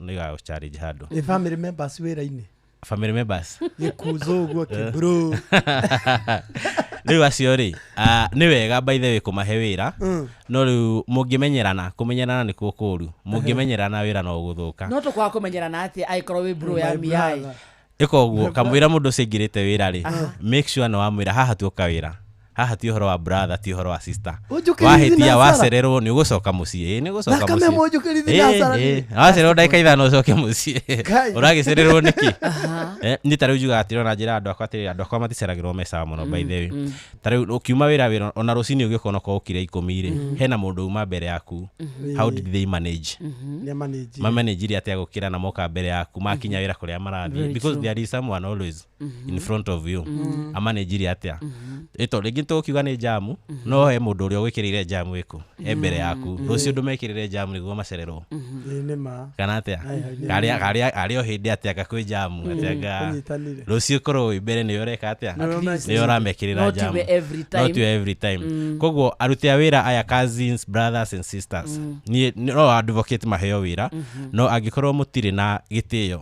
nĩ ũgagũ challenge handũ. Ĩ family members wĩra-inĩ? Family members? Gĩkuzo ũguo kĩbro. Rĩu acio rĩ, ah, nĩ wega by the way kũmahe wĩra, no rĩu mũngĩmenyerana, kũmenyerana nĩkuo kũru, mũngĩmenyerana wĩra no ũgũthũka. No tũkwaga kũmenyerana atĩa angĩkorwo wĩ bro ya My miai? brother. Ĩka ũguo kamwĩra mũndũ ũcio aingĩrĩte wĩra rĩ, make sure nĩ wamwĩra haha tuoka wĩra, haha ti ũhoro wa brother, ti ũhoro wa sister. Ũnjũkĩrithie Wahĩtia na hasara. wacererwo nĩ ũgũcoka mũciĩ. Ĩĩ, nĩ ũgũcoka Thakame mũciĩ. mũnjũkĩrithie na Ĩĩ, hasara ĩĩ. nĩ- Wacererwo ndagĩka 5 ũcoke mũciĩ. Ngai. Ũragĩcererwo nĩkĩ? Niĩ ta rĩu njugaga atĩrĩ, ona njĩra andũ akwa atĩrĩ, andũ akwa maticeragĩrwo mecawa mũno, by the way. Ta rĩu ũkiuma wĩra ona rũcinĩ ũgĩũka onokorwo ũkire 10 rĩ, hena mũndũ uma mbere yaku. How did they manage? Nĩ manage. Mamanagire atĩa gũkĩra na moka mbere yaku makinya wĩra kũrĩa marathiĩ? Very Because true. there is someone always in front of you. Amanagire atĩa? Ĩto rĩngĩ tũkiuga nĩ jamu, no he mũndũ ũrĩa ũgwĩkĩrĩire jamu ĩkũ e mbere yaku. Rũciũ ndũmekĩrĩre jamu nĩguo macererwo. Ĩĩ, nĩ ma. Kana atĩa? Ai, ai, nĩ Karĩa arĩa o hĩndĩ atĩa anga kwĩ jamu atĩa anga Ũnyitanire. rũciũ korwo wĩ mbere nĩwe ũreka atĩa? At least. Nĩwe ũramekĩrĩra Not jamu. iwe every time. Not iwe every time. Koguo aruti a wĩra aya, cousins, brothers and sisters, niĩ no advocate maheo wĩra, no angĩkorwo mũtirĩ na gĩtĩo,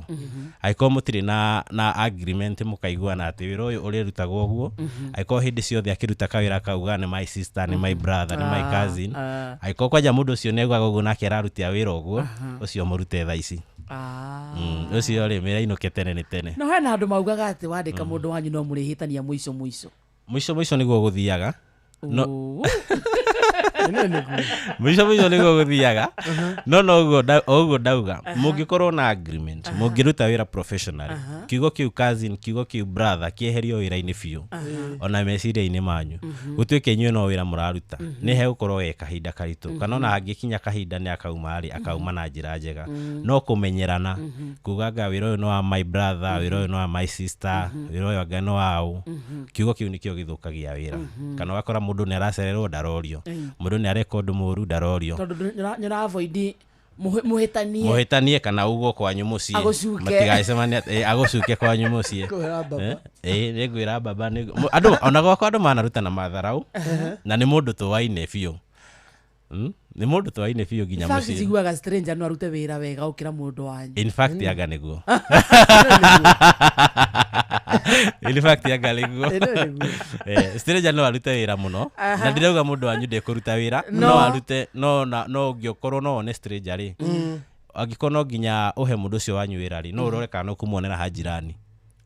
angĩkorwo mũtirĩ na agreement mũkaiguana atĩ wĩra ũyũ ũrĩrutagwo ũguo, angĩkorwo hĩndĩ ciothe akĩruta kawĩra kauga nĩ my sister, nĩ my brother, nĩ my cousin, angĩkorwo kwanja mũndũ ũcio nĩ augaga ũguo nake ararutia wĩra ũguo, ũcio mũrute thaa ici. Ũcio rĩ mĩra inũke tene nĩ tene. No hena andũ maugaga atĩ wandĩka mũndũ wanyu no mũrĩhĩtania mũico mũico. Mũico mũico nĩguo gũthiaga. No Ũũ. Mũico mũico nĩguo gũthiaga, no noguo ũguo ndauga, mũngĩkorwo na agreement, mũngĩruta wĩra professionally, kiugo kĩu cousin, kiugo kĩu brother kĩeherio wĩra-inĩ biũ, ona meciria-inĩ manyu, gũtuĩke inyuĩ no wĩra mũraruta, nĩ hegũkorwo ge kahinda karitũ, kana ona hangĩkinya kahinda nĩ akauma rĩ, akauma na njĩra njega. No kũmenyerana kuga anga wĩra ũyũ nĩ wa my brother, wĩra ũyũ nĩ wa my sister, wĩra ũyũ anga nĩ wa ũ, kiugo kĩu nĩkĩo gĩthũkagia wĩra. Kana ũgakora mũndũ nĩ aracererwo ndarorio, mũndũ nĩ areka ũndũ mũru ndarorio, Tondũ nĩ ũra-avoid mũhĩtanie. Mũhĩtanie kana ugwo kwanyu mũciĩ. Agũcuke. Matigacemanie, agũcuke kwanyu mũciĩ. Ngwĩra baba. Nĩ ngwĩra baba andũ ona gwakwa andũ manaruta na matharau, na nĩ mũndũ tũwaine biũ. Nĩ mũndũ tũwaine biũ nginya In fact, mũciĩ. njiguaga stranger no arute wĩra wega gũkĩra mũndũ wanyu. In fact, anga nĩguo. In fact, anga nĩguo. Stranger no arute wĩra mũno. Na ndirauga mũndũ wanyu ndekũruta wĩra, no arute, no no ũngĩkorwo no wone stranger rĩ, angĩkorwo no nginya ũhe mũndũ ũcio wanyu wĩra rĩ, no ũrore kana no kũmuonera ha jirani.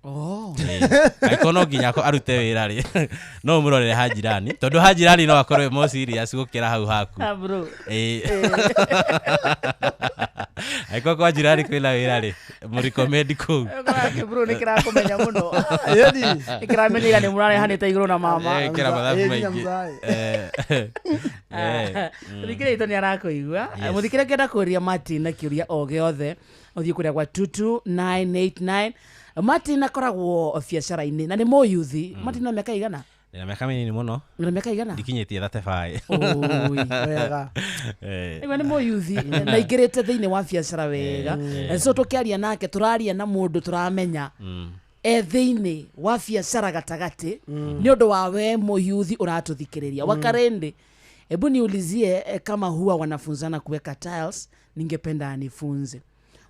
Angĩkorwo no nginya arute wĩra rĩ, no ũmũrorere ha jirani, tondũ ha jirani no akorwo e more serious gũkĩra hau haku. Ah, bro. Angĩkorwo kwa jirani kwĩna wĩra rĩ, mũrecommend kũu. Ũkoraga bro nĩ kĩrakũmenya mũno. Nĩ kĩramenya ira nĩ mũrarehanĩte igũrũ na mama. Kĩra mathabu maingĩ. Mũthikĩrĩria witũ nĩ arakũigua. Mũthikĩrĩria ũngĩenda kũria Martin na kĩũria o gĩothe, ũthiĩ kũrĩa gwa 22989. Martin akoragwo biacara-inĩ na nĩ mũyuthi. Martin na mĩaka igana? Ndĩna mĩaka mĩnini mũno. Ndĩna mĩaka igana? Ndikinyĩtie 35. Oi. Wega. Ĩwe nĩ mũyuthi na aingĩrĩte thĩinĩ wa biacara wega. So tũkĩaria nake tũraria na mũndũ tũramenya e thĩinĩ wa biacara gatagatĩ, nĩ ũndũ wa we mũyuthi ũratũthikĩrĩria. Wakarende, hebu niulizie kama huwa wanafunzana kuweka tiles, ningependa anifunze.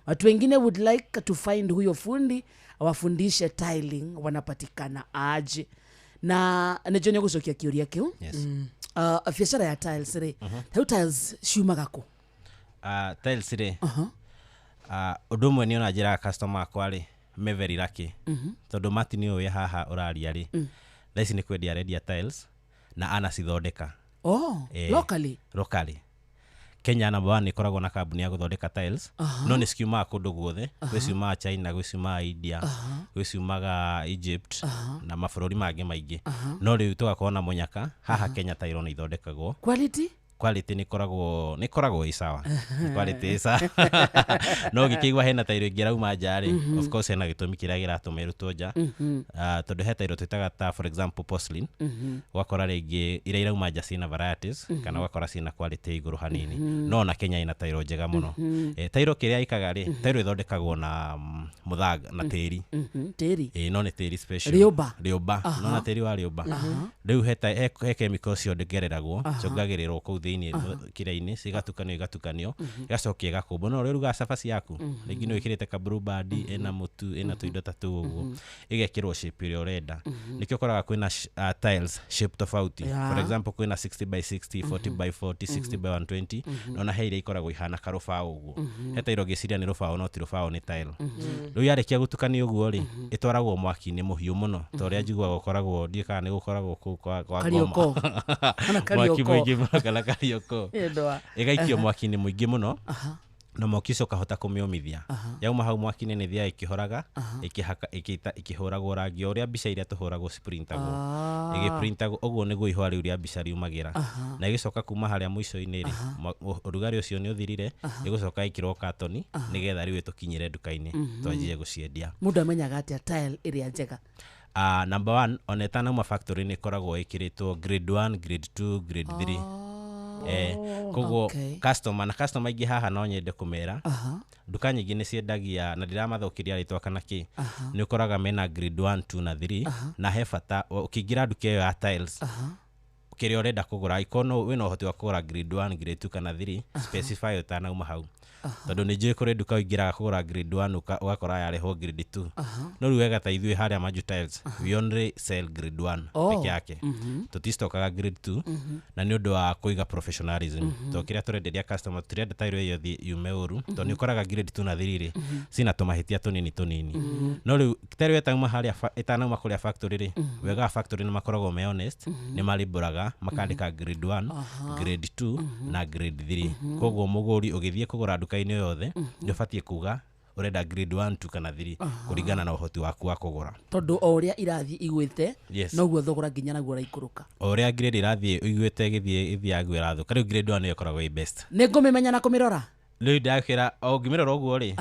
Watu wengine would like to find huyo fundi awafundishe tiling, wanapatikana aje? Na nĩnjũĩ nĩũgũcokia kĩũria kĩu. Yes. Biacara ya tiles rĩ, rĩu tiles ciumaga kũ? Tiles rĩ, ũndũ ũmwe nĩ ona njĩraga customer akwa rĩ, me very lucky. Tondũ Martin ũyũ wĩ haha ũraria rĩ, thaa ici nĩ kwendia arendia tiles na anacithondeka. Oh, locally? Locally. Kenya number 1 ĩkoragwo na kambuni ya gũthondeka tiles, no nĩ ciumaga kũndũ guothe, gwĩ ciumaga China, gwĩ ciumaga India, gwĩ ciumaga Egypt, na mabũrũri mangĩ maingĩ. No rĩu tũgakorwo na mũnyaka haha Kenya tairo nĩ ithondekagwo. Quality? Quality nĩ ĩkoragwo ĩ sawa. Quality ĩ sawa. No ũngĩkĩigua hena tairo ĩngĩ ĩrauma nja rĩ, of course hena gĩtũmi kĩrĩa kĩratũma ĩrutwo nja. Tondũ he tairo twĩtaga ta for example porcelain, ũgakora rĩngĩ iria irauma nja ciĩna varieties, kana ũgakora ciĩna quality igũrũ hanini. No ona Kenya ĩna tairo njega mũno. Tairo kĩrĩa ĩkaga rĩ, tairo ĩthondekagwo na mũthanga na tĩri. Tĩri? No nĩ tĩri special. Rĩũmba? Rĩũmba. No na tĩri wa rĩũmba. Rĩu he chemical ciongereragwo, ciongagĩrĩrwo kũu thĩinĩ. thĩinĩ kĩrĩa-inĩ cigatukanio igatukanio igacoka igakũmbwo. No ũrĩa ũrugaga cabaci yaku rĩngĩ nĩ wĩkĩrĩte ka Blue Band ĩna mũtu ĩna tũindo ta tũu ũguo, ĩgekĩrwo shape ĩrĩa ũrenda. Nĩkĩo ũkoraga kwĩna tiles shape tofauti. For example, kwĩna 60 by 60, 40 by 40, 60 by 120, na ona he iria ikoragwo ihana karũbaũ ũguo. He tairo ũngĩciria nĩ rũbaũ no ti rũbaũ, nĩ tile. Rĩu yarĩkia gũtukanio ũguo rĩ, ĩtwaragwo mwaki-inĩ mũhiũ mũno ta ũrĩa njiguaga ũkoragwo, ndiũĩ kana nĩ gũkoragwo kũu kwa Kariũko. Ngoma. Kana Mwaki Kariũko. mũingĩ mũno kana Kariũko. Ĩndwa. Ĩgaikio mwaki-inĩ mũingĩ mũno na mwaki ũcio ũkahota kũmĩũmithia. Yauma hau mwaki-inĩ nĩ ĩthiaga ĩkĩhoraga, ĩkĩhũragwo rangi o ũrĩa mbica iria tũhũragwo ciprintagwo, ĩgĩprintagwo ũguo nĩguo ihũa rĩu rĩa mbica riumagĩra. Na ĩgĩcoka kuma harĩa mũico-inĩ rĩ, ũrugarĩ ũcio nĩ ũthirire, ĩgũcoka ĩkĩrwo katoni nĩgetha rĩu ĩtũkinyĩre nduka-inĩ twanjie gũciendia. Mũndũ amenyaga atĩa tile ĩrĩa njega? Number one, ona ĩtanauma factory nĩ ĩkoragwo ĩkĩrĩtwo grade 1, grade 2, grade 3. Koguo customer na customer aingĩ haha no nyende kũmera, nduka nyingĩ nĩ ciendagia na ndiramathũkĩria rĩtwa kana kĩ, nĩ ũkoraga mena grade 1, 2 na 3. Na he bata ũkĩingĩra nduka ĩyo ya tiles, kĩrĩa ũrenda kũgũra, angĩkorwo no wĩna ũhoti wa kũgũra grade 1, grade 2 kana 3, specify ũtanauma hau, tondũ nĩ njũĩ kũrĩ nduka ũingĩraga kũgũra grade 1 ũgakora yarehwo grade 2. No rĩu wega ta ithuĩ harĩa Manju Tiles, we only sell grade 1 peke yake. Tũtistokaga grade 2 na nĩ ũndũ wa kũiga professionalism, tondũ kĩrĩa tũrenderia customer, tũtirenda tairo ĩyo ĩthiĩ yume ũru, tondũ nĩ ũkoraga grade 2 na 3 rĩ, cina tũmahĩtia tũnini tũnini. No rĩu tairo ĩtauma harĩa ĩtanauma kũrĩa factory rĩ, wega wa factory nĩ makoragwo me honest, nĩ maribũraga makandĩka grade 1, grade 2 na grade 3. Koguo mũgũri ũgĩthiĩ kũgũra nduka-inĩ yothe nĩ ũbatiĩ kuga ũrenda grade 1, 2 kana 3 kũringana na ũhoti waku wa kũgũra. Tondũ o ũrĩa irathiĩ igwĩte, noguo thogora nginya naguo ũraikũrũka. O ũrĩa grade ĩrathiĩ ĩiguĩte ĩgĩthiĩ ĩthiaga ĩrathũka, rĩu grade 1 nĩyo ĩkoragwo ĩ best. Nĩ ngũmĩmenya na kũmĩrora. Rĩu ndakĩra o ũngĩmĩrora ũguo rĩ,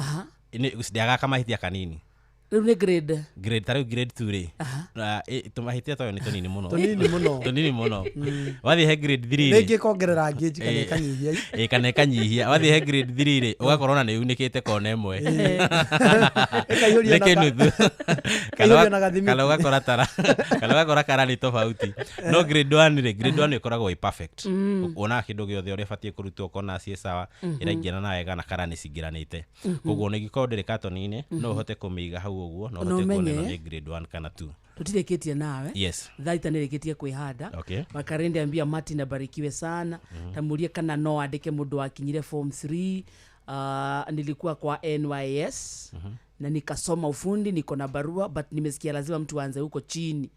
ndĩagaga kamahĩtia kanini. Rĩu nĩ grade Grade ta rĩu grade 2 rĩ, na tũmahĩtia twayo nĩ tũnini mũno. Tũnini mũno. Tũnini mũno. Wathiĩ he grade 3 rĩ, Rĩngĩ ĩkongerera ngĩnji kana ĩkanyihia. Ĩ, kana ĩkanyihia. Wathiĩ he grade 3 rĩ, ũgakorwo ona nĩ yunĩkĩte kona ĩmwe. Ĩkaihũrio Nĩ na kĩnuthu. Ĩkaihũrio na gathimiti. Kana ũgakora tara kana ũgakora kara nĩ tofauti. No grade 1 rĩ, grade 1 ĩkoragwo ĩ perfect. Wonaga kĩndũ gĩothe ũrĩa ĩbatiĩ kũrutwo ũkona ciĩ sawa, ĩraingĩrana wega na kara nĩ cingĩranĩte. Koguo ona ĩngĩkorwo ndĩrĩ katoni-inĩ, no ũhote kũmĩiga hau ũguo na Na ũhote kuona ĩno ũmenye. nĩ grade 1 kana 2. Tũtirĩkĩtie nawe. Thaa ita nĩrĩkĩtie kwĩhanda. Makarende ambia Martin abarikiwe sana. Tamurie kana no andĩke mũndũ wakinyire form 3. Nilikuwa kwa NYS na nikasoma ufundi, niko na barua, but nimesikia lazima mtu aanze huko chini.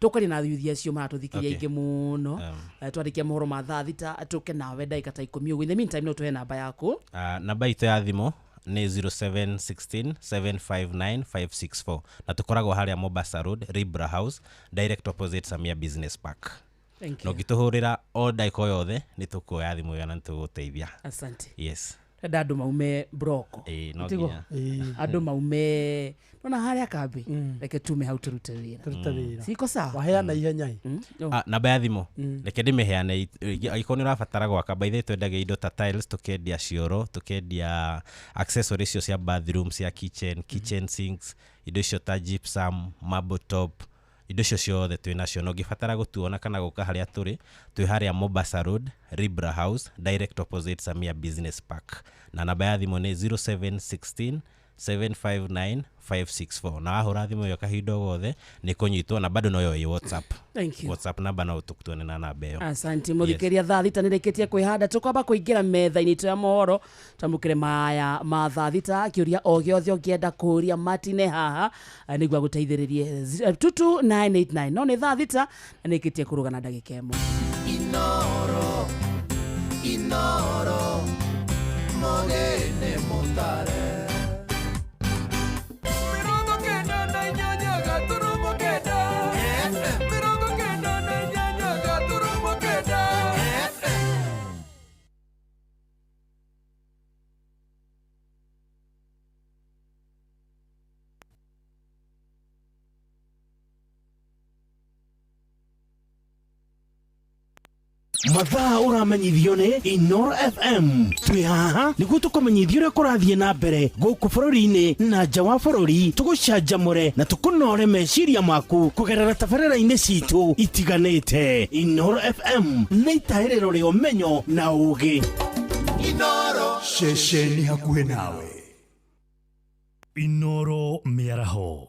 Tũkwaria na yuthi acio maratũthikĩria aingĩ mũno. Twarĩkia mohoro ma thaa 6 tũke nawe ndagĩka ta 10 ũguo. In the meantime no tũhe namba yaku. Namba itũ ya thimũ nĩ 0716 759 564 na tũkoragwo harĩa Mombasa Road, Libra House, direct opposite Samia Business Park. Thank Na you. ũngĩtũhũrĩra o ndagĩka o yothe nĩ tũkuoya thimũ ĩyo na nĩ tũgũteithia. Asante. Yes. Enda andũ maume broko. Ĩĩ, no Tiguo? nginya. Andũ maume nona harĩa kambĩ, reke tume hau tũrute wĩra. Tũrute wĩra. Siko sawa? Waheana ihenya ĩ. Namba ya thimũ reke ndĩmĩheane, angĩkorwo nĩ ũrabatara gwaka. By the way, twendagia indo ta tiles, tũkendia cioro, tũkendia accessories icio cia bathroom, cia kitchen, kitchen sinks, indo icio ta gypsum, marble top, indo icio ciothe twĩ nacio. Na ũngĩbatara gũtuona kana gũka harĩa tũrĩ, twĩ harĩa Mombasa Road, Libra House, direct opposite Samia Business Park, na namba ya thimũ nĩ 0716 759 564. Na wahũra thimũ ĩyo kahinda o gothe nĩ kũnyitwo, na bado noyo ĩ WhatsApp. Thank you. WhatsApp namba no tũkuone na namba ĩyo. Asante mũthikĩria, thaa 6 nĩrĩkĩtie kwĩhanda, tũkwamba kũingĩra metha-inĩ itũ ya mohoro, twamũkĩre maya ma thaa 6. Kĩũria o gĩothe ũngĩenda kũũria Martin haha, nĩguo agũteithĩrĩrie 22989. No nĩ thaa 6 na nĩrĩkĩtie kũrũga na ndagĩka 1. Inoro, Inoro, mogene mutare. 98.9 FM. 99.9 FM. Mathaa ũramenyithio nĩ Inoro FM. Twĩ haha nĩguo tũkũmenyithie ũrĩa kũrathiĩ na mbere gũkũ bũrũri-inĩ na nja wa bũrũri, tũgũcanjamũre na tũkũnore meciria maku kũgerera tabarĩra-inĩ citũ itiganĩte. Inoro FM nĩ itahĩrĩro rĩa ũmenyo na ũũgĩ. Inoro ceceni hakuhĩ nawe. Inoro mĩaraho.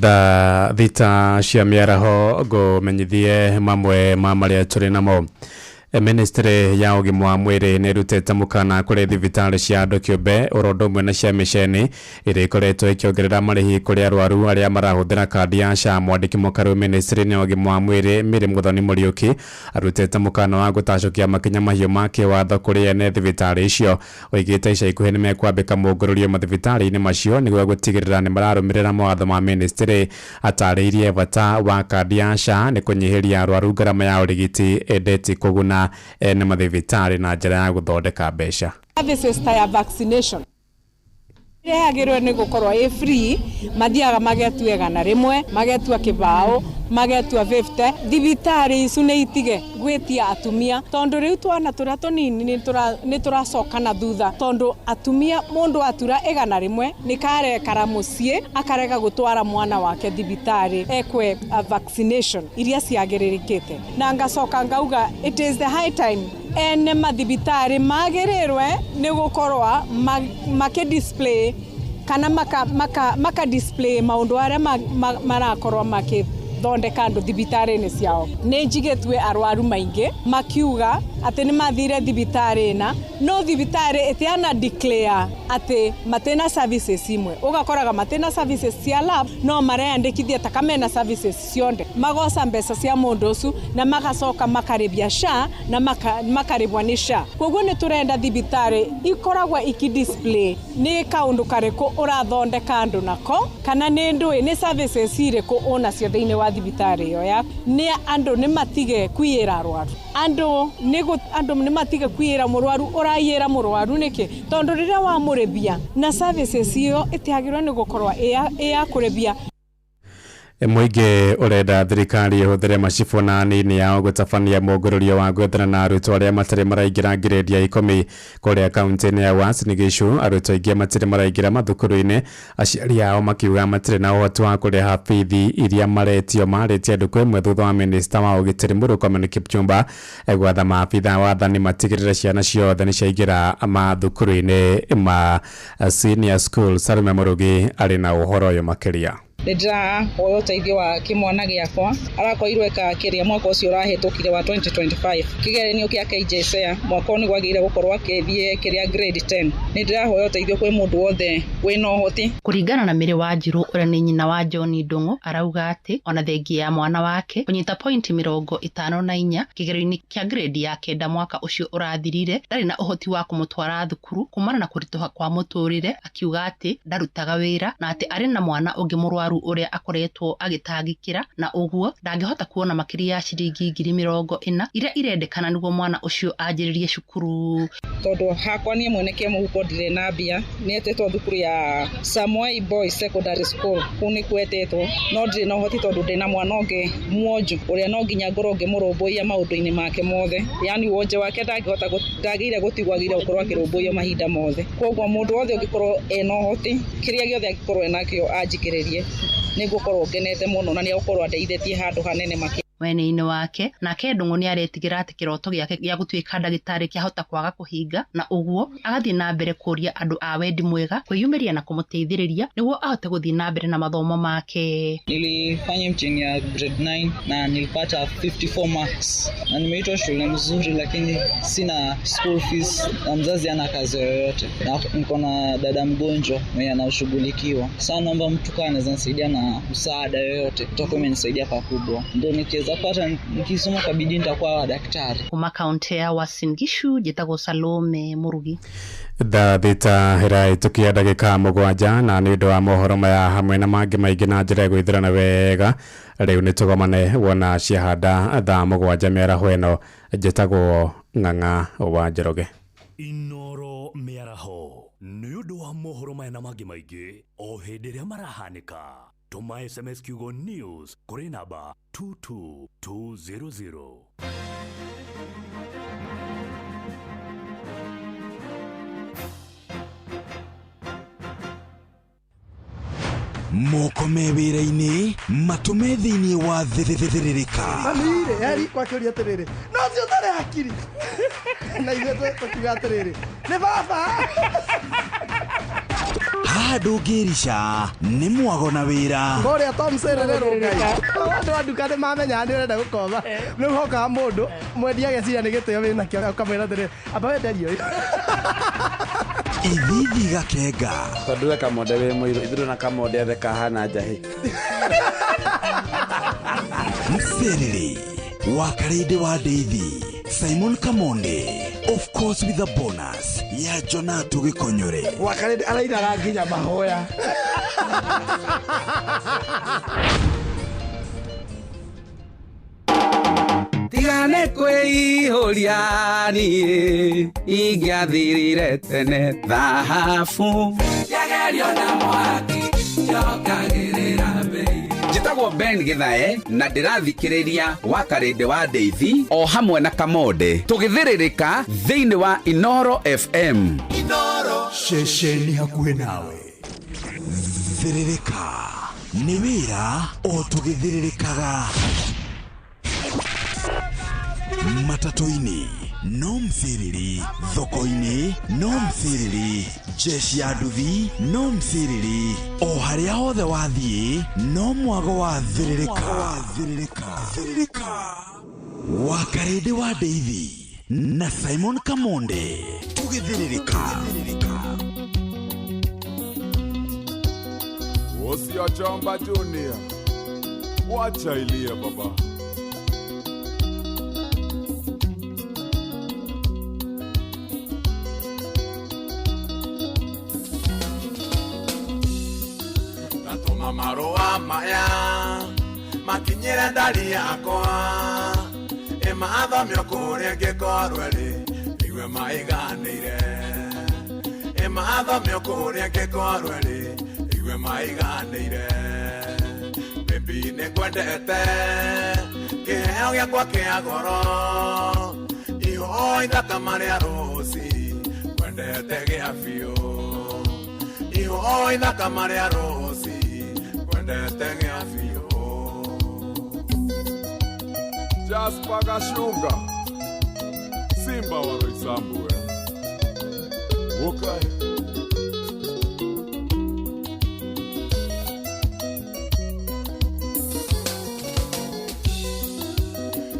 Thaa 6 cia mĩaraho ngũmenyithie mamwe ma marĩa tũrĩ namo. Ministry ya ũgima wa mwĩrĩ nĩ ĩrutĩte mũkana kũrĩ thibitarĩ cia andũ kĩũmbe oro ũndũ ũmwe na cia mĩceni ĩrĩa ĩkoretwo ĩkĩongerera marĩhi kũrĩ arwaru arĩa marahũthĩra kandi ya SHA. Mwandĩki mũkaru ministry-inĩ ya ũgima wa mwĩrĩ Mary Muthoni Mũriũki arutĩte mũkana wa gũtacũkia makinya mahiũ ma kĩwatho kũrĩ ene thibitarĩ icio. Oigĩte ica ikuhĩ nĩ mekwambĩka mũngũrũrio mathibitarĩ-inĩ macio nĩguo gũtigĩrĩra nĩ mararũmĩrĩra mawatho ma ministry. Atarĩirie bata wa kandi ya SHA nĩ kũnyihĩria arwaru ngarama ya ũrigiti ĩndĩ ti kũguna ene mathibitarĩ na njĩra ya gũthondeka mbeca. Services ta ya vaccination ĩrĩa yagĩrĩirwo nĩ gũkorwo ĩ free, mathiaga magetua 100, magetua kĩbaũ, magetua 50. Thibitarĩ icu nĩ itige gwĩtia atumia tondũ rĩu twana tũrĩa tũnini nĩ tũracoka na thutha tondũ atumia mũndũ atura 100 nĩ karekara mũciĩ akarega gũtwara mwana wake thibitarĩ ekwe vaccination iria ciagĩrĩrĩkĩte. Na ngacoka ngauga it is the high time ene mathibitarĩ magĩrĩrwe nĩ gũkorwo makĩ display kana maka display maũndũ arĩa marakorwo makĩthondeka andũ thibitarĩ-inĩ ciao. Nĩ njigĩtue arwaru maingĩ makiuga atĩ nĩ mathire thibitarĩ ĩna no thibitarĩ ĩtiana declare atĩ matĩna services imwe, ũgakoraga matĩna services cia lab no mareyandĩkithia ta kamena services cionde, magoca mbeca cia mũndũ ũcio na magacoka makarĩbia SHA na makarĩbwa nĩ SHA. Koguo nĩ tũrenda thibitarĩ ikoragwo iki display nĩ kaũndũ karĩkũ ũrathondeka andũ nako kana nĩ ndũĩ nĩ services irĩkũ ũnacio thĩinĩ wa thibitarĩ ĩyo yaku. Nĩ andũ nĩ matige kwiyĩra arwaru, andũ nĩ matige kwiyĩra mũrwaru, ũraiyĩra mũrwaru nĩkĩ? Tondũ rĩrĩa wamũrĩbia na services ĩyo ĩtiagĩrĩirwo nĩ gũkorwo ĩ ya kũrĩbia. Mũingĩ ũrenda thirikari ĩhũthĩre macibũ na anini yao gũtabania mũngũrũrio wa gwethana na arutwo arĩa matarĩ maraingĩra ngirĩndi ya 10 kũrĩa kaunti-inĩ ya Uasin Gishu. Arutwo aingĩ matirĩ maraingĩra mathukuru-inĩ, aciari ao makiuga matirĩ na ũhoti wa kũrĩha bithi iria maretio. Marĩtie ndukũ ĩmwe thutha wa minista wa ũgitĩri Murkomen Kipchumba gwatha maabitha wathani matigĩrĩre ciana ciothe nĩ ciaingĩra mathukuru-inĩ ma senior school. Salome Mũrugi arĩ na ũhoro ũyũ makĩria. Nĩ ndĩrahoya ũteithio wa kĩmwana gĩakwa arakorirwo eka kĩrĩa mwaka ũcio ũrahĩtũkire wa 2025 kĩgeranio kĩa KJSEA mwaka ũyũ nĩguo agĩrĩire gũkorwo akĩthiĩ kĩrĩa grade 10. Nĩ ndĩrahoya ũteithio kwĩ mũndũ wothe wĩna ũhoti. Kũringana na Mary Wanjiru ũrĩa nĩ nyina wa John Ndung'u, arauga atĩ ona thengia ya mwana wake kũnyita pointi 54 kĩgerio-inĩ kĩa grade ya 9 mwaka ũcio ũrathirire, ndarĩ na ũhoti wa kũmũtwara thukuru kumana na kũritũha kwa mũtũrĩre, akiuga atĩ ndarutaga wĩra na atĩ arĩ na mwana ũngĩ mũrwaru ũrĩa akoretwo agĩtangĩkĩra na ũguo ndangĩhota kuona makĩria ya ciringi 40,000 iria irendekana nĩguo mwana ũcio anjĩrĩrie cukuru. Tondũ hakwa niĩ mwene kĩmũhuko ndirĩ na mbia, nĩ etĩtwo thukuru ya Samoei Boys Secondary School, kũu nĩkuo etĩtwo, no ndirĩ na ũhoti tondũ ndĩna mwana ũngĩ mwonju ũrĩa no nginya ngorwo ngĩmũrũmbũiya maũndũ-inĩ make mothe, yani wonje wake ndangĩhota ndagĩrĩire gũtigwo, agĩrĩire gũkorwo akĩrũmbũiyo mahinda mothe. Koguo mũndũ wothe ũngĩkorwo ena ũhoti, kĩrĩa gĩothe angĩkorwo enakĩo anjikĩrĩrie, nĩngũkorwo ngenete mũno na nĩegũkorwo andeithĩtie handũ hanene makĩria. Mwena-inĩ wake nake Ndung'u nĩ aretigĩra atĩ kĩroto gĩake gĩa gũtuĩka ndagĩtarĩ kĩahota kwaga kũhinga, na ũguo agathiĩ na mbere kũria andũ a wendi mwega kwĩyumĩria na kũmũteithĩrĩria nĩguo ahote gũthiĩ na mbere na mathomo make. Nilifanya mtihani ya grade 9 na nilipata 54 marks na nimeitwa shule mzuri, lakini sina school fees na mzazi hana kazi yoyote, na niko na dada mgonjwa mwenye anashughulikiwa. Sasa naomba mtu kama anaweza nisaidia na msaada yoyote, utakuwa umenisaidia pakubwa, ndio nikiweza pata nikisoma kwa bidii nitakuwa daktari. Kuma kaunti ya Uasin Gishu njĩtagwo Salome Murugi. Thaa 6 ĩrahĩtũkia ndagĩka 7 na nĩ ũndũ wa mohoro maya hamwe na mangĩ maingĩ na njĩra ya gwĩthurana wega, rĩu nĩ tũgomane wona ciahanda thaa 7 mĩaraho ĩno. Njĩtagwo Ng'ang'a wa Njoroge. Inoro mĩaraho nĩ ũndũ wa mohoro maya na mangĩ maingĩ o hĩndĩ ĩrĩa marahanĩka. Tũma SMS kiugo news kũrĩ namba 22200. Moko me wĩra-inĩ, matũ me thĩinĩ wa thĩrĩrĩka. Mami-rĩ, eri kwakĩũria atĩrĩrĩ, no ũcio ũtarĩ hakiri. Na ithuĩ tũkiuga atĩrĩrĩ, nĩ baba. Haha ndũngĩrica nĩ mwago na wĩra. Kũrĩa Tom Serere Rũngai. Andũ a nduka nĩ mamenyaga nĩ ũrenda gũkomba. Rĩu hokaga mũndũ, mwendia ageciria nĩ gĩtĩo wĩnakĩo, ũkamwĩra atĩrĩrĩ, amba wenderie ũyũ. Ithithi gakenga. Tondũ we Kamonde wĩ mũirũ, ithuĩ na Kamonde othe kahana njahĩ. Mserere wa Karĩndĩ wa Ndeithi, Simon Kamonde, of course with a bonus ya Jonatu Gĩkonyore. Wa Karĩndĩ arainaga nginya mahoya. Tigane kwĩihũria niĩ ingĩathirire tene thahabu. Yagerio na mwaki yokagĩrĩra bei. Njĩtagwo Ben Githae na ndĩrathikĩrĩria wa Karĩndĩ wa Ndeithi o hamwe na Kamonde tũgĩthĩrĩrĩka thĩinĩ wa Inoro FM. Inoro ceceni hakuhĩ nawe. Thĩrĩrĩka nĩ wĩra o tũgĩthĩrĩrĩkaga. Matatũ-inĩ no msiriri, thoko-inĩ no msiriri, jeshi ya nduthi no msiriri, o harĩa hothe wathiĩ no mwago wa thĩrĩrĩka. Wa Karĩndĩ wa Ndeithi na Simon Kamonde tũgĩthĩrĩrĩka. Ũcio Chomba Junior, wacha ilie baba. Ndatũma marũa maya makinyĩre ndari yakwa, ĩmathomio kũrĩa ngĩkorwo ĩrĩ igue maiganĩire, ĩmathomio kũrĩa ngĩkorwo ĩrĩ igue maiganĩire. Baby nĩngwendete kĩheo gĩakwa kĩa goro, ihũa ithaka marĩa rũci ngwendete gĩa biũ, ihũa ithaka marĩa rũci ngwendete gĩa biũ. Jasper Gashunga, Simba wa Roysambu. Okay.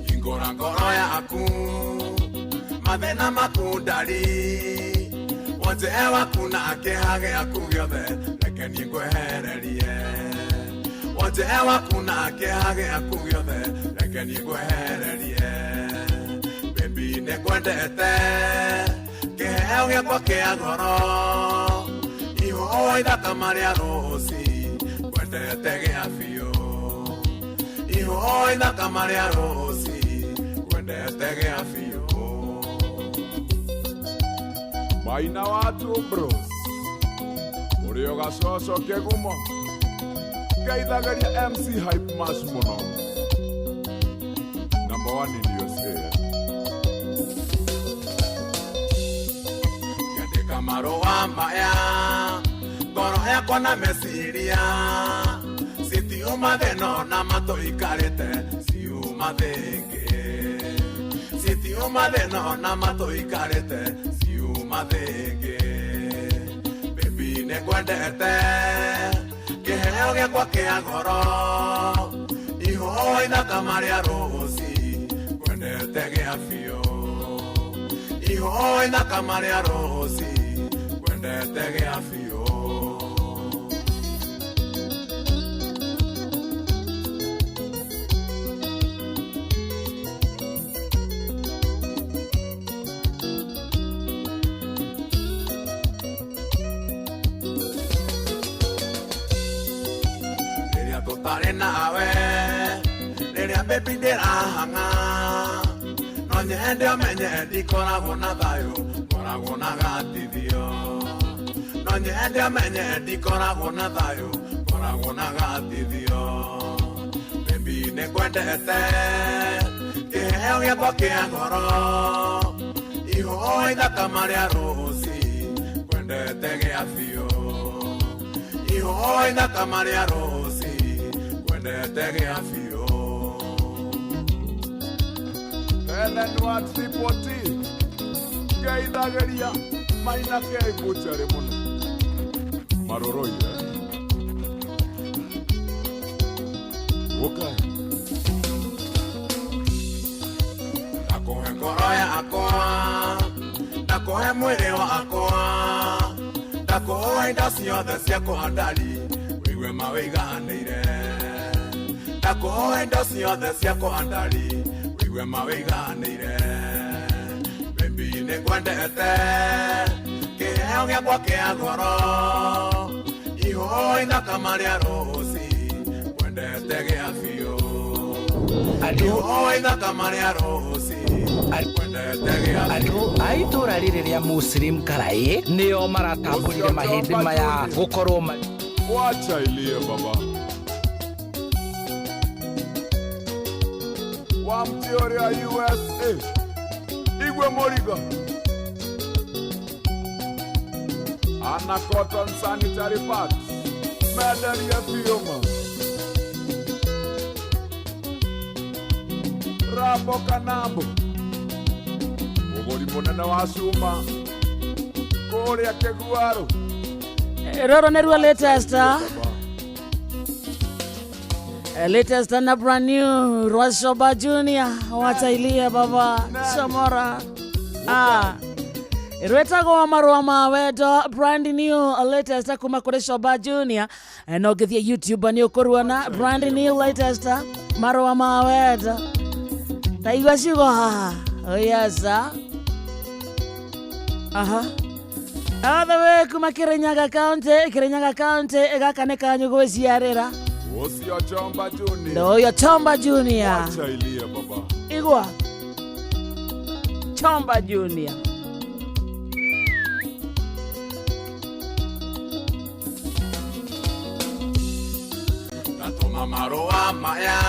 Hingũra ngoro yaku mathĩna maku ndari, wonje waku na kĩeha gĩaku gĩothe reke niĩ ngwehererie, wonje waku na kĩeha gĩaku gĩothe reke niĩ ngwehererie. Baby nĩngwendete kĩheo gĩakwa kĩa goro, ihũa ithaka marĩa rũci ngwendete gĩa biũ, ihũa ithaka marĩa rũci ngwendete gĩa biũ. Maina watu bros, ũrĩo gacoco kĩgumo, ngeithagĩria MC Hype Mash mũno. Number 1 in USA. Ngĩandĩka marũa maya ngoro yakwa na meciria citiuma thĩna ona matũikarĩte ciuma thĩngĩ, citiuma thĩna ona matũikarĩte ciuma thĩngĩ. Baby nĩngwendete kĩheo gĩakwa kĩa goro, ihũa ithaka marĩa rũci ngwendete gĩa biũ, ihũa ithaka marĩa rũci ngwendete gĩa biũ. Rĩrĩa tũtarĩ nawe, rĩrĩa baby ndĩrahang'a, no nyende ũmenye ndikoragwo na thayũ, ngoragwo Ngoragwo na gatithio No nyende amenye ndikoragwo na thayũ Ngoragwo na gatithio Baby nĩngwendete Kĩheo gĩakwa kĩa ngoro Ihũa ithaka marĩa rũci Ngwendete gĩa biũ Ihũa ithaka marĩa rũci Ngwendete gĩa biũ Helen wa Triple T Ngeithageria maina kei butchery muno maroroire Wokai Ndakuhe ngoro yakwa Ndakuhe mwĩrĩ wakwa Ndakuhe indo ciothe ciakwa ndari Wĩigue mawĩiganĩire Ndakuhe indo ciothe ciakwa ndari Wĩigue mawĩiganĩire Baby nĩngwendete Kĩheo gĩakwa kĩa ngoro Ihũa ithaka marĩa rũci Ngwendete gĩa biũ Ihũa ithaka marĩa rũci Ngwendete gĩa biũ Andũ a itũra rĩrĩ rĩa Muslim Karaĩ nĩo maratambũrire mahĩndĩ maya gũkorwo Wacha ilie baba wa mtioria USA Igwe Morigo Anna Cotton Sanitary Pads Medaria Fioma Rabo Kanambo Mugori munene wa cuma Kuria Kiguaru Roro nĩruo latest latest na brand new rwa Shoba Junior watailia baba Shomora rwetagwo marũa ma wendo brand new latest kuma kũrĩ Shoba Junior no ũngĩthiĩ YouTube nĩ ũkũruona brand new latest marũa ma wendo ta igua ciugo haha oh yes aha all the way kuma Kirinyaga County Kirinyaga County gaka nĩ kanyu gwĩciarĩra Ũcio Chomba Junior Ndoyo Chomba Junior Wacha ilie baba Igua Chomba Junior Ndatũma marũa maya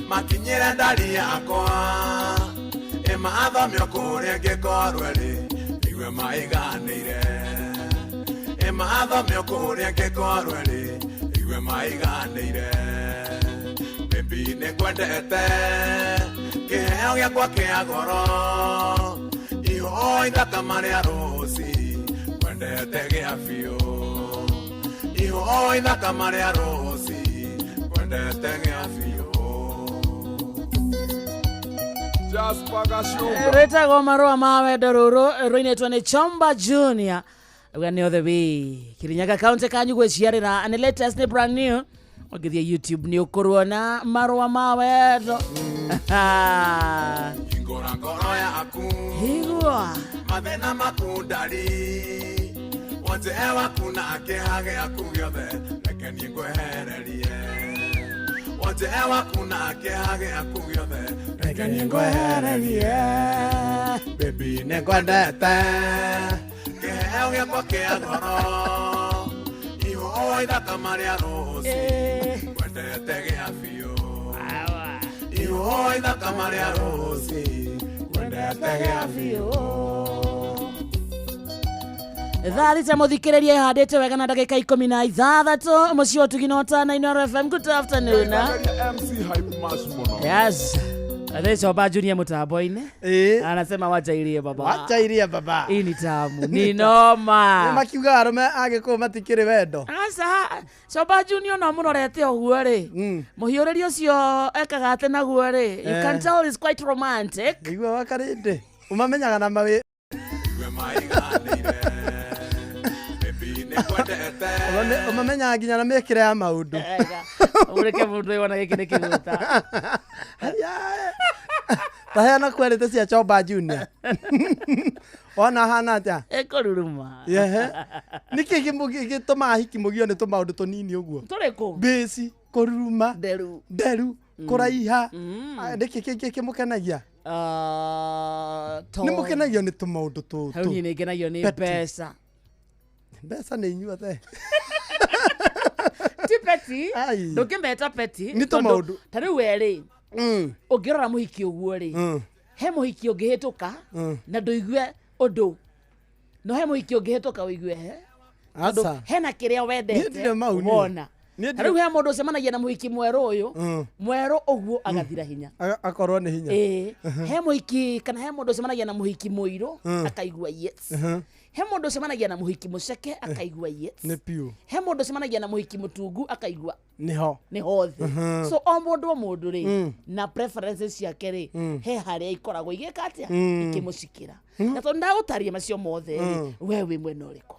makinyĩre ndari yakwa Ĩmathomio kũrĩa ngĩkorwo ĩrĩ igue maiganĩire Ĩmathomio kũrĩa ngĩkorwo ĩrĩ igue maiganĩire Baby nĩngwendete Kĩheo gĩakwa kĩa goro Ihũa ithaka marĩa rũci Ngwendete gĩa biũ Ihũa ithaka marĩa rũci Ngwendete gĩa biũ Jasper Gashumba Rwĩtagwo marũa ma wendo rũrũ rũinĩtwo nĩ Chomba Junior uga nĩ othe way Kirinyaga County kanyu gwĩciarĩra nĩ latest nĩ brand new ũngĩthiĩ YouTube nĩ ũkũruona marũa ma wendo Hingũra ngoro yaku Igua Mathĩna maku ndari Wonje waku na kĩeha gĩaku gĩothe Reke niĩ ngwehererie Wonje waku na kĩeha gĩaku gĩothe Reke niĩ ngwehererie Baby nĩngwendete Kĩheo gĩakwa kĩa ngoro Ihũa ithaka marĩa rũci Ngwendete gĩa biũ Ihũa ithaka marĩa rũci Ngwendete gĩa biũ Thaa thita mũthikĩrĩria ĩhandĩte wega na ndagĩka 16 mũciĩ wa ũtugi na ũtana Inooro FM good afternoon MC Hype Mash muno Yes Chomba Junior mutambo-inĩ anasema wacha irie baba Wacha irie baba Hii ni tamu ni noma Nĩ makiuga arũme a Gĩkũyũ matikĩrĩ wendo Aca Chomba Junior no mũrorete ũguo rĩ mũhiũrĩrie ũcio ekaga atĩ naguo rĩ you can tell is quite romantic Igua wakarĩndĩ ũmamenyaga na mawĩ Ũmamenyaga nginya na mĩkĩre ya maũndũ Ũreke mũndũ ũyũ ona gĩkĩ nĩ kĩgũta Taheana kwerĩte cia Chomba Junior Wona hana atĩa Ĩkũruruma Ehe Nĩkĩ gĩtũmaga hiki mũgio nĩ tũmaũndũ tũnini ũguo Tũrĩkũ Mbĩci kũruruma Nderu kũraiha nĩkĩ kĩngĩ kĩmũkenagia Nĩ mũkenagio nĩ tũmaũndũ tũtũ. Hau niĩ nĩ ngenagio nĩ Petty. mbeca. Mbeca nĩ inyuothe. Ti petty. Ndũngĩmeta petty. Nĩ tondũ tũmaũndũ. Ta rĩu we rĩ, ũngĩrora mũhiki ũguo rĩ, he mũhiki ũngĩhĩtũka na ndũigue ũndũ. No he mũhiki ũngĩhĩtũka ũigue he. Tondũ Aca. hena kĩrĩa Niĩ wendete ndirĩ mau niĩ. wona. Niĩ Ta rĩu he mũndũ ũcemanagia na mũhiki mwerũ ũyũ, mwerũ ũguo agathira hinya. Akorwo nĩ hinya. Ĩĩ. He mũhiki kana he mũndũ ũcemanagia na mũhiki mũirũ akaigua yes. He mũndũ ũcemanagia na mũhiki mũceke akaigua yes. Nĩ piũ. He mũndũ ũcemanagia na mũhiki mũtungu akaigua Nĩho. nĩ hothe. So o mũndũ o mũndũ rĩ na preferences ciake rĩ, he harĩa ikoragwo igĩka atĩa, ikĩmũcikĩra. Na tondũ ndagũtaria macio mothe rĩ, we wĩ mwena ũrĩkũ?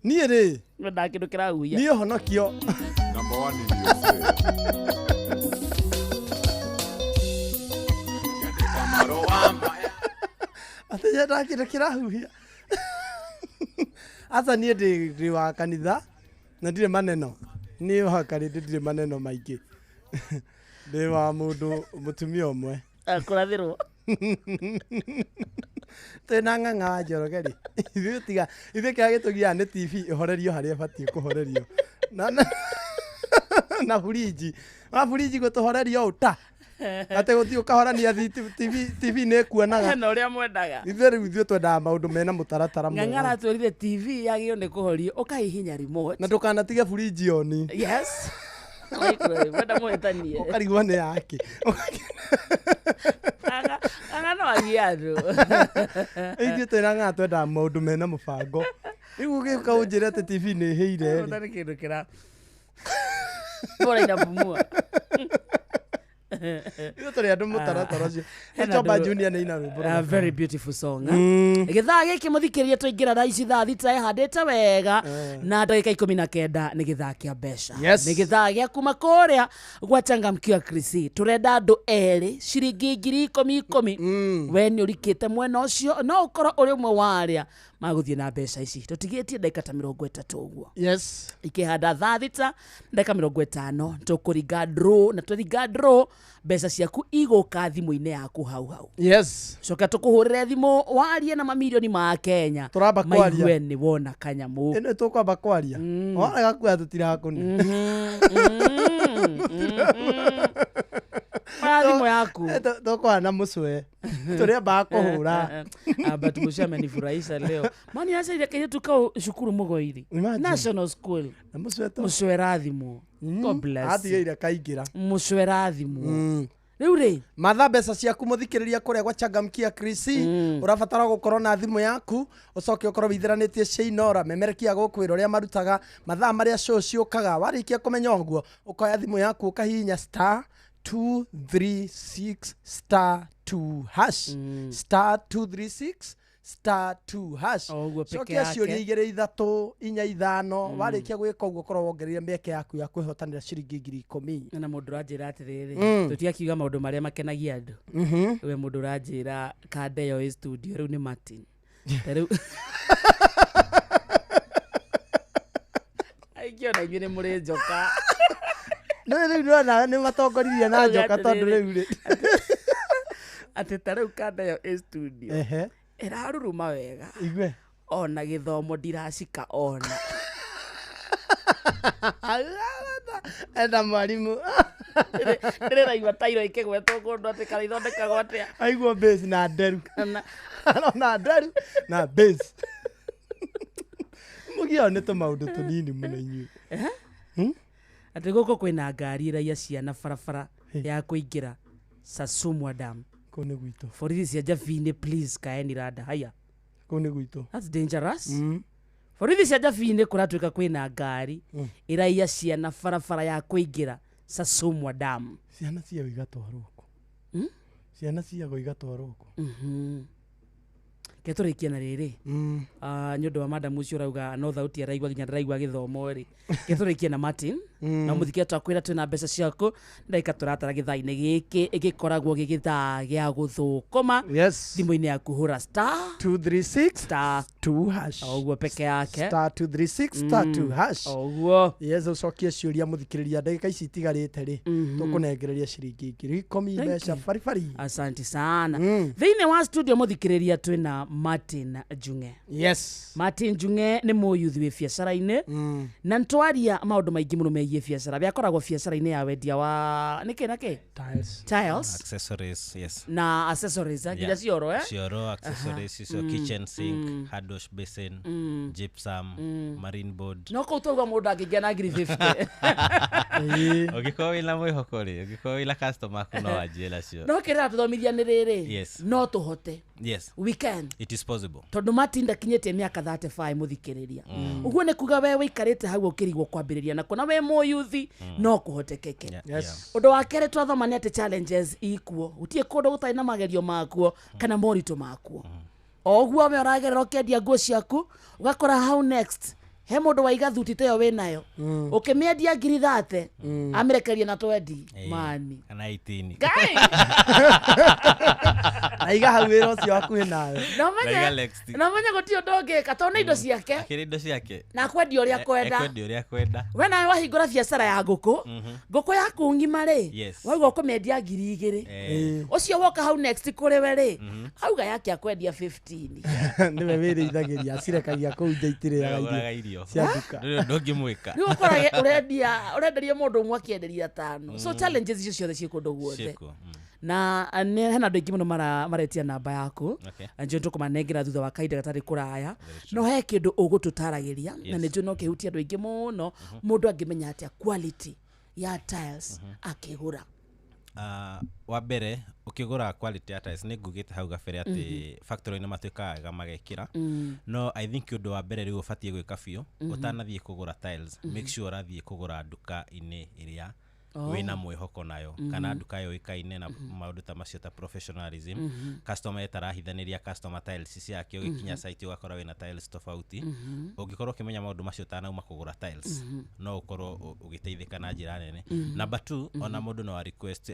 Niĩ rĩ, Wendaga kĩndũ kĩrahuhia. niĩ honokio. Number one in USA. Atĩ nyendaga kĩndũ kĩrahuhia. Aca niĩ ndĩ wa kanitha na ndirĩ maneno. Niĩ wa karĩndĩ ndirĩ maneno maingĩ. Ndĩ wa mũndũ mũtumia ũmwe. Kũrathĩrwo. Twĩna ng'ang'a wa Njoroge rĩ, ithuĩ tiga ithuĩ kĩrĩa gĩtũgiaga nĩ TV ĩhorerio harĩa ĩbatiĩ kũhorerio. Na burinji. Wa burinji gũtũhoreria ũũ ta. Atĩ gũthiĩ ũkahorania TV nĩ ĩkuonaga. Hena ũrĩa mwendaga. Ithuĩ rĩu ithuĩ twendaga maũndũ mena mũtaratara Ng'ang'a mwega. aratwĩrire TV yagĩrĩirwo nĩ kũhorio ũkahihinya remote. Na ndũkanatige burinji oni. Yes. Wenda mũhĩtanie. Ũkarigwo nĩ yake. Ng'ang'a no agie andũ. Ithuĩ twĩna ng'ang'a twendaga maũndũ mena mũbango. Rĩu ũgĩũka ũnjĩre atĩ TV nĩ ĩhĩire rĩ. Ũtarĩ kĩndũ kĩra. Bora inapumua. Ithuĩ tũrĩ andũ mũtaratara ũcio. Hena Chomba andũ- Junior nĩ ina rwĩmbo A rũthaka. very beautiful song. Gĩthaa gĩkĩ mũthikĩrĩria twaingĩra thaa ici thaa thita ĩhandĩte wega na ndagĩka 19 nĩ gĩthaa kĩa mbeca. Yes. Nĩ gĩthaa gĩa kuma kũrĩa gwa changamkia Krisi. Tũrenda andũ erĩ ciringi 10,000 10,000. We nĩ ũrikĩte mwena ũcio no ũkorwo ũrĩ ũmwe wa arĩa magũthiĩ na mbeca ici. Tũtigĩtie ndagĩka ta 30 ũguo. Yes. Ikĩhanda thaa thita ndagĩka 50 tũkũringa draw na twaringa draw mbeca ciaku igũka thimũ-inĩ yaku hau hau. Yes. Coka tũkũhũrĩre thimũ warie na mamirioni ma Kenya. Tũramba kwaria. Maigue nĩ wona kanyamũ. Ĩno tũkwamba kwaria. Warega kuoya tũtirakũne. Oya thimũ yaku. Tũkwaria na mũcwe. Tũrĩambaga kũhũra. Ah, but mũcwe amenifurahisha leo. Mani aca kairĩtu kau cukuru Mũgoiri. Imagine. National School. Na mũcwe to. Mũcwe rathimwo. God bless. Atigĩire kaingĩra. Mũcwe rathimwo. Rĩu rĩ, Matha mbeca ciaku mũthikĩrĩria kũrĩa gwa changamkia Krisi. Ũrabatara gũkorwo na thimũ yaku ũcoke ũkorwo wĩitheranĩtie Sheinora memerekia gũkwĩra ũrĩa marutaga mathaa marĩa show ciũkaga. Warĩkia kũmenya ũguo ũkoya thimũ yaku ũkahihinya star 236 star 2 hash, star 236 star 2 hash. O ũguo peke Cokia yake. ciũria igĩrĩ ithatũ inya ithano. Warĩkia gwĩka ũguo ũkorwo wongereire mĩeke yaku ya kwĩhotanĩra ciringi 10,000. Na mũndũ ũranjĩra atĩrĩrĩ, tũtiakiuga maũndũ marĩa makenagia andũ. We mũndũ ũranjĩra kanda ĩyo ĩ studio rĩu nĩ Martin. Ta rĩu aingĩ ona inyuĩ nĩ mũrĩ njoka. Nĩ rĩu nĩwona nĩ matongoririe na njoka tondũ rĩu rĩ atĩ ta rĩu kanda ĩyo ĩ studio ĩraruruma wega. Igue. Ona gĩthomo ndiracika ona. Enda mwarimũ. Ndĩraigua tairo ikĩgwetwo kũndũ atĩ kana ithondekagwo atĩa. Aigua bass na nderu. Kana Arona nderu na bass. Mũgiao nĩ tũmaũndũ tũnini mũno inyuĩ. Atĩ gũkũ kwĩna ngari ĩraiya ciana barabara ya kũingĩra Sasumwa Dam. Kũu nĩ gwitũ. Borithi cia Njabini please kaeni rada haya. Kũu nĩ gwitũ. That's dangerous. Borithi cia Njabini kũratuĩka kwĩna ngari ĩraiya ciana barabara ya kũingĩra Sasumwa Dam. Ciana ciao igatwarwo kũ? Ciana ciago igatwarwo kũ? Ke tũrĩkie na rĩrĩ. Nĩ ũndũ wa madam ũcio ũrauga no thauti araigua nginya ndaraigua gĩthomo rĩ. Ke tũrĩkie na Martin. Na mũthike twakwĩra twĩna mbeca ciaku ndagĩka tũratara gĩthaa-inĩ gĩkĩ ĩgĩkoragwo gĩ gĩthaa gĩa gũthũkũma. Yes. Thimũ-inĩ yaku hũra star 236 star 2 hash. O ũguo peke yake. Star 236 star 2 hash. O ũguo. Yes, ũcokie ciũria mũthikĩrĩria ndagĩka ici itigarĩte rĩ tũkũnengereria ciringi 10,000 Thank mbeca you. baribari. Asante sana. Thĩinĩ wa studio mũthikĩrĩria twĩna Martin Njung'e. Yes. Martin Njung'e nĩ mũyuthi wĩ biacara-inĩ na nĩtwaria maũndũ maingĩ mũno megiĩ biacara. Bĩakoragwo biacara-inĩ ya wendia wa nĩkĩ na kĩ? Tiles. Tiles. Accessories, yes. Na accessories nginya cioro eh? Cioro, accessories, icio kitchen sink, hand wash basin, gypsum, marine board. No kũu twauga mũndũ angĩingĩa na 50,000. Ũngĩkorwo wĩna mwĩhoko rĩ, ũngĩkorwo wĩna customer aku no wanjie nacio. No kĩrĩa tũthomithia nĩ rĩrĩ. Yes. No tũhote. Yes. We can. It is possible. Tondũ Martin ndakinyĩtie mĩaka 35 mũthikĩrĩria. Ũguo nĩ kuga we wĩikarĩte hau ũkĩrigwo kwambĩrĩria na kuona we mũyuthi no kũhotekeke. Yeah. Yes. Ũndũ wa kerĩ twathoma nĩ atĩ challenges ikuo gũtirĩ kũndũ gũtarĩ na magerio makuo kana moritũ makuo. O ũguo we ũragerera ũkĩendia nguo ciaku ũgakora hau next he mũndũ waiga thuti ta ĩyo wĩnayo ũkĩmĩendia 30,000 amĩrekerie na 20 mani. Kana 18. Ngai! Na iga hau wĩra ũcio hakuhĩ nawe. No Naiga menye next. no menye gũtirĩ ũndũ ũngĩka tondũ nĩ indo ciake Akĩrĩ indo ciake. na akwendia ũrĩa akwenda. Ekwendia ũrĩa akwenda. We nawe wahingũra biacara ya ngũkũ ngũkũ yaku ng'ima rĩ Yes. wauga ũkũmĩendia 2,000. Eh. Ũcio woka hau next kũrĩ we rĩ auga yake akwendia 15. Nĩwe wĩrĩithagĩria acirekagia kũu nja itirĩaga Ũgũraga irio irio. cia nduka. Ndũrĩ ũndũ ũngĩmwĩka. Rĩu ũkorage ũrenderia mũndũ ũmwe akĩenderia 5. So challenges icio ciothe ciĩ kũndũ guothe. Ciĩkuo. Na nĩ hena andũ aingĩ mũno maretia namba yaku. Okay. Na njũĩ tũkũmanengera thutha wa kahinda gatarĩ kũraya. No he kĩndũ ũgũtũtaragĩria na Yes. nĩ njũĩ no kĩhutie andũ aingĩ mũno. Mũndũ angĩmenya atĩa quality ya tiles akĩgũra? Wa mbere ũkĩgũra quality ya tiles nĩ ngugĩte hau gabere atĩ factory nĩ matuĩkaga wega magekĩra. No I think ũndũ wa mbere rĩu ũbatiĩ gwĩka biũ ũtanathiĩ kũgũra tiles, make sure ũrathiĩ kũgũra nduka-inĩ ĩrĩa wĩna mwĩhoko nayo kana nduka yũĩkaine na maũndũ ta macio ta professionalism. Customer ĩtarahithanĩria customer tiles ciake ũgĩkinya site ũgakora wĩna tiles tofauti. Ũngĩkorwo ũkĩmenya maũndũ macio ũtanauma kũgũra tiles no ũkorwo ũgĩteithĩka na njĩra nene. Number 2, ona mũndũ no a request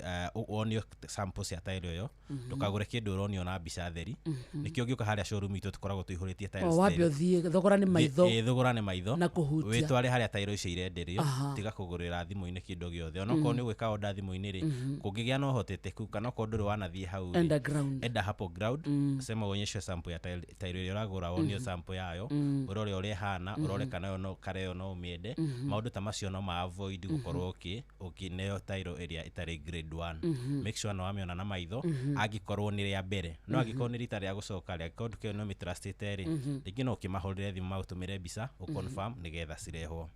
wonio sample cia tile ĩyo. Ndũkagũre kĩndũ ũronio na mbica theri. Nĩkĩo ũngĩũka harĩa showroom itũ tũkoragwo tũihũrĩtie tiles O wambe theri. ũthiĩ thogora nĩ maitho. Thogora nĩ maitho Na kũhutia. Wĩtware harĩa tairo icio irenderio. Aha. Tiga kũgũrĩra thimũ-inĩ kĩndũ gĩothe. Onokorwo nĩ gwĩka order thimũ-inĩ rĩ, kũngĩgĩa na ũhoteteku kana okorwo ndũrĩ wanathiĩ hau rĩ, Enda ground. enda hapo ground, sema uonyeshwe sample ya tile ĩrĩa ũragũra, wonio sample yayo, ũrore ũrĩa ĩhana, ũrore kana yo no kara ĩyo no ũmĩende. Maũndũ ta macio no ma avoid gũkorwo ũkĩneo tile ĩrĩa ĩtarĩ grade 1. Make sure no wamĩona na maitho angĩkorwo nĩ rĩa mbere. No angĩkorwo nĩ rita rĩa gũcoka rĩ, angĩkorwo nduka ĩyo nĩ ũmĩtrustĩte rĩ, rĩngĩ no ũkĩmahũrĩre thimũ magũtũmĩre mbica ũconfirm nĩgetha cirehwo.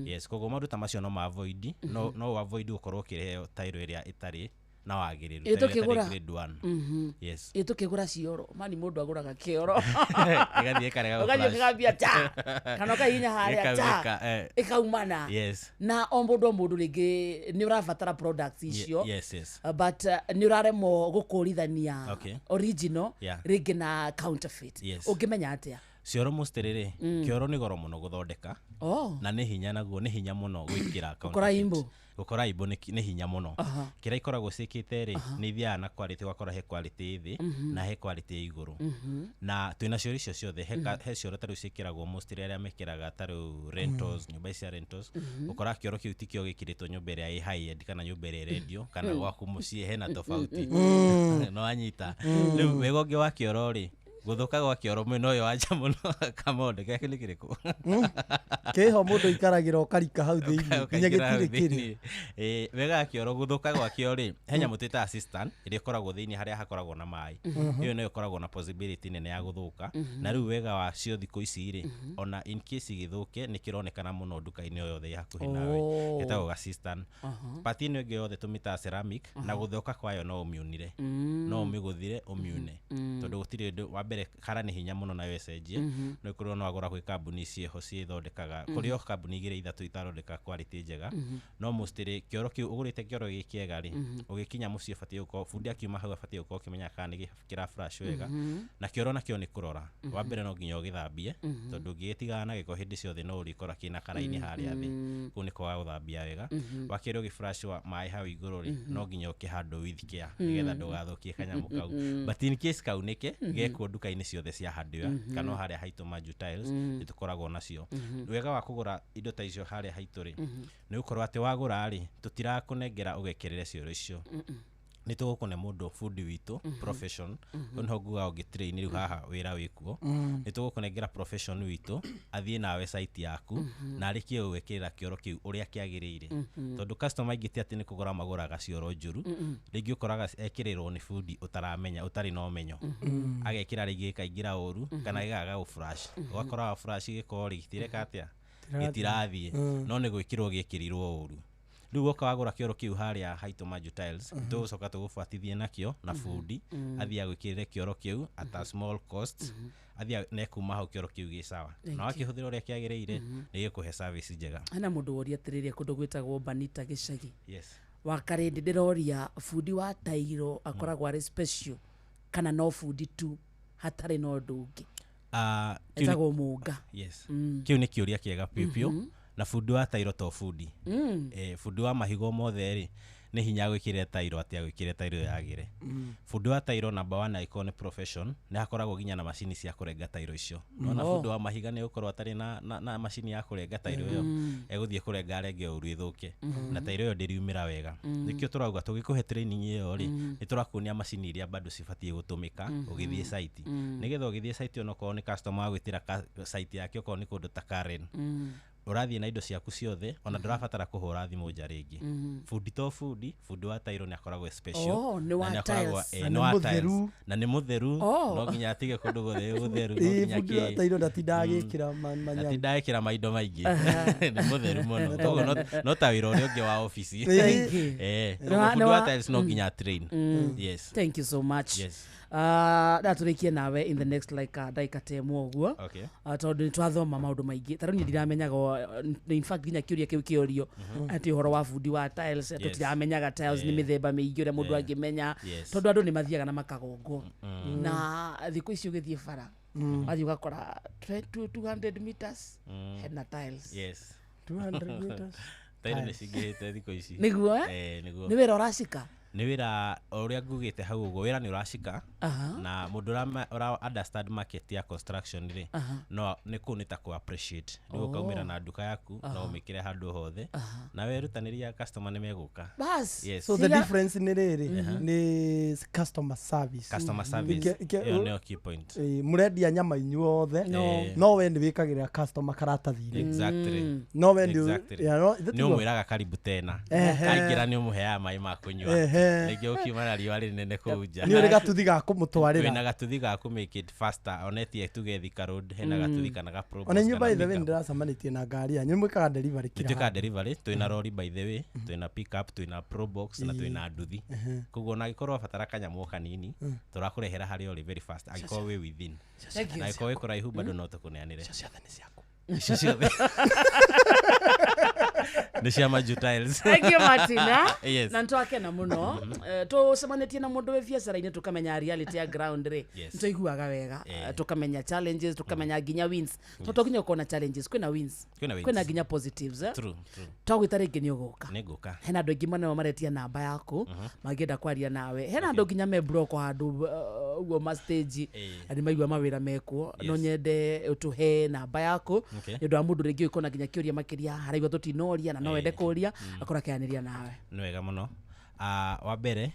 Yes, koguo maũndũ ta macio no ma avoid, no avoid gũkorwo ũkĩheo tile ĩrĩa ĩtarĩ na wagĩrĩru, Ĩ tile ĩrĩa ĩtarĩ tũkĩgũra. grade 1. Yes. Ĩ tũkĩgũra cioro mani mũndũ agũraga kĩoro Ĩgathiĩ ĩkarega ũgathiĩ gũ-flash. ũkagambia ta kana ũkahihinya harĩa ta Ĩkaunĩka, eh. ĩkaumana. Yes. Na o mũndũ o mũndũ rĩngĩ nĩ ũrabatara products icio. Yes, yes. But nĩ ũraremwo gũkũrithania Okay. original Yeah. rĩngĩ na counterfeit. Yes. Ũngĩmenya atĩa? Cioro mostly rĩ, kĩoro nĩ goro mũno gũthondeka. Oh. Na nĩ hinya naguo nĩ hinya mũno gwĩkĩra Gũkora counterfeit. imbo. Gũkora imbo nĩ hinya mũno. Kĩrĩa ikoragwo ciĩkĩte rĩ, nĩ ithiaga na quality, ũgakora he quality ĩ thĩ na he quality ĩ igũrũ. Na twĩna cioro icio ciothe, he cioro ta rĩu ciĩkĩragwo mostly arĩa mekĩraga ta rĩu rentals, nyũmba ici cia rentals, ũkora kĩoro kĩu tikĩo gĩkĩrĩtwo nyũmba ĩrĩa ĩ high end kana nyũmba ĩrĩa ĩrendio kana gwaku mũciĩ hena tofauti. No wanyita. Rĩu wega ũngĩ wa kĩoro rĩ, gũthũka gwa kĩoro mwena ũyũ wa nja mũno kamonde gĩake nĩ kĩrĩkũ? Kĩho mũndũ aikaragĩra ũkarika hau thĩinĩ nginya Ũkaingĩra hau gĩtirĩ kĩrĩ. thĩinĩ. Wega wa kĩoro gũthũka gwakĩo rĩ, he nyamũ twĩtaga cistern ĩrĩa ĩkoragwo thĩinĩ harĩa hakoragwo na maĩ. Ĩyo nĩyo ĩkoragwo na possibility nene ya gũthũka. Na rĩu wega wacio thikũ ici rĩ, ona in case gĩthũke nĩ kĩronekana mũno nduka-inĩ o yothe ĩ hakuhĩ nawe. Ĩtagwo ga cistern. Part ĩno ĩngĩ yothe tũmĩtaga ceramic, na gũthũka kwayo no ũmiunire. No ũmĩgũthire ũmiune. Tondũ gũtirĩ ũndũ wa Mbere kara nĩ hinya mũno nayo ĩcenjie. No ĩkorwo no wagũra gwĩ kambuni ciĩho ciĩthondekaga. Kũrĩ o kambuni igĩrĩ ithatũ itathondeka quality njega. No mostly kĩoro kĩu ũgũrĩte kĩoro gĩ kĩega rĩ, ũgĩkinya mũciĩ ũbatiĩ gũkorwo bundi akiuma hau abatiĩ gũkorwo ũkĩmenya kana nĩ kĩra flash wega. Na kĩoro nakĩo nĩ kũrora. Wa mbere no nginya ũgĩthambie, tondũ ũngĩgĩtigana na gĩko hĩndĩ ciothe no ũrĩkora kĩna karaini harĩa thĩ. Kũu nĩ kwaga gũthambia wega. Wa kerĩ ũgĩ flash wa maĩ hau igũrũ rĩ, no nginya ũkĩhandle with care nĩgetha ndũgathũkie kanyamũ kau. But in case kaunĩke, gekuo nduka-inĩ ciothe cia hardware kana o harĩa haitũ Manju Tiles nĩ tũkoragwo nacio. Wega wa kũgũra indo ta icio harĩa haitũ rĩ, nĩ gũkorwo atĩ wagũra rĩ, tũtirakũnengera ũgekĩrĩre cioro icio. Nĩ tũgũkũne mũndũ bundi witũ profession. Hau nĩho ngugaga ũngĩ train rĩu haha wĩra wĩkuo. Nĩ tũgũkũnengera profession witũ athiĩ nawe site yaku na arĩkie gũgwĩkĩrĩra kĩoro kĩu ũrĩa kĩagĩrĩire. Tondũ customer aingĩ ti atĩ nĩ kũgũra magũraga cioro njũru. Rĩngĩ ũkoraga ekĩrĩrwo nĩ bundi ũtaramenya, ũtarĩ na ũmenyo. Agekĩra rĩngĩ gĩkaingĩra ũru kana gĩkaga gũ flash. Ũgakora wa flash gĩkorwo rĩ gĩtireka atĩa, gĩtirathiĩ. No nĩ gwĩkĩrwo gĩekĩrirwo ũru. Rĩu woka wagũra kĩoro kĩu harĩa haitũ Manju Tiles, tũgũcoka tũgũbuatithie nakĩo na bundi athiĩ agwĩkĩrĩre kĩoro kĩu at a small cost. Athiĩ na kuma hau kĩoro kĩu gĩ sawa. Thank Na you. wakĩhũthĩra ũrĩa kĩagĩrĩire, nĩ gĩkũhe service njega. Hena mũndũ woria atĩrĩrĩ kũndũ gwĩtagwo Banita gĩcagi. Yes. Wa Karĩndĩ ndĩroria bundi wa tairo akoragwo arĩ special kana no bundi tu hatarĩ na ũndũ ũngĩ? Etagwo Mũnga. Yes. Kĩu nĩ kĩũria kĩega piũ piũ. Na bundi wa tairo to bundi. Bundi wa mahiga mothe rĩ, nĩ hinya gwĩkĩrĩra tairo atĩ agwĩkĩre tairo yagĩre. Bundi wa tairo number 1 angĩkorwo nĩ profession, nĩ hakoragwo nginya na macini cia kũrenga tairo icio. Nona bundi wa mahiga nĩ gũkorwo atarĩ na macini ya kũrenga tairo ĩyo. Egũthiĩ kũrenga arenge ũru ĩthũke. Na tairo ĩyo ndĩriumĩra wega. Nĩkĩo tũrauga tũgĩkũhe training ĩyo rĩ, nĩ tũrakuonia macini iria bado cibatiĩ gũtũmĩka ũgĩthiĩ site. Nĩgetha ũgĩthiĩ site onokorwo nĩ customer wagwĩtĩra site yake okorwo nĩ kũndũ ta Karen. Ũrathiĩ na indo ciaku ciothe ona ndũrabatara kũhũra thimũ nja rĩngĩ. Bundi to bundi, bundi wa tairo nĩ akoragwo special. Oh, nĩ wa Na nĩ akoragwo, tiles. Na nĩ nĩ wa tiles. mũtheru. Na nĩ mũtheru. No nginya atige kũndũ guothe gũtheru, no nginya Bundi wa kĩ- tairo ndatindaga agĩkĩra manyamũ. Ndatindaga agĩkĩra maindo maingĩ. Nĩ mũtheru mũno. Koguo no ta wĩra ũrĩa ũngĩ wa obici. Thank you. Koguo bundi wa tiles no nginya train. Yes. Thank you so much. Yes. Ndatũrĩkie nawe in the next like ndagĩka ta ĩmwe ũguo. Tondũ nĩ twathoma maũndũ maingĩ. Ta rĩu niĩ ndiramenyaga, in fact nginya kĩũria kĩu kĩorio atĩ ũhoro wa bundi wa tiles, tũtiramenyaga tiles nĩ mĩthemba mĩingĩ ũrĩa mũndũ angĩmenya. Tondũ andũ nĩ mathiaga na makagongwo. Na thikũ ici ũgĩthiĩ bara, wathiĩ ũgakora 200 meters hena tiles. Yes. 200 meters. Tairo nĩ cingĩhĩte thikũ ici. Nĩguo, eh? Nĩguo. Nĩ wĩra ũracika? Nĩ wĩra o ũrĩa ngugĩte hau ũguo, wĩra nĩ ũracika. Na mũndũ ũra understand market ya construction rĩ, no nĩ kũu nĩ ta kũ appreciate. Rĩu ũkaumĩra na nduka yaku, no ũmĩkĩre handũ hothe. Na werutanĩria customer nĩ megũka. Bas. Yes. So the difference nĩ rĩrĩ, nĩ customer service. Customer service. Ĩyo nĩyo key point. Mũrendia nyama inyuothe, No. no we nĩ wĩkagĩrĩra customer karatathi-inĩ. Exactly. No we nĩ Exactly. ya, no, Nĩ ũmwĩraga karibu tena. Aingĩra nĩ ũmũheaga maĩ ma kũnyua. Rĩngĩ ũkiuma na riũa rĩnene kũu nja. Nĩ ũrĩ gatuthi ga kũmũtwarĩra. Wĩna gatuthi ga kũ make it faster, onetie tuge Thika Road, hena gatuthi kana ga Probox Ona inyuĩ kana by the way pickup. nĩndĩracemanĩtie na ngari yanyu, nĩ mwĩkaga delivery kila Nĩ twĩkaga handũ. delivery, twĩna lori by the way, twĩna pickup, twĩna Probox na twĩna nduthi. Koguo ona angĩkorwo wabatara kanyamũ o kanini, tũrakũrehera harĩa ũrĩ very fast, angĩkorwo wĩ within. Thank you. Na angĩkorwo wĩ kũraihu bado no tũkũneanĩre. Icio ciothe nĩ ciaku. Icio ciothe. Nĩ cia Manju Tiles. Thank you, Martin, ah? Yes. Na nĩtwakena mũno. Tũcemanĩtie na mũndũ wĩ biacara-inĩ tũkamenya reality ya ground rĩ. Yes. Nĩtũiguaga wega. Tũkamenya challenges, tũkamenya nginya wins. Tondũ to nginya ũkorwo na challenges, kwĩna wins. Kwĩna wins. Kwĩna nginya positives, eh? True, true. Twagwĩta rĩngĩ nĩ ũgũka. Nĩ ngũka. Hena andũ aingĩ mũno maretia namba yaku, mangĩenda kwaria nawe. Hena andũ nginya me block handũ, ũguo ma stage, na nĩ maigua mawĩra mekuo. No nyende ũtũhe namba yaku. Nĩ ũndũ wa mũndũ rĩngĩ ũngĩkorwo na nginya kĩũria makĩria, haraigua tũtinoria na no wende kũria, akorwo akĩaranĩria nawe. Nĩ wega mũno. Wa mbere,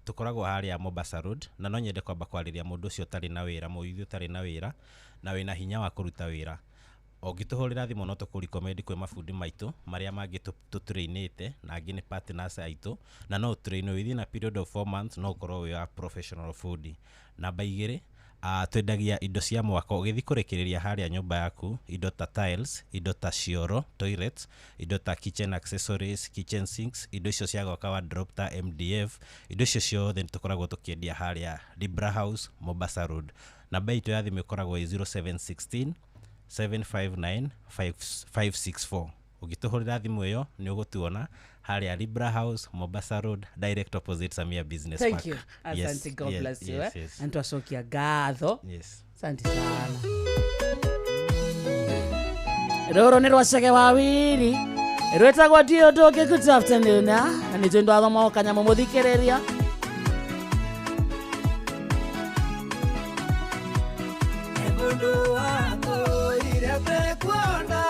tũkoragwo harĩa Mombasa Road, na no nyende kwamba kwarĩria mũndũ ũcio ũtarĩ na wĩra, mũyuthi ũtarĩ na wĩra, na wĩna hinya wa kũruta wĩra. Ũngĩtũhũrĩra thimũ no tũkũ recommend kwĩ mabundi maitũ marĩa mangĩ tũtrainĩte, na angĩ nĩ partners aitũ, na no ũtrainwo within a period of 4 months no ũkorwo wĩ wa professional bundi. Namba igĩrĩ, Twendagia indo cia mwako ũgĩthiĩ kũrĩkĩrĩria harĩa nyũmba yaku, indo ta tiles, indo ta cioro, toilets, indo ta kitchen accessories, kitchen sinks, indo icio cia gwaka wardrobe ta MDF, indo icio ciothe nĩ tũkoragwo tũkĩendia harĩa Libra House, Mombasa Road. Namba itũ ya thimũ ĩkoragwo ĩ 0716 759 564. Ũngĩtũhũrĩra thimũ ĩyo nĩ ũgũtuona harĩa Libra House, Mombasa Road, direct opposite Samia Business Thank Park. you. Asante. Yes, God yes, bless you. yes, eh? yes. Na nitwacokia ngatho. Yes. Asante sana. Rũrũ nĩ rwacege wa wiri rwĩtagwo ndiũ ndũngĩ. Good afternoon, na nĩ twĩ ndwathoma o kanyamũ mũthikĩrĩria. Mũndũ watũire tekuona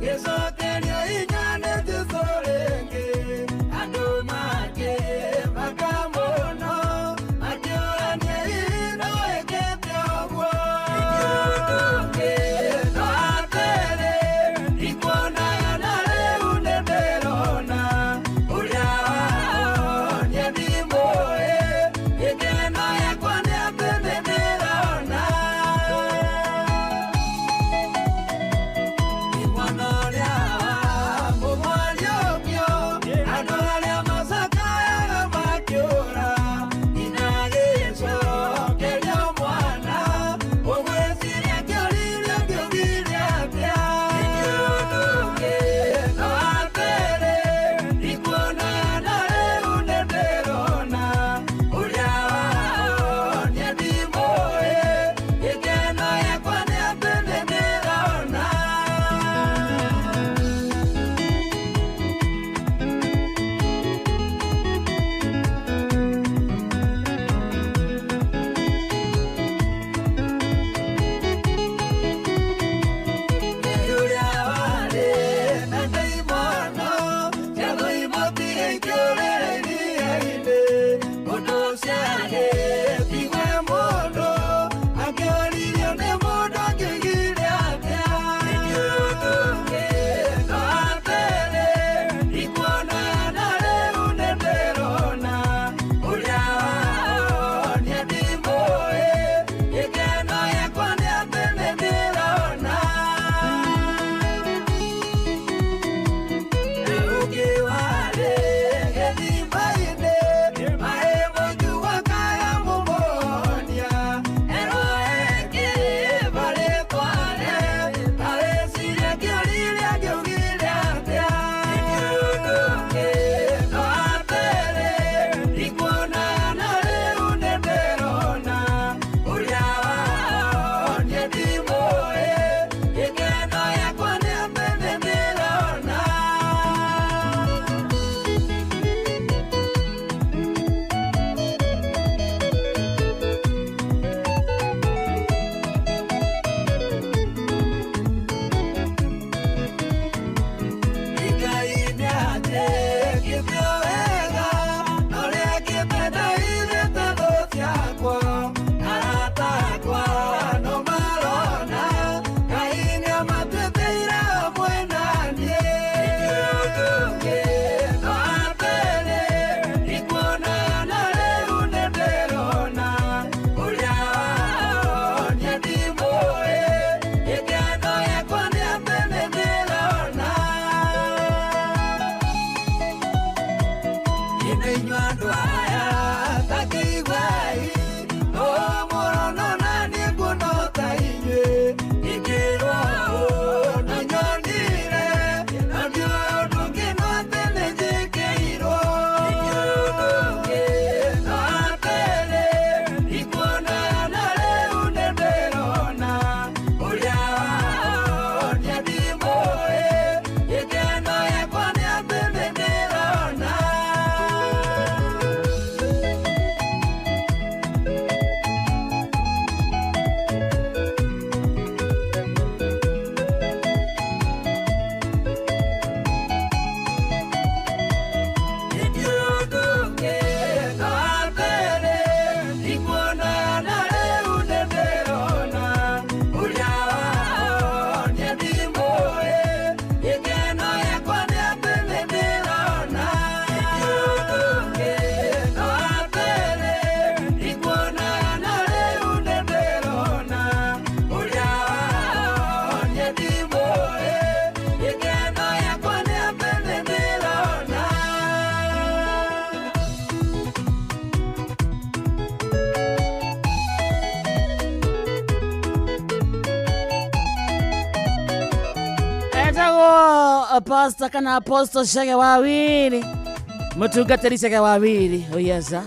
gĩcokerio inya nĩ Jesũ rĩngĩ, andũ make makamũno makĩũrania ino ĩkĩte ũguo. Ndũngĩ no atĩrĩ ndikuonaga na rĩu nĩndĩrona ũrĩa wahonia ndimũĩ, gĩkeno gĩakwa nĩ atĩ nĩndĩrona. Pastor kana Apostle Chege wa Wili, mũtungatĩri Chege wa Wili oyesa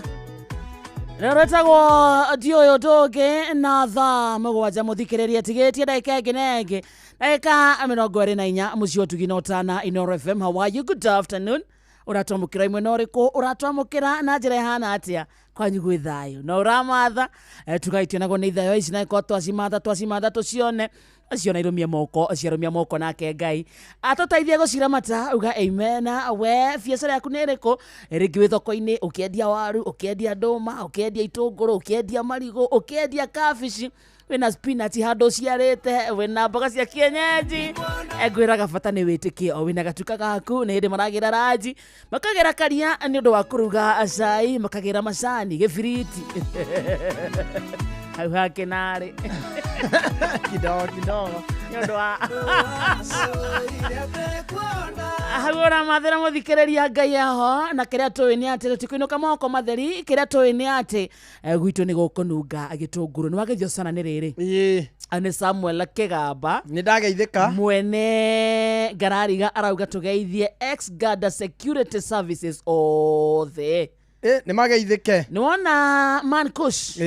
rĩu rwĩtagwo ndiũyũ ndũngĩ na thaa 7 mũthikĩrĩria tigĩtie ndagĩka ĩngĩ na ĩngĩ ndagĩka 24 mũciĩ ũtugi na ũtana Inoro FM. How are you? Good afternoon. Ũratwamũkĩra imwe na ũrĩkũ, ũratwamũkĩra na njĩra ĩhana atĩa? Kwanyu gwĩ thayũ na ũramatha tugaitio nago nĩ ithayo ici na ĩkorwo twacimatha twacimatha tũcione ciona irũmie moko, ciarũmia moko nake Ngai atũteithie gũciramata. Uga amen. We biacara yaku nĩ ĩrĩkũ? Rĩngĩ wĩ thoko-inĩ ũkĩendia waru, ũkĩendia ndũma, ũkĩendia itũngũrũ, ũkĩendia marigũ, ũkĩendia kabici, wĩna spinach handũ ũciarĩte, wĩna mboga cia kienyeji, ngwĩraga bata nĩ wĩtĩkie o wĩna gatuka gaku. Nĩ hĩndĩ maragĩra ranji, makagĩra karia nĩ ũndũ wa kũruga cai, makagĩra macani gĩbiriti hau hake narĩ kidogo kidogo nĩ ũndũ wa hau ũramathĩra mũthikĩrĩria Ngai aho. Na kĩrĩa tũĩ nĩ atĩ tũtikũinũka moko matheri. Kĩrĩa tũĩ nĩ atĩ gwitũ nĩ gũkũnunga gĩtũngũrũ. Nĩ wageithio sana nĩ rĩrĩ nĩ Samuel Kĩgamba. Nĩ ndageithĩka. Mwene ngarariga arauga tũgeithie ex Garda Security Services othe. Nĩ mageithĩke. Nĩ wona man Kush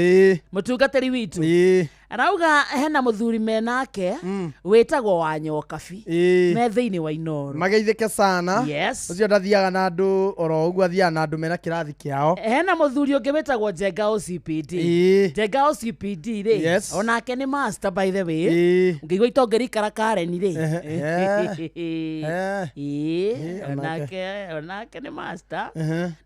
mũtungatĩri witũ arauga hena mũthuri menake wĩtagwo wa Nyokabi me thĩinĩ wa Inoro. Mageithĩke sana. Yes. Ũcio ndathiaga na andũ oro ũguo, athiaga na andũ mena kĩrathi kĩao. Hena mũthuri ũngĩ wĩtagwo Njenga OCPD. Njenga OCPD rĩ, Yes. onake nĩ master by the way. Ũngĩigua itongeri Karen rĩ, Ĩĩ, onake onake nĩ master.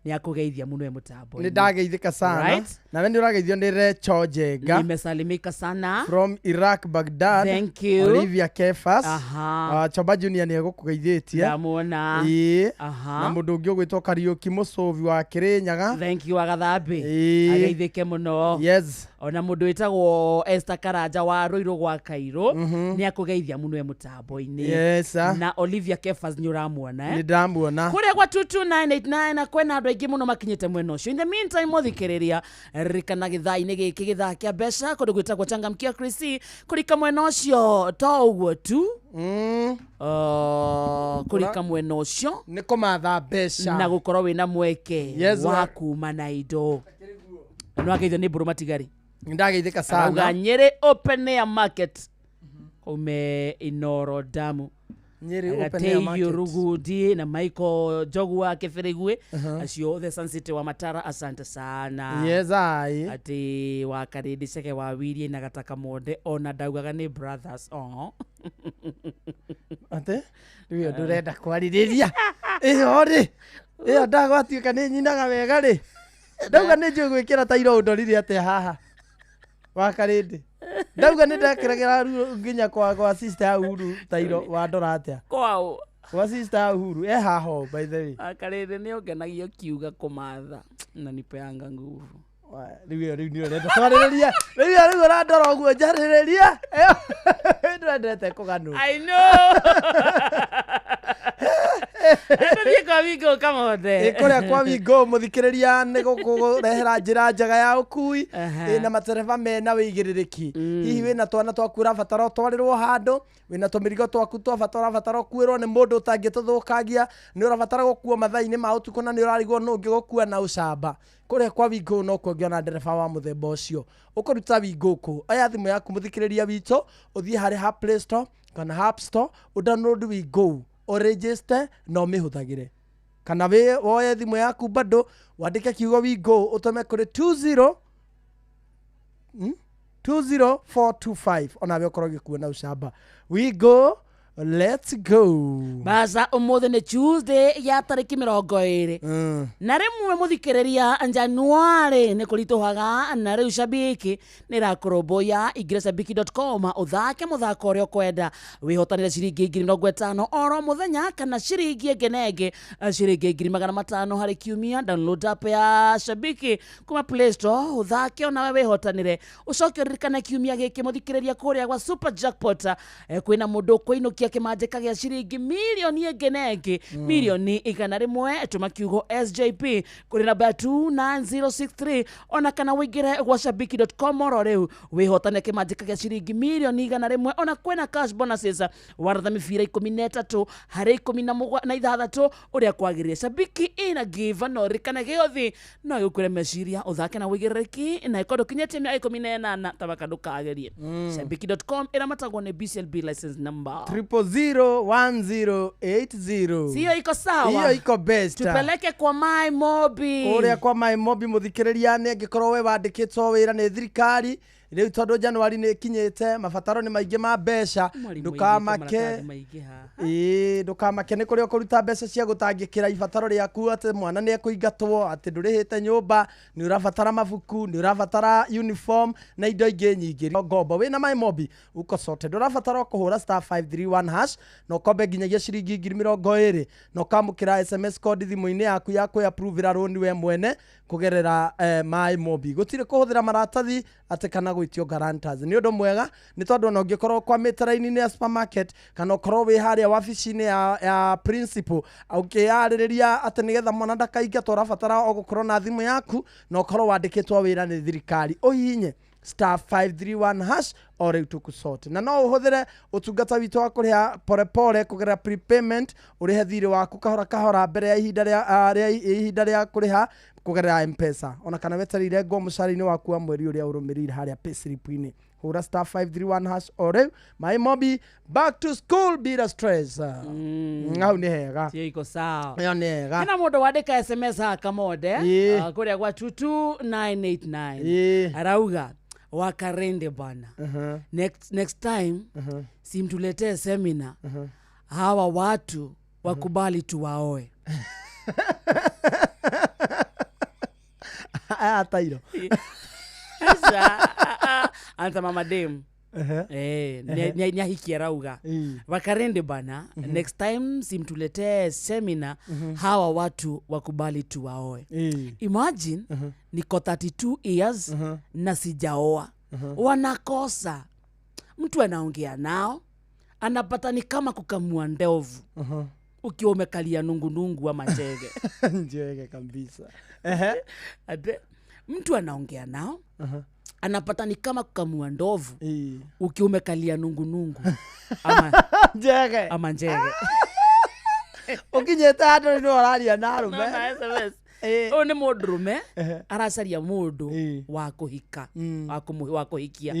Nĩ akũgeithia mũno e mũtambo. Nĩ ndageithĩka sana. Right? Nawe nĩ ũrageithio nĩ Recho Njenga. Nimesalimika sana. From Iraq, Baghdad. Thank you. Olivia Kefas. Aha. Choba Junior nĩ egũkũgeithĩtie. Ndamuona. Ĩĩ. Aha. Na mũndũ ũngĩ ũgwĩtwo Kariũki Mũcũvi wa Kĩrĩnyaga. Thank you Agathambi. Ĩĩ. Ageithĩke mũno. Yes. Ona mũndũ wĩtagwo Esther Karanja wa Rũirũ gwa Kairũ nĩ akũgeithia mũno e mũtambo-inĩ. Yes, sir. Na Olivia Kefas nĩ ũramuona Nĩ ndamuona. Kũrĩa gwa 22989 na kwĩna andũ aingĩ mũno makinyĩte mwena ũcio. In the meantime mũthikĩrĩria, ririkana gĩthaa-inĩ gĩkĩ gĩthaa kĩa mbeca kũndũ gwĩtagwo Changamkia Chris kũrika mwena ũcio to ũguo tu. Kũrika mwena ũcio nĩ kũmatha mbeca na gũkorwo wĩna mweke Yes, wa wa kuma na indo. Nĩ wageithio nĩ mbũrũ matigari. Nĩ ndageithĩka Arauga sana. Nyĩrĩ Open Air Market kaume Inoro Damu. Nyĩrĩ Open Air Agateithio Market. Rugudi na Michael Njogu wa Kĩbĩrĩgwe acio othe Sun City wa Matara, asante sana. Yes, ai. Atĩ wa Karĩndĩ Chege wa Wirie na Gataka Monde ona ndaugaga nĩ brothers oho. Atĩ rĩu ĩyo ndũrenda kwarĩrĩria ĩyo rĩ, ĩyo ndagwatuĩka nĩ nyinaga wega rĩ, ndauga nĩ njũĩ gwĩkĩra tairo ũndorire atĩa haha wa Karĩndĩ, ndauga nĩ ndekĩragĩra nginya kwa sister ya Uhuru tairo, wandora atĩa? Kwao. Kwa sister ya Uhuru e haha o, by the way. Akarĩndĩ nĩ ongenagio kiuga kũmatha na nipeanga nguvu. Rĩu ĩyo rĩu nĩ ũrenda twarĩrĩria rĩu ĩyo rĩu ũrandora ũguo njarĩrĩria ĩyo ndwendete kũganwo. I know. Tũthiĩ kwa Wingo Kamothe. Ĩ, kũrĩa kwa Wingo mũthikĩrĩria nĩ gũkũrehera njĩra njega ya ũkui ĩna matereba mena wĩigĩrĩrĩki. Hihi wĩna twana twaku ũrabatara ũtwarĩrwo handũ, wĩna tũmĩrigo twaku twabatara ũrabatara ũkuĩrwo nĩ mũndũ ũtangĩtũthũkangia, nĩ ũrabatara gũkuo mathaa-inĩ ma ũtukũ na nĩ ũrarigwo nũ ũngĩgũkua na ũcamba. Kũrĩa kwa Wingo no kuo ũngĩona ndereba wa mũthemba ũcio. Ũkũruta Wingo kũ? Oya thimũ yaku mũthikĩrĩria witũ, ũthiĩ harĩ ha Play Store kana App Store, ũdownload Wingo, ũregister na ũmĩhũthagĩre. Kana wĩ woye thimũ yaku bado wandĩke kiugo Wingo ũtũme kũrĩ 20 20425 onawe ũkorwo ũgĩkuo na ũcamba. Wingo, let's go. Baza ũmũthĩ nĩ Tuesday ya tarĩki 20 na rĩmwe mũthikĩrĩria Januari nĩ kũritũhaga na rĩu Shabiki nĩ ĩrakũrũmbũiya. Ingĩra shabiki.com ũthake mũthako ũrĩa ũkwenda wĩhotanĩre ciringi 50,000 oro mũthenya kana ciringi ĩngĩ na ĩngĩ ciringi 500,000 harĩ kiumia. Download app ya Shabiki kuma Play Store ũthake onawe wĩhotanĩre. Ũcoke ũririkane kiumia gĩkĩ mũthikĩrĩria kũrĩa gwa Super Jackpot kwĩna mũndũ ũkũinũkia Gũikia kĩmanjĩka gĩa ciringi mirioni ĩngĩ na ĩngĩ, mirioni 100. Tũma kiugo SJP kũrĩ namba ya 29063, ona kana ũingĩre gwa shabiki.com oro rĩu wĩhotane kĩmanjĩka gĩa ciringi mirioni 100. Ona kwĩna cash bonuses waratha mĩbira 13 harĩ 16 ũrĩa kwagĩrĩire. Shabiki ina give no rikana gĩothi no gĩkwĩre meciria ũthake na wĩigĩrĩrĩki, na ĩkorwo ndũkinyĩtie mĩaka 18 tabaka ndũkagerie. Shabiki.com ĩramatagwo nĩ BCLB license number 0001080. Sio iko sawa? Hiyo iko best. Tupeleke kwa Mai Mobi. Ũrĩa kwa Mai Mobi, mũthikĩrĩria, nĩ angĩkorwo we wandĩkĩtwo wĩra nĩ thirikari rĩu, tondũ Januari nĩ ĩkinyĩte, mabataro nĩ maingĩ ma mbeca. Mwarimũ, ndũkamake. aigĩte maratathi maingĩ haha. Ĩĩ, ndũkamake, nĩ kũrĩa ũkũruta mbeca cia gũtangĩkĩra ibataro rĩaku, atĩ mwana nĩ ekũingatwo, atĩ ndũrĩhĩte nyũmba, nĩ ũrabatara mabuku, nĩ ũrabatara uniform na indo ingĩ nyingĩ. Ngombo wĩna Mai Mobi uko sorted. Ũrabatara o kũhũra *531# na ũkombe nginyagia ciringi 20,000, na ũkamũkĩra SMS code thimũ-inĩ yaku ya kwĩ-approvĩra rũni we mwene kũgerera Mai Mobi. Gũtirĩ kũhũthĩra maratathi atĩ kana gwĩtio guarantors. Nĩ ũndũ mwega, nĩ tondũ ona ũngĩkorwo kwamĩte raini-inĩ ya supermarket, kana ũkorwo wĩ harĩa wabici-inĩ ya principal ũkĩyarĩrĩria atĩ nĩgetha mwana ndakaingatwo, ũrabatara o gũkorwo na thimũ yaku na ũkorwo wandĩkĩtwo wĩra nĩ thirikari, ũhihinye *531# o rĩu tũkũcote. Na no ũhũthĩre ũtungata witũ wa kũrĩha polepole kũgerera prepayment, ũrĩhe thirĩ waku kahora kahora mbere ya ihinda rĩa rĩa ihinda rĩa kũrĩha kũgerera Mpesa, ona kana wetereire ngwo mũcara-inĩ waku wa mweri ũrĩa ũrũmĩrĩire harĩa payslip-inĩ. Hũra *531# o rĩu. Mai Mobi, back to school bila stress. Hau nĩ hega. Sio iko sawa? Ĩyo nĩ hega. Hena mũndũ wandĩka SMS haha, Kamode. Ĩĩ. Kũrĩa gwa 22989. Ĩĩ. Arauga, "Wakarende bana, next time simtuletee semina, hawa watu wakubali tuwaoe." Atairo. Sasa, anta mama dem. Eh, ni ahiki, arauga, "Wakarende bana, next time simtuletee semina, hawa watu wakubali tuwaoe." Imagine, niko 32 years na sijaoa. Wanakosa mtu anaongea nao, anapata ni kama kukamua ndovu ukiwa umekalia nungunungu ama njege. Njege kabisa. Ate, mtu anaongea nao, anapata ni kama kukamua ndovu ukiwa umekalia nungunungu ama njege. Ama njege. Ũkinyĩte handũ nĩ ũraria na arũme. Nona SMS. Ũyũ nĩ mũndũrũme aracaria mũndũ wa kũhika, wa kũhikia.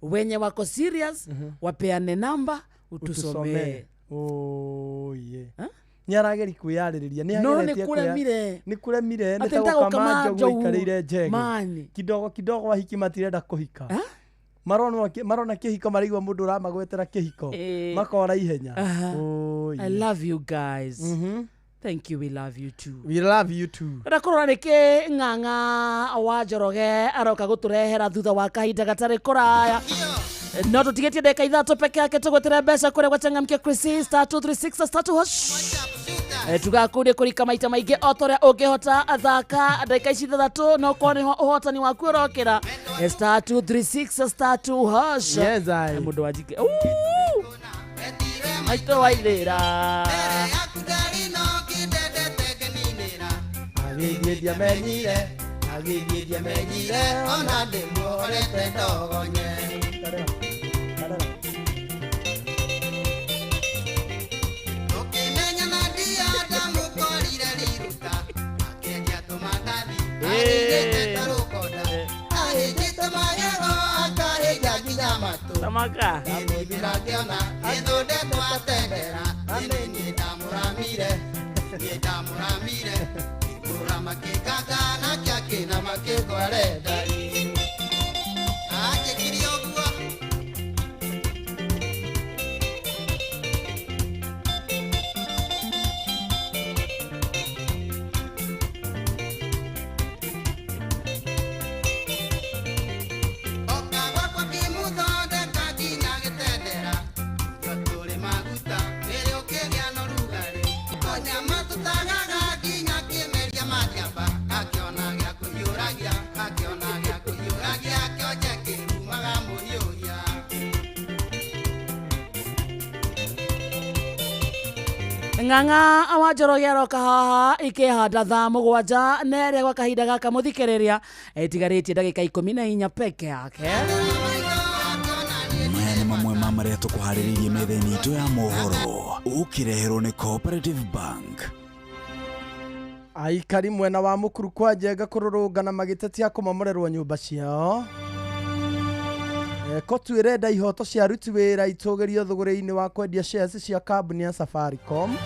Wenye wako serious wapeane namba utusomee. Oye, nĩ arageri kwĩyarĩrĩria, nĩ No ageretie. nĩ kũremire. Nĩ kũremire, nĩ Atĩ ta nĩ ta gũkama gũkama njogu njogu. ĩikarĩire njege. Mani. Kidogo kidogo ahiki matirenda kũhika. Marona kĩhiko, maraigua mũndũ ũramagwetera kĩhiko, makora ihenya. Oye. I love you guys. Thank you, we love you too. We love you too. Ĩrenda kũrora nĩkĩ Ng'ang'a wa Njoroge aroka gũtũrehera thutha wa kahinda gatarĩ kũraya, no tũtigĩtie ndagĩka 3 peke yake tũgwetere mbeca kũrĩa gwachangamkia Chris *236*2#. Tugakuria kũrika maita maingĩ o ta ũrĩa ũngĩhota. Thaka ndagĩka ici 6, no korwo nĩho ũhotani waku ũrokĩra. *236*2#. Yes, I. Mũndũ wa njike maitũ waithĩra. Agĩthiĩ ndiamenyire, agĩthiĩ ndiamenyire, ona ndĩmuorete ndogonye. Ũkĩmenyana ndia ndamũkorire riruta akĩendia tũmandathi, ahĩnjĩte ta rũkonda, ahĩnjĩte magego, akahĩnja nginya matũ. Tamaka. Ndĩmũthira ngĩona ĩthondekwo atendera, nĩ niĩ ndamũramire, niĩ ndamũramire kũra makĩkanga nake akĩna makĩngware ndari anjĩkire ũguo. Oka gwakwa ngĩmũthondeka nginya gĩtendera, itua tũrĩ maguta nĩrĩ ũkĩgĩa na ũrugarĩ, tũnyama tũtagaga nginya kĩmeria matiamba, akĩona gĩa kũhiũragia, akĩona gĩa Ng'ang'a wa Njoroge aroka haha ikĩhanda thaa 7 na ĩrĩa gwa kahinda gaka mũthikĩrĩria ĩtigarĩtie ndagĩka 14 peke yake. Maya nĩ mamwe ma marĩa tũkũharĩrĩirie metha-inĩ itũ ya mohoro ũkĩreherwo nĩ Cooperative Bank. Aikari mwena wa Mukuru kwa Njenga kũrũrũngana magĩtetia kũmomorerwo nyũmba ciao. Kotu ĩrenda ihoto cia aruti wĩra itũgĩrio thũgũrĩ-inĩ wa kwendia shares cia kambuni ya Safaricom.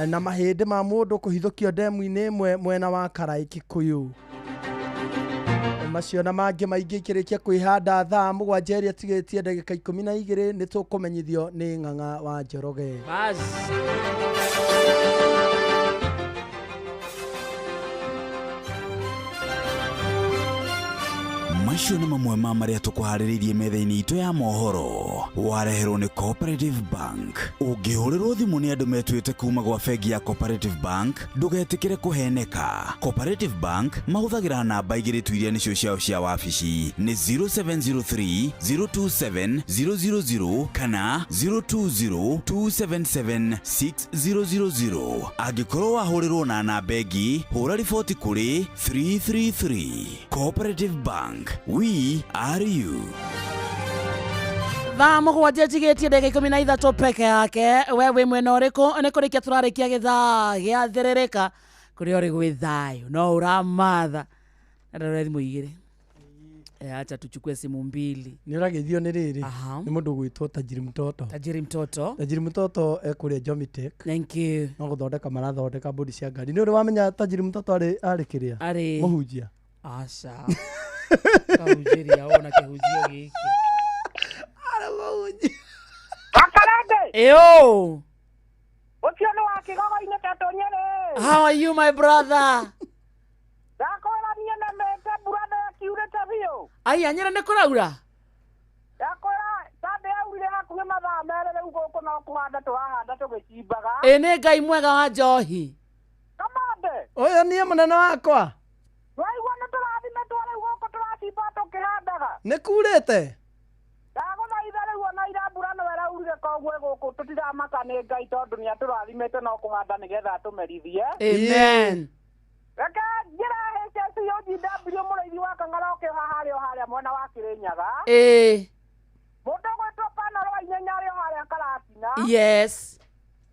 Na mahĩndĩ ma mũndũ kũhithũkio ndemu-inĩ ĩmwe mwena wa Karai Kikuyu. Macio na mangĩ maingĩ ikĩrĩkia kwĩhanda thaa 7 ĩrĩa tigĩtie ndagĩka 12 nĩ tũkũmenyithio nĩ Ng'ang'a wa Njoroge. Bas. Macio nĩ mamwe ma marĩa tũkũharĩrĩirie metha-inĩ itũ ya mohoro wareherwo nĩ Cooperative Bank. Ũngĩhũrĩrwo thimũ nĩ andũ metuĩte kuma gwa bengi ya Cooperative Bank ndũgetĩkĩre kũheneka. Cooperative Bank mahũthagĩra namba 2 tu iria nĩcio ciao cia wabici nĩ 0703 027 000 kana 020 277 6000. Angĩkorwo wahũrĩrwo na namba ĩngĩ hũra riboti kũrĩ 333. Cooperative Bank, we are you. Thaa 7 njigĩtie ndagĩka 13 peke yake. We wĩ mwena ũrĩkũ? Nĩ kũrĩkia tũrarĩkia gĩthaa gĩa thĩrĩrĩka kũrĩa ũrĩ gwĩ thayũ no ũramatha na ndarora thimũ 2. Acha tuchukue simu 2. Nĩ ũrageithio nĩ rĩrĩ nĩ mũndũ ũgwĩtwo Tajiri Mtoto. Tajiri Mtoto. Tajiri Mtoto ekũrĩa Jomitech. Thank you. No gũthondeka marathondeka mbũri cia ngari. Nĩ ũrĩ wamenya Tajiri Mtoto arĩ kĩrĩa? Arĩ mũhunjia. Aca. Kahunjĩria wona kĩhunjio gĩkĩ. Arĩ mũhunjia. Wakarende. Eyo. Ũcio nĩ wa Kĩgogo-inĩ Katũnyĩrĩ. How are you my brother? Ndakwĩra niĩ nemete mbura nĩkiurĩte biũ. Aya Nyĩrĩ nĩ kũraura? Ndakwĩra Sunday yaurire hakuhĩ mathaa 2 rĩu gũkũ no kũhanda tũrahanda tũgĩcimbaga. Ĩ nĩ Ngai mwega wa njohi. Kamande. Ũyũ niĩ mũnene wakwa. Waigua nĩ tũrathimĩtwo rĩu gũkũ tũracimba tũkĩhandaga. Nĩ kurĩte? Ndagũthaitha rĩu ona ira mbura no ĩraurire koguo gũkũ tũtiramaka nĩ Ngai tondũ nĩ atũrathimĩte no kũhanda nĩgetha atũmerithie. Amen. Reke njĩra HSUGW mũrĩithi wa Kang'ara ũkĩoha harĩa o harĩa mwena wa Kĩrĩnyaga. Ĩĩ. Mũndũ ũgwĩtwo Panaro wa Inyenya arĩ o harĩa Karatina. Yes.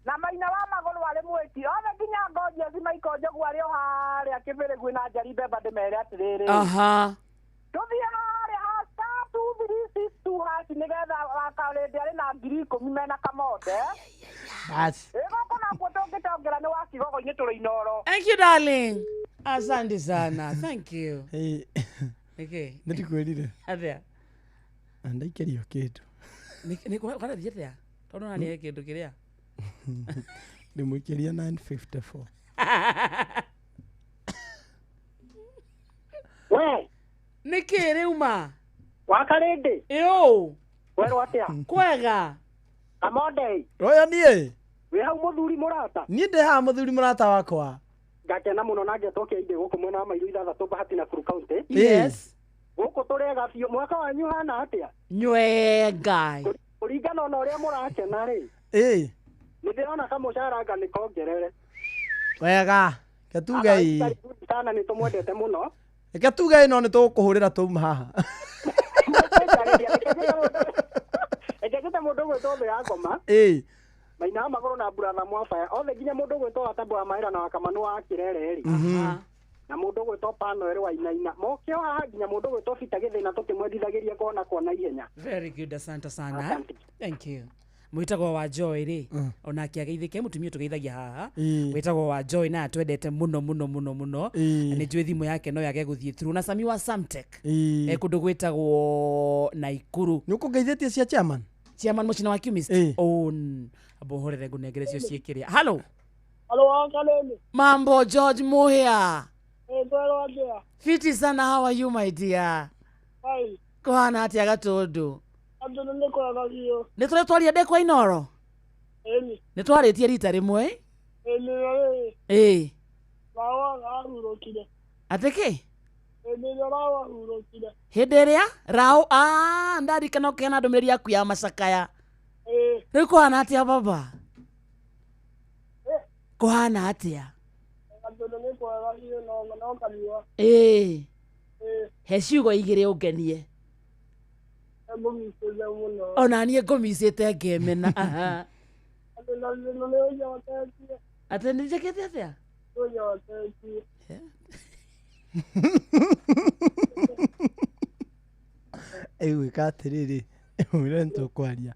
Na Maina wa Magũrũ arĩ mwĩki othe nginya Ngojezi Maiko Njogu arĩ o harĩa Kĩbĩrĩgui na Njeri Mbemba ndĩmere atĩrĩrĩ. Aha. Tũthiĩ harĩa ha star 2362 hash nĩgetha wakarĩndĩ arĩ na 10,000 mena kamonde. Bas. Ĩ gũkũ nakuo tũngĩtongera nĩ wa Kigogo-inĩ tũrĩ Inoro. Thank you darling. Asante sana. Thank you. Hey. Nĩkĩ? Nĩ ndikwĩrire. Atĩa? Ndaikĩrio kĩndũ. Nĩ kwarathiĩ atĩa? Tondũ nani he kĩndũ kĩrĩa? Ndĩmũikĩria 954. We. Nĩkĩ rĩu ma? Wakarĩndĩ. Ĩũ. Werwo atĩa? Kwega. Kamonde. Oya niĩ. Wĩ hau mũthuri mũrata? Niĩ ndĩ haha mũthuri mũrata wakwa. Ngakena mũno na ngetwo kĩaindĩ gũkũ mwena wa Mairu 6 Bahati Nakuru County. Yes. Gũkũ tũrega biũ. Mwaka wanyu hana atĩa? Nywe Ngai. Kũringana na ũrĩa mũrakena rĩ. Ĩĩ. Nĩ ndĩrona kamũcara anga nĩ kongerere. Wega. Ketuge ĩ. Sana nĩ tũmwendete mũno. Reke tuge ĩno nĩ tũgũkũhũrĩra tũma haha. Reke njĩte mũndũ ũgwĩtwo thĩ ya ngoma. Ĩĩ. Maina wa Magũrũ na Brother Mwabaya othe nginya mũndũ ũgwĩtwo Watambo wa Mahĩra na Wakamanu wa Kĩrere rĩ. Na mũndũ ũgwĩtwo Pano erĩ wa Inaina. Moke o haha nginya mũndũ ũgwĩtwo Peter Gĩthĩna tũkĩmwendithagĩria kona kwa naihenya. Very good, asante sana. Thank you. Mwĩtagwo wa Joy rĩ onake ageithĩke mũtumia tũgeithagia haha wĩtagwo wa Joy na atwendete mũno mũno mũno mũno na nĩ njũĩ thimũ yake no yage gũthiĩ through na Sami wa Samtech kũndũ gwĩtagwo Naikuru. Nĩ ũkũngeithĩtie cia chairman? Chairman mũcina wa Chemist. On abo horere ngũnengere cio ciĩkĩrĩa. Hello. Hello Wakalele. Mambo George Muhia. Kwero atĩa? Fiti sana, how are you my dear? Hi. Kũhana atĩa Gatũndũ? Andũ nĩ kwega biũ. Nĩ tũrĩ twaria ndekwa Inoro? Ĩni. Nĩ twarĩtie rita rĩmwe? Ĩni. Ĩĩ. Rawa ahurũkire. Atĩ kĩ? Ĩni rawa ahurũkire. Hĩndĩ ĩrĩa rao ndarikana ũkĩheana ndũmĩrĩri yaku ya macakaya. Ĩĩ. Rĩu kũhana atĩa baba? Kũhana atĩa? Gatũndũ nĩ kwega biũ no kariũa. Ĩĩ. Ĩĩ. He ciugo igĩrĩ ũngenie. Ngũmicĩte mũno. Ona niĩ ngũmicĩte ngemena. Aha. Atĩ na thĩna nĩ ũnyotetie. Atĩ nĩ njĩkĩte atĩa? Ũnyotetie. Ĩgwĩka atĩrĩrĩ, ũrĩa nĩ tũkwaria.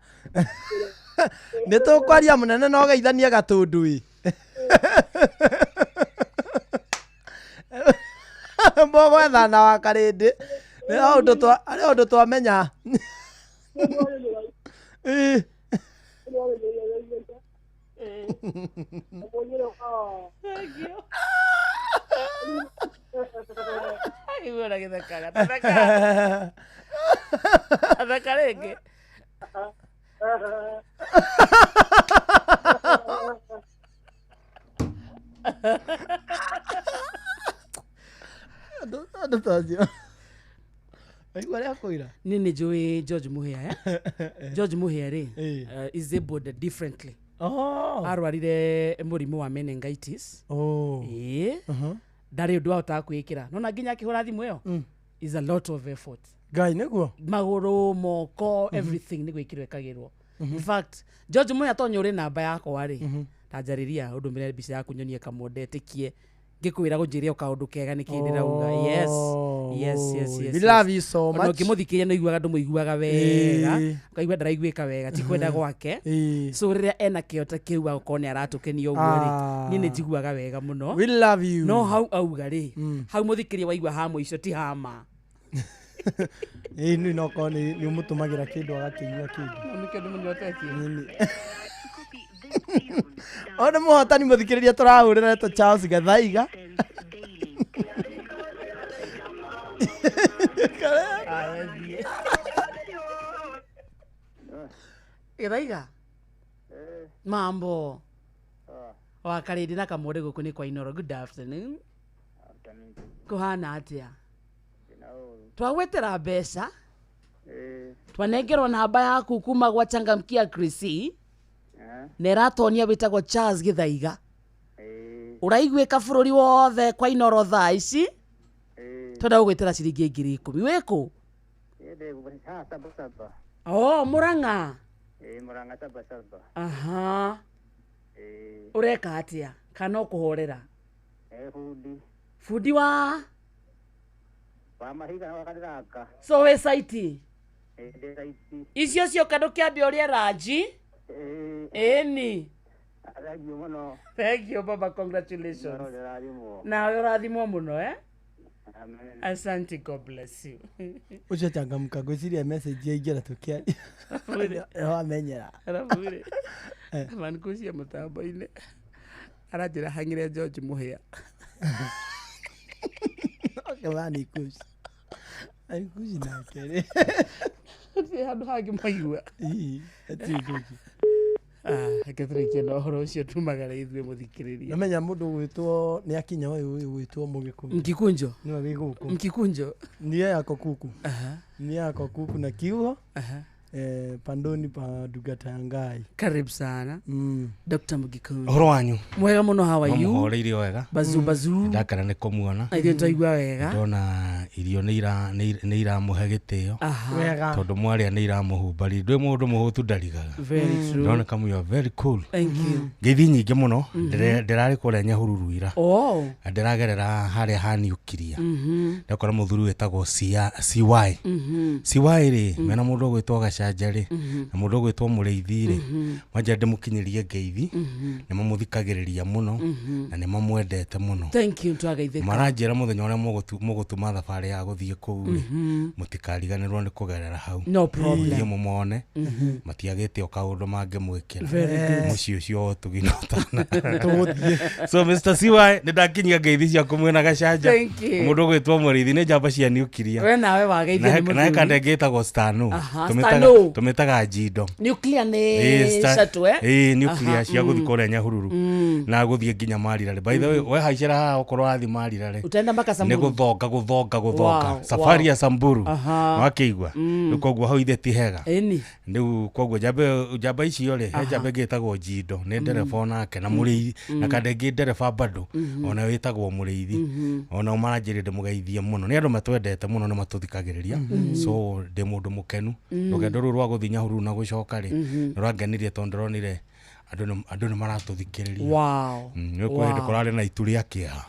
Nĩ tũkwaria mũnene na ũgeithanie Gatũndũ ĩ. Mũgwethana wa Karĩndĩ. Nĩ ũndũ twamenya. Ĩ. Igua na gĩthekaga. Theka. Theka rĩngĩ. Andũ ta acio. Waigua ũrĩa akwĩra? Niĩ nĩ njũĩ George Mũhĩa eh? George Mũhĩa rĩ is able differently. Oh. Arwarire mũrimũ wa meningitis. Oh. Ĩĩ. Ndarĩ ũndũ ahotaga kwĩĩkĩra. Nona nginya akĩhũra thimũ ĩyo is a lot of effort. Ngai nĩguo. Magũrũ, moko, everything nĩ gwĩkĩrwo ĩkagĩrwo. In fact, George Mũhĩa tonya ũrĩ namba yakwa rĩ, ta njarĩria ũndũmĩre mbica yaku nyonie kamũnde ĩtĩkie ngĩkwĩra gũnjĩre o kaũndũ kega nĩkĩ ndĩrauga. Yes. Yes, yes, yes. We love you so Ona much. ũngĩmũthikĩrĩria nĩ ũiguaga ndũmũiguaga wega Ĩĩ. ũkaigua ndaraiguĩka wega ti kwenda gwake. Ĩĩ. So rĩrĩa ena kĩo ta kĩu agakorwo nĩ aratũkenia ũguo rĩ, Ah. niĩ nĩ njiguaga wega mũno. We love you. No hau auga rĩ, hau mũthikĩria waigua ha mũico ti hama. Ĩĩ nĩ no korwo nĩ ũmũtũmagĩra kĩndũ agakĩnyua kĩngĩ. Nĩkĩo ndĩmũnyotetie. Ũyũ nĩ mũhotani mũthikĩrĩria tũrahũrĩra etwo Charles Gathaiga. Gĩthaiga? Mambo. Wa Karĩndĩ na Kamũndĩ gũkũ nĩ kwa Inoro. Good afternoon. Kũhana atĩa? Twagwetera mbeca twanengerwo namba yaku kuma gwa Changamkia Chrissy na ĩratonia wĩtagwo Charles Gĩthaiga. Ũraiguĩka bũrũri wothe kwa Inoro thaa ici. Twenda gũgwĩtĩra ciringi 10,000. Wĩkũ? Oh, Mũrang'a. Aha. Ũreka atĩa? Kana ũkũhorera? Bundi wa? So wĩ saiti? Icio cioka ndũkĩambe ũrĩe ranji? Ĩni. Thank you baba, congratulations. Nawe ũrathimwo mũno eh? Asante, God bless you. Ũcio changamka ngwĩciria message yaingĩra tũkĩaria. Wamenyera. Arabu rĩ, manikucia mũtambo-inĩ aranjĩra hang'ire George Mũhĩa. Kĩmani Kushi. Kushi nake rĩ. Gũtirĩ handũ hangĩ maigua. Ii, hatirĩ kũngĩ. Reke tũrĩkie na ũhoro ũcio tumagare ithuĩ mũthikĩrĩria. Namenya mũndũ ũgwĩtwo nĩ akinya ũyũ ũgwĩtwo Mũgĩkũyũ. Mkikunjo. Nĩwe wĩ gũkũ. Mkikunjo. Niye yako kuku. Niye yako kuku na kiugo. Pandoni pa Ndungata ya Ngai. Karibu sana. Dr. Mgikunjo. Ũhoro wanyu? Mwega mũno, how are you? Mũhoreire wega. Bazu bazu. Ndakena nĩ kũmuona. Na ithuĩ twaigua wega. Ndona irio nĩ iramũhe gĩtĩo. Aha. Wega. Tondũ mwarĩa nĩ iramũhumbaria. Ndwĩ mũndũ mũhũtu ndarigaga. Very true. Ndona kama you are very cool. Thank you. Ngeithi nyingĩ mũno. Ndĩrarĩ kũrĩa Nyahururu ira. Oh. Na ndĩragerera harĩa ha Niukiria. Ndakora mũthuri wĩtagwo CY. CY rĩ, mena mũndũ ũgwĩtwo Gacanja rĩ, na mũndũ ũgwĩtwo Mũrĩithi rĩ, manja ndĩmũkinyĩrie ngeithi, nĩ mamũthikagĩrĩria mũno, na nĩ mamwendete mũno. Thank you, twagaithĩka. Maranjĩra mũthenya ũrĩa mũgũtuma thabarĩ ya gũthiĩ kũu rĩ, mũtikariganĩrwo nĩ kũgerera hau. No problem. Thiĩ mũmone, matiagĩte o kaũndũ mangĩmwĩkĩra. Very good. Mũciĩ ũcio wa ũtugi na ũtana. Tũgũthiĩ. So Mr. CY, nĩ ndakinyia ngeithi ciaku mwĩna Gacanja. Thank you. Mũndũ ũgwĩtwo Mũrĩithi nĩ njamba cia Niukiria. We nawe wageithio nĩ Na he mũthuri. kanda ĩngĩ ĩtagwo Stano. Aha, Tũmĩtaga Stano. Nũ? Tũmĩtaga njindo. Nuclear nĩ Ĩĩ, shuttle, eh? Ĩĩ, nuclear Aha, cia gũthiĩ kũrĩa Nyahururu na gũthiĩ nginya Marirarĩ. By the way, we haicĩra haha okorwo wathiĩ Marirarĩ, Utaenda mpaka nĩ Samburu. gũthonga gũthonga gũthonga Wow, safari wow. ya Samburu. Wakĩigua? Rĩu koguo hau ithe ti hega. Ĩni. Rĩu koguo njamba njamba icio rĩ, he njamba ĩngĩ ĩtagwo njindo, nĩ ndereba onake na mũrĩithi, na kanda ĩngĩ ndereba bado ona wĩtagwo mũrĩithi. Ona maranjĩrire ndĩmũgeithie mũno, nĩ andũ matwendete mũno, nĩ matũthikagĩrĩria. So ndĩ mũndũ mũkenu. Rũgendo rũu rwa gũthiĩ Nyahururu na gũcoka rĩ, nĩ rwangenirie tondũ ndĩronire andũ nĩ maratũthikĩrĩria. Nĩ kwĩ hĩndĩ kũrarĩ na itu rĩa kĩeha,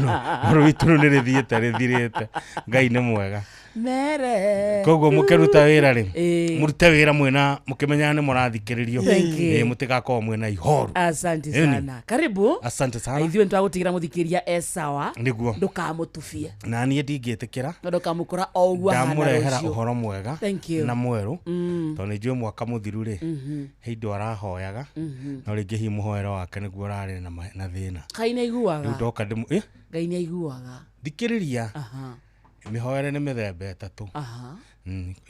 no rĩu itu rĩu nĩ rĩthiĩte rĩthirĩte. Ngai nĩ mwega. Mere. Koguo mũkĩruta wĩra rĩ, Ĩĩ. mũrute wĩra mwĩna mũkĩmenyaga nĩ mũrathikĩrĩrio. Thank you. Ĩĩ, mũtigakorwo mwĩna ihoru. Asante Ĩni. sana, karibu. Asante sana. Ithuĩ nĩtwagũtigĩra mũthikĩria e sawa. Nĩguo. Ndũkamũtubie. Na niĩ ndingĩtĩkĩra. Na ndũkamũkora o ũguo ahana Ndamũrehera rũciũ. ũhoro mwega Thank you. na mwerũ, tondũ nĩ njũĩ mwaka mũthiru rĩ, he indo arahoyaga, no rĩngĩ hihi mũhoero wake nĩguo ũrarĩ na thĩna. Ngai nĩ Rĩu aiguaga. ndoka ndĩmũ ĩ, Ngai nĩ aiguaga. Thikĩrĩria. Aha. Mĩhoere nĩ mĩthemba ĩtatũ.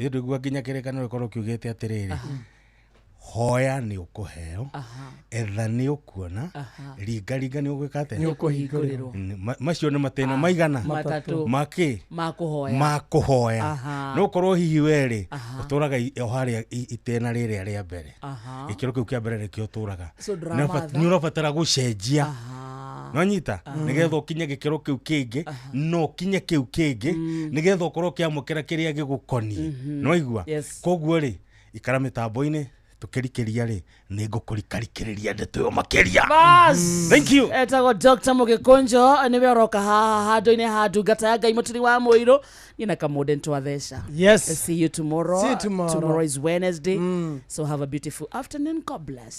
Ĩ ndũigua nginya kĩrĩkanĩro gĩkorwo kiugĩte atĩrĩrĩ, hoya nĩ ũkũheo, etha nĩ ũkuona, ringaringa nĩ ũgwĩka atĩa? Nĩ ũkũhingũrĩrwo. Macio nĩ matĩna maigana? Matatũ. Makĩ? Ma kũhoya. Ma kũhoya. No ũkorwo hihi werĩ ũtũraga o harĩa itĩna rĩrĩa rĩa mbere, gĩkĩro kĩu kĩa mbere nĩkĩo ũtũraga. So Nĩ ndũramatha. nĩ ũrabatara gũcenjia, nonyita, nĩgetha ũkinye gĩkĩro kĩu kĩngĩ, no ũkinye kĩu kĩngĩ nĩgetha ũkorwo ũkĩamũkĩra kĩrĩa gĩgũkoniĩ. Nĩwaigua? Yes. Koguo rĩ, ikara mĩtambo-inĩ tũkĩrikĩria rĩ, nĩ ngũkũrikarikĩrĩria ndeto ĩyo makĩria. Bas. Thank you. Etagwo Dr. Mũgĩkũnjo, nĩwe ũroka haha handũ-inĩ ha ndungata ya Ngai mũturi wa mũirũ. Niĩ na Kamũndĩ nĩtwatheca. Yes. See you tomorrow. See you tomorrow. Tomorrow is Wednesday. So have a beautiful afternoon. God bless.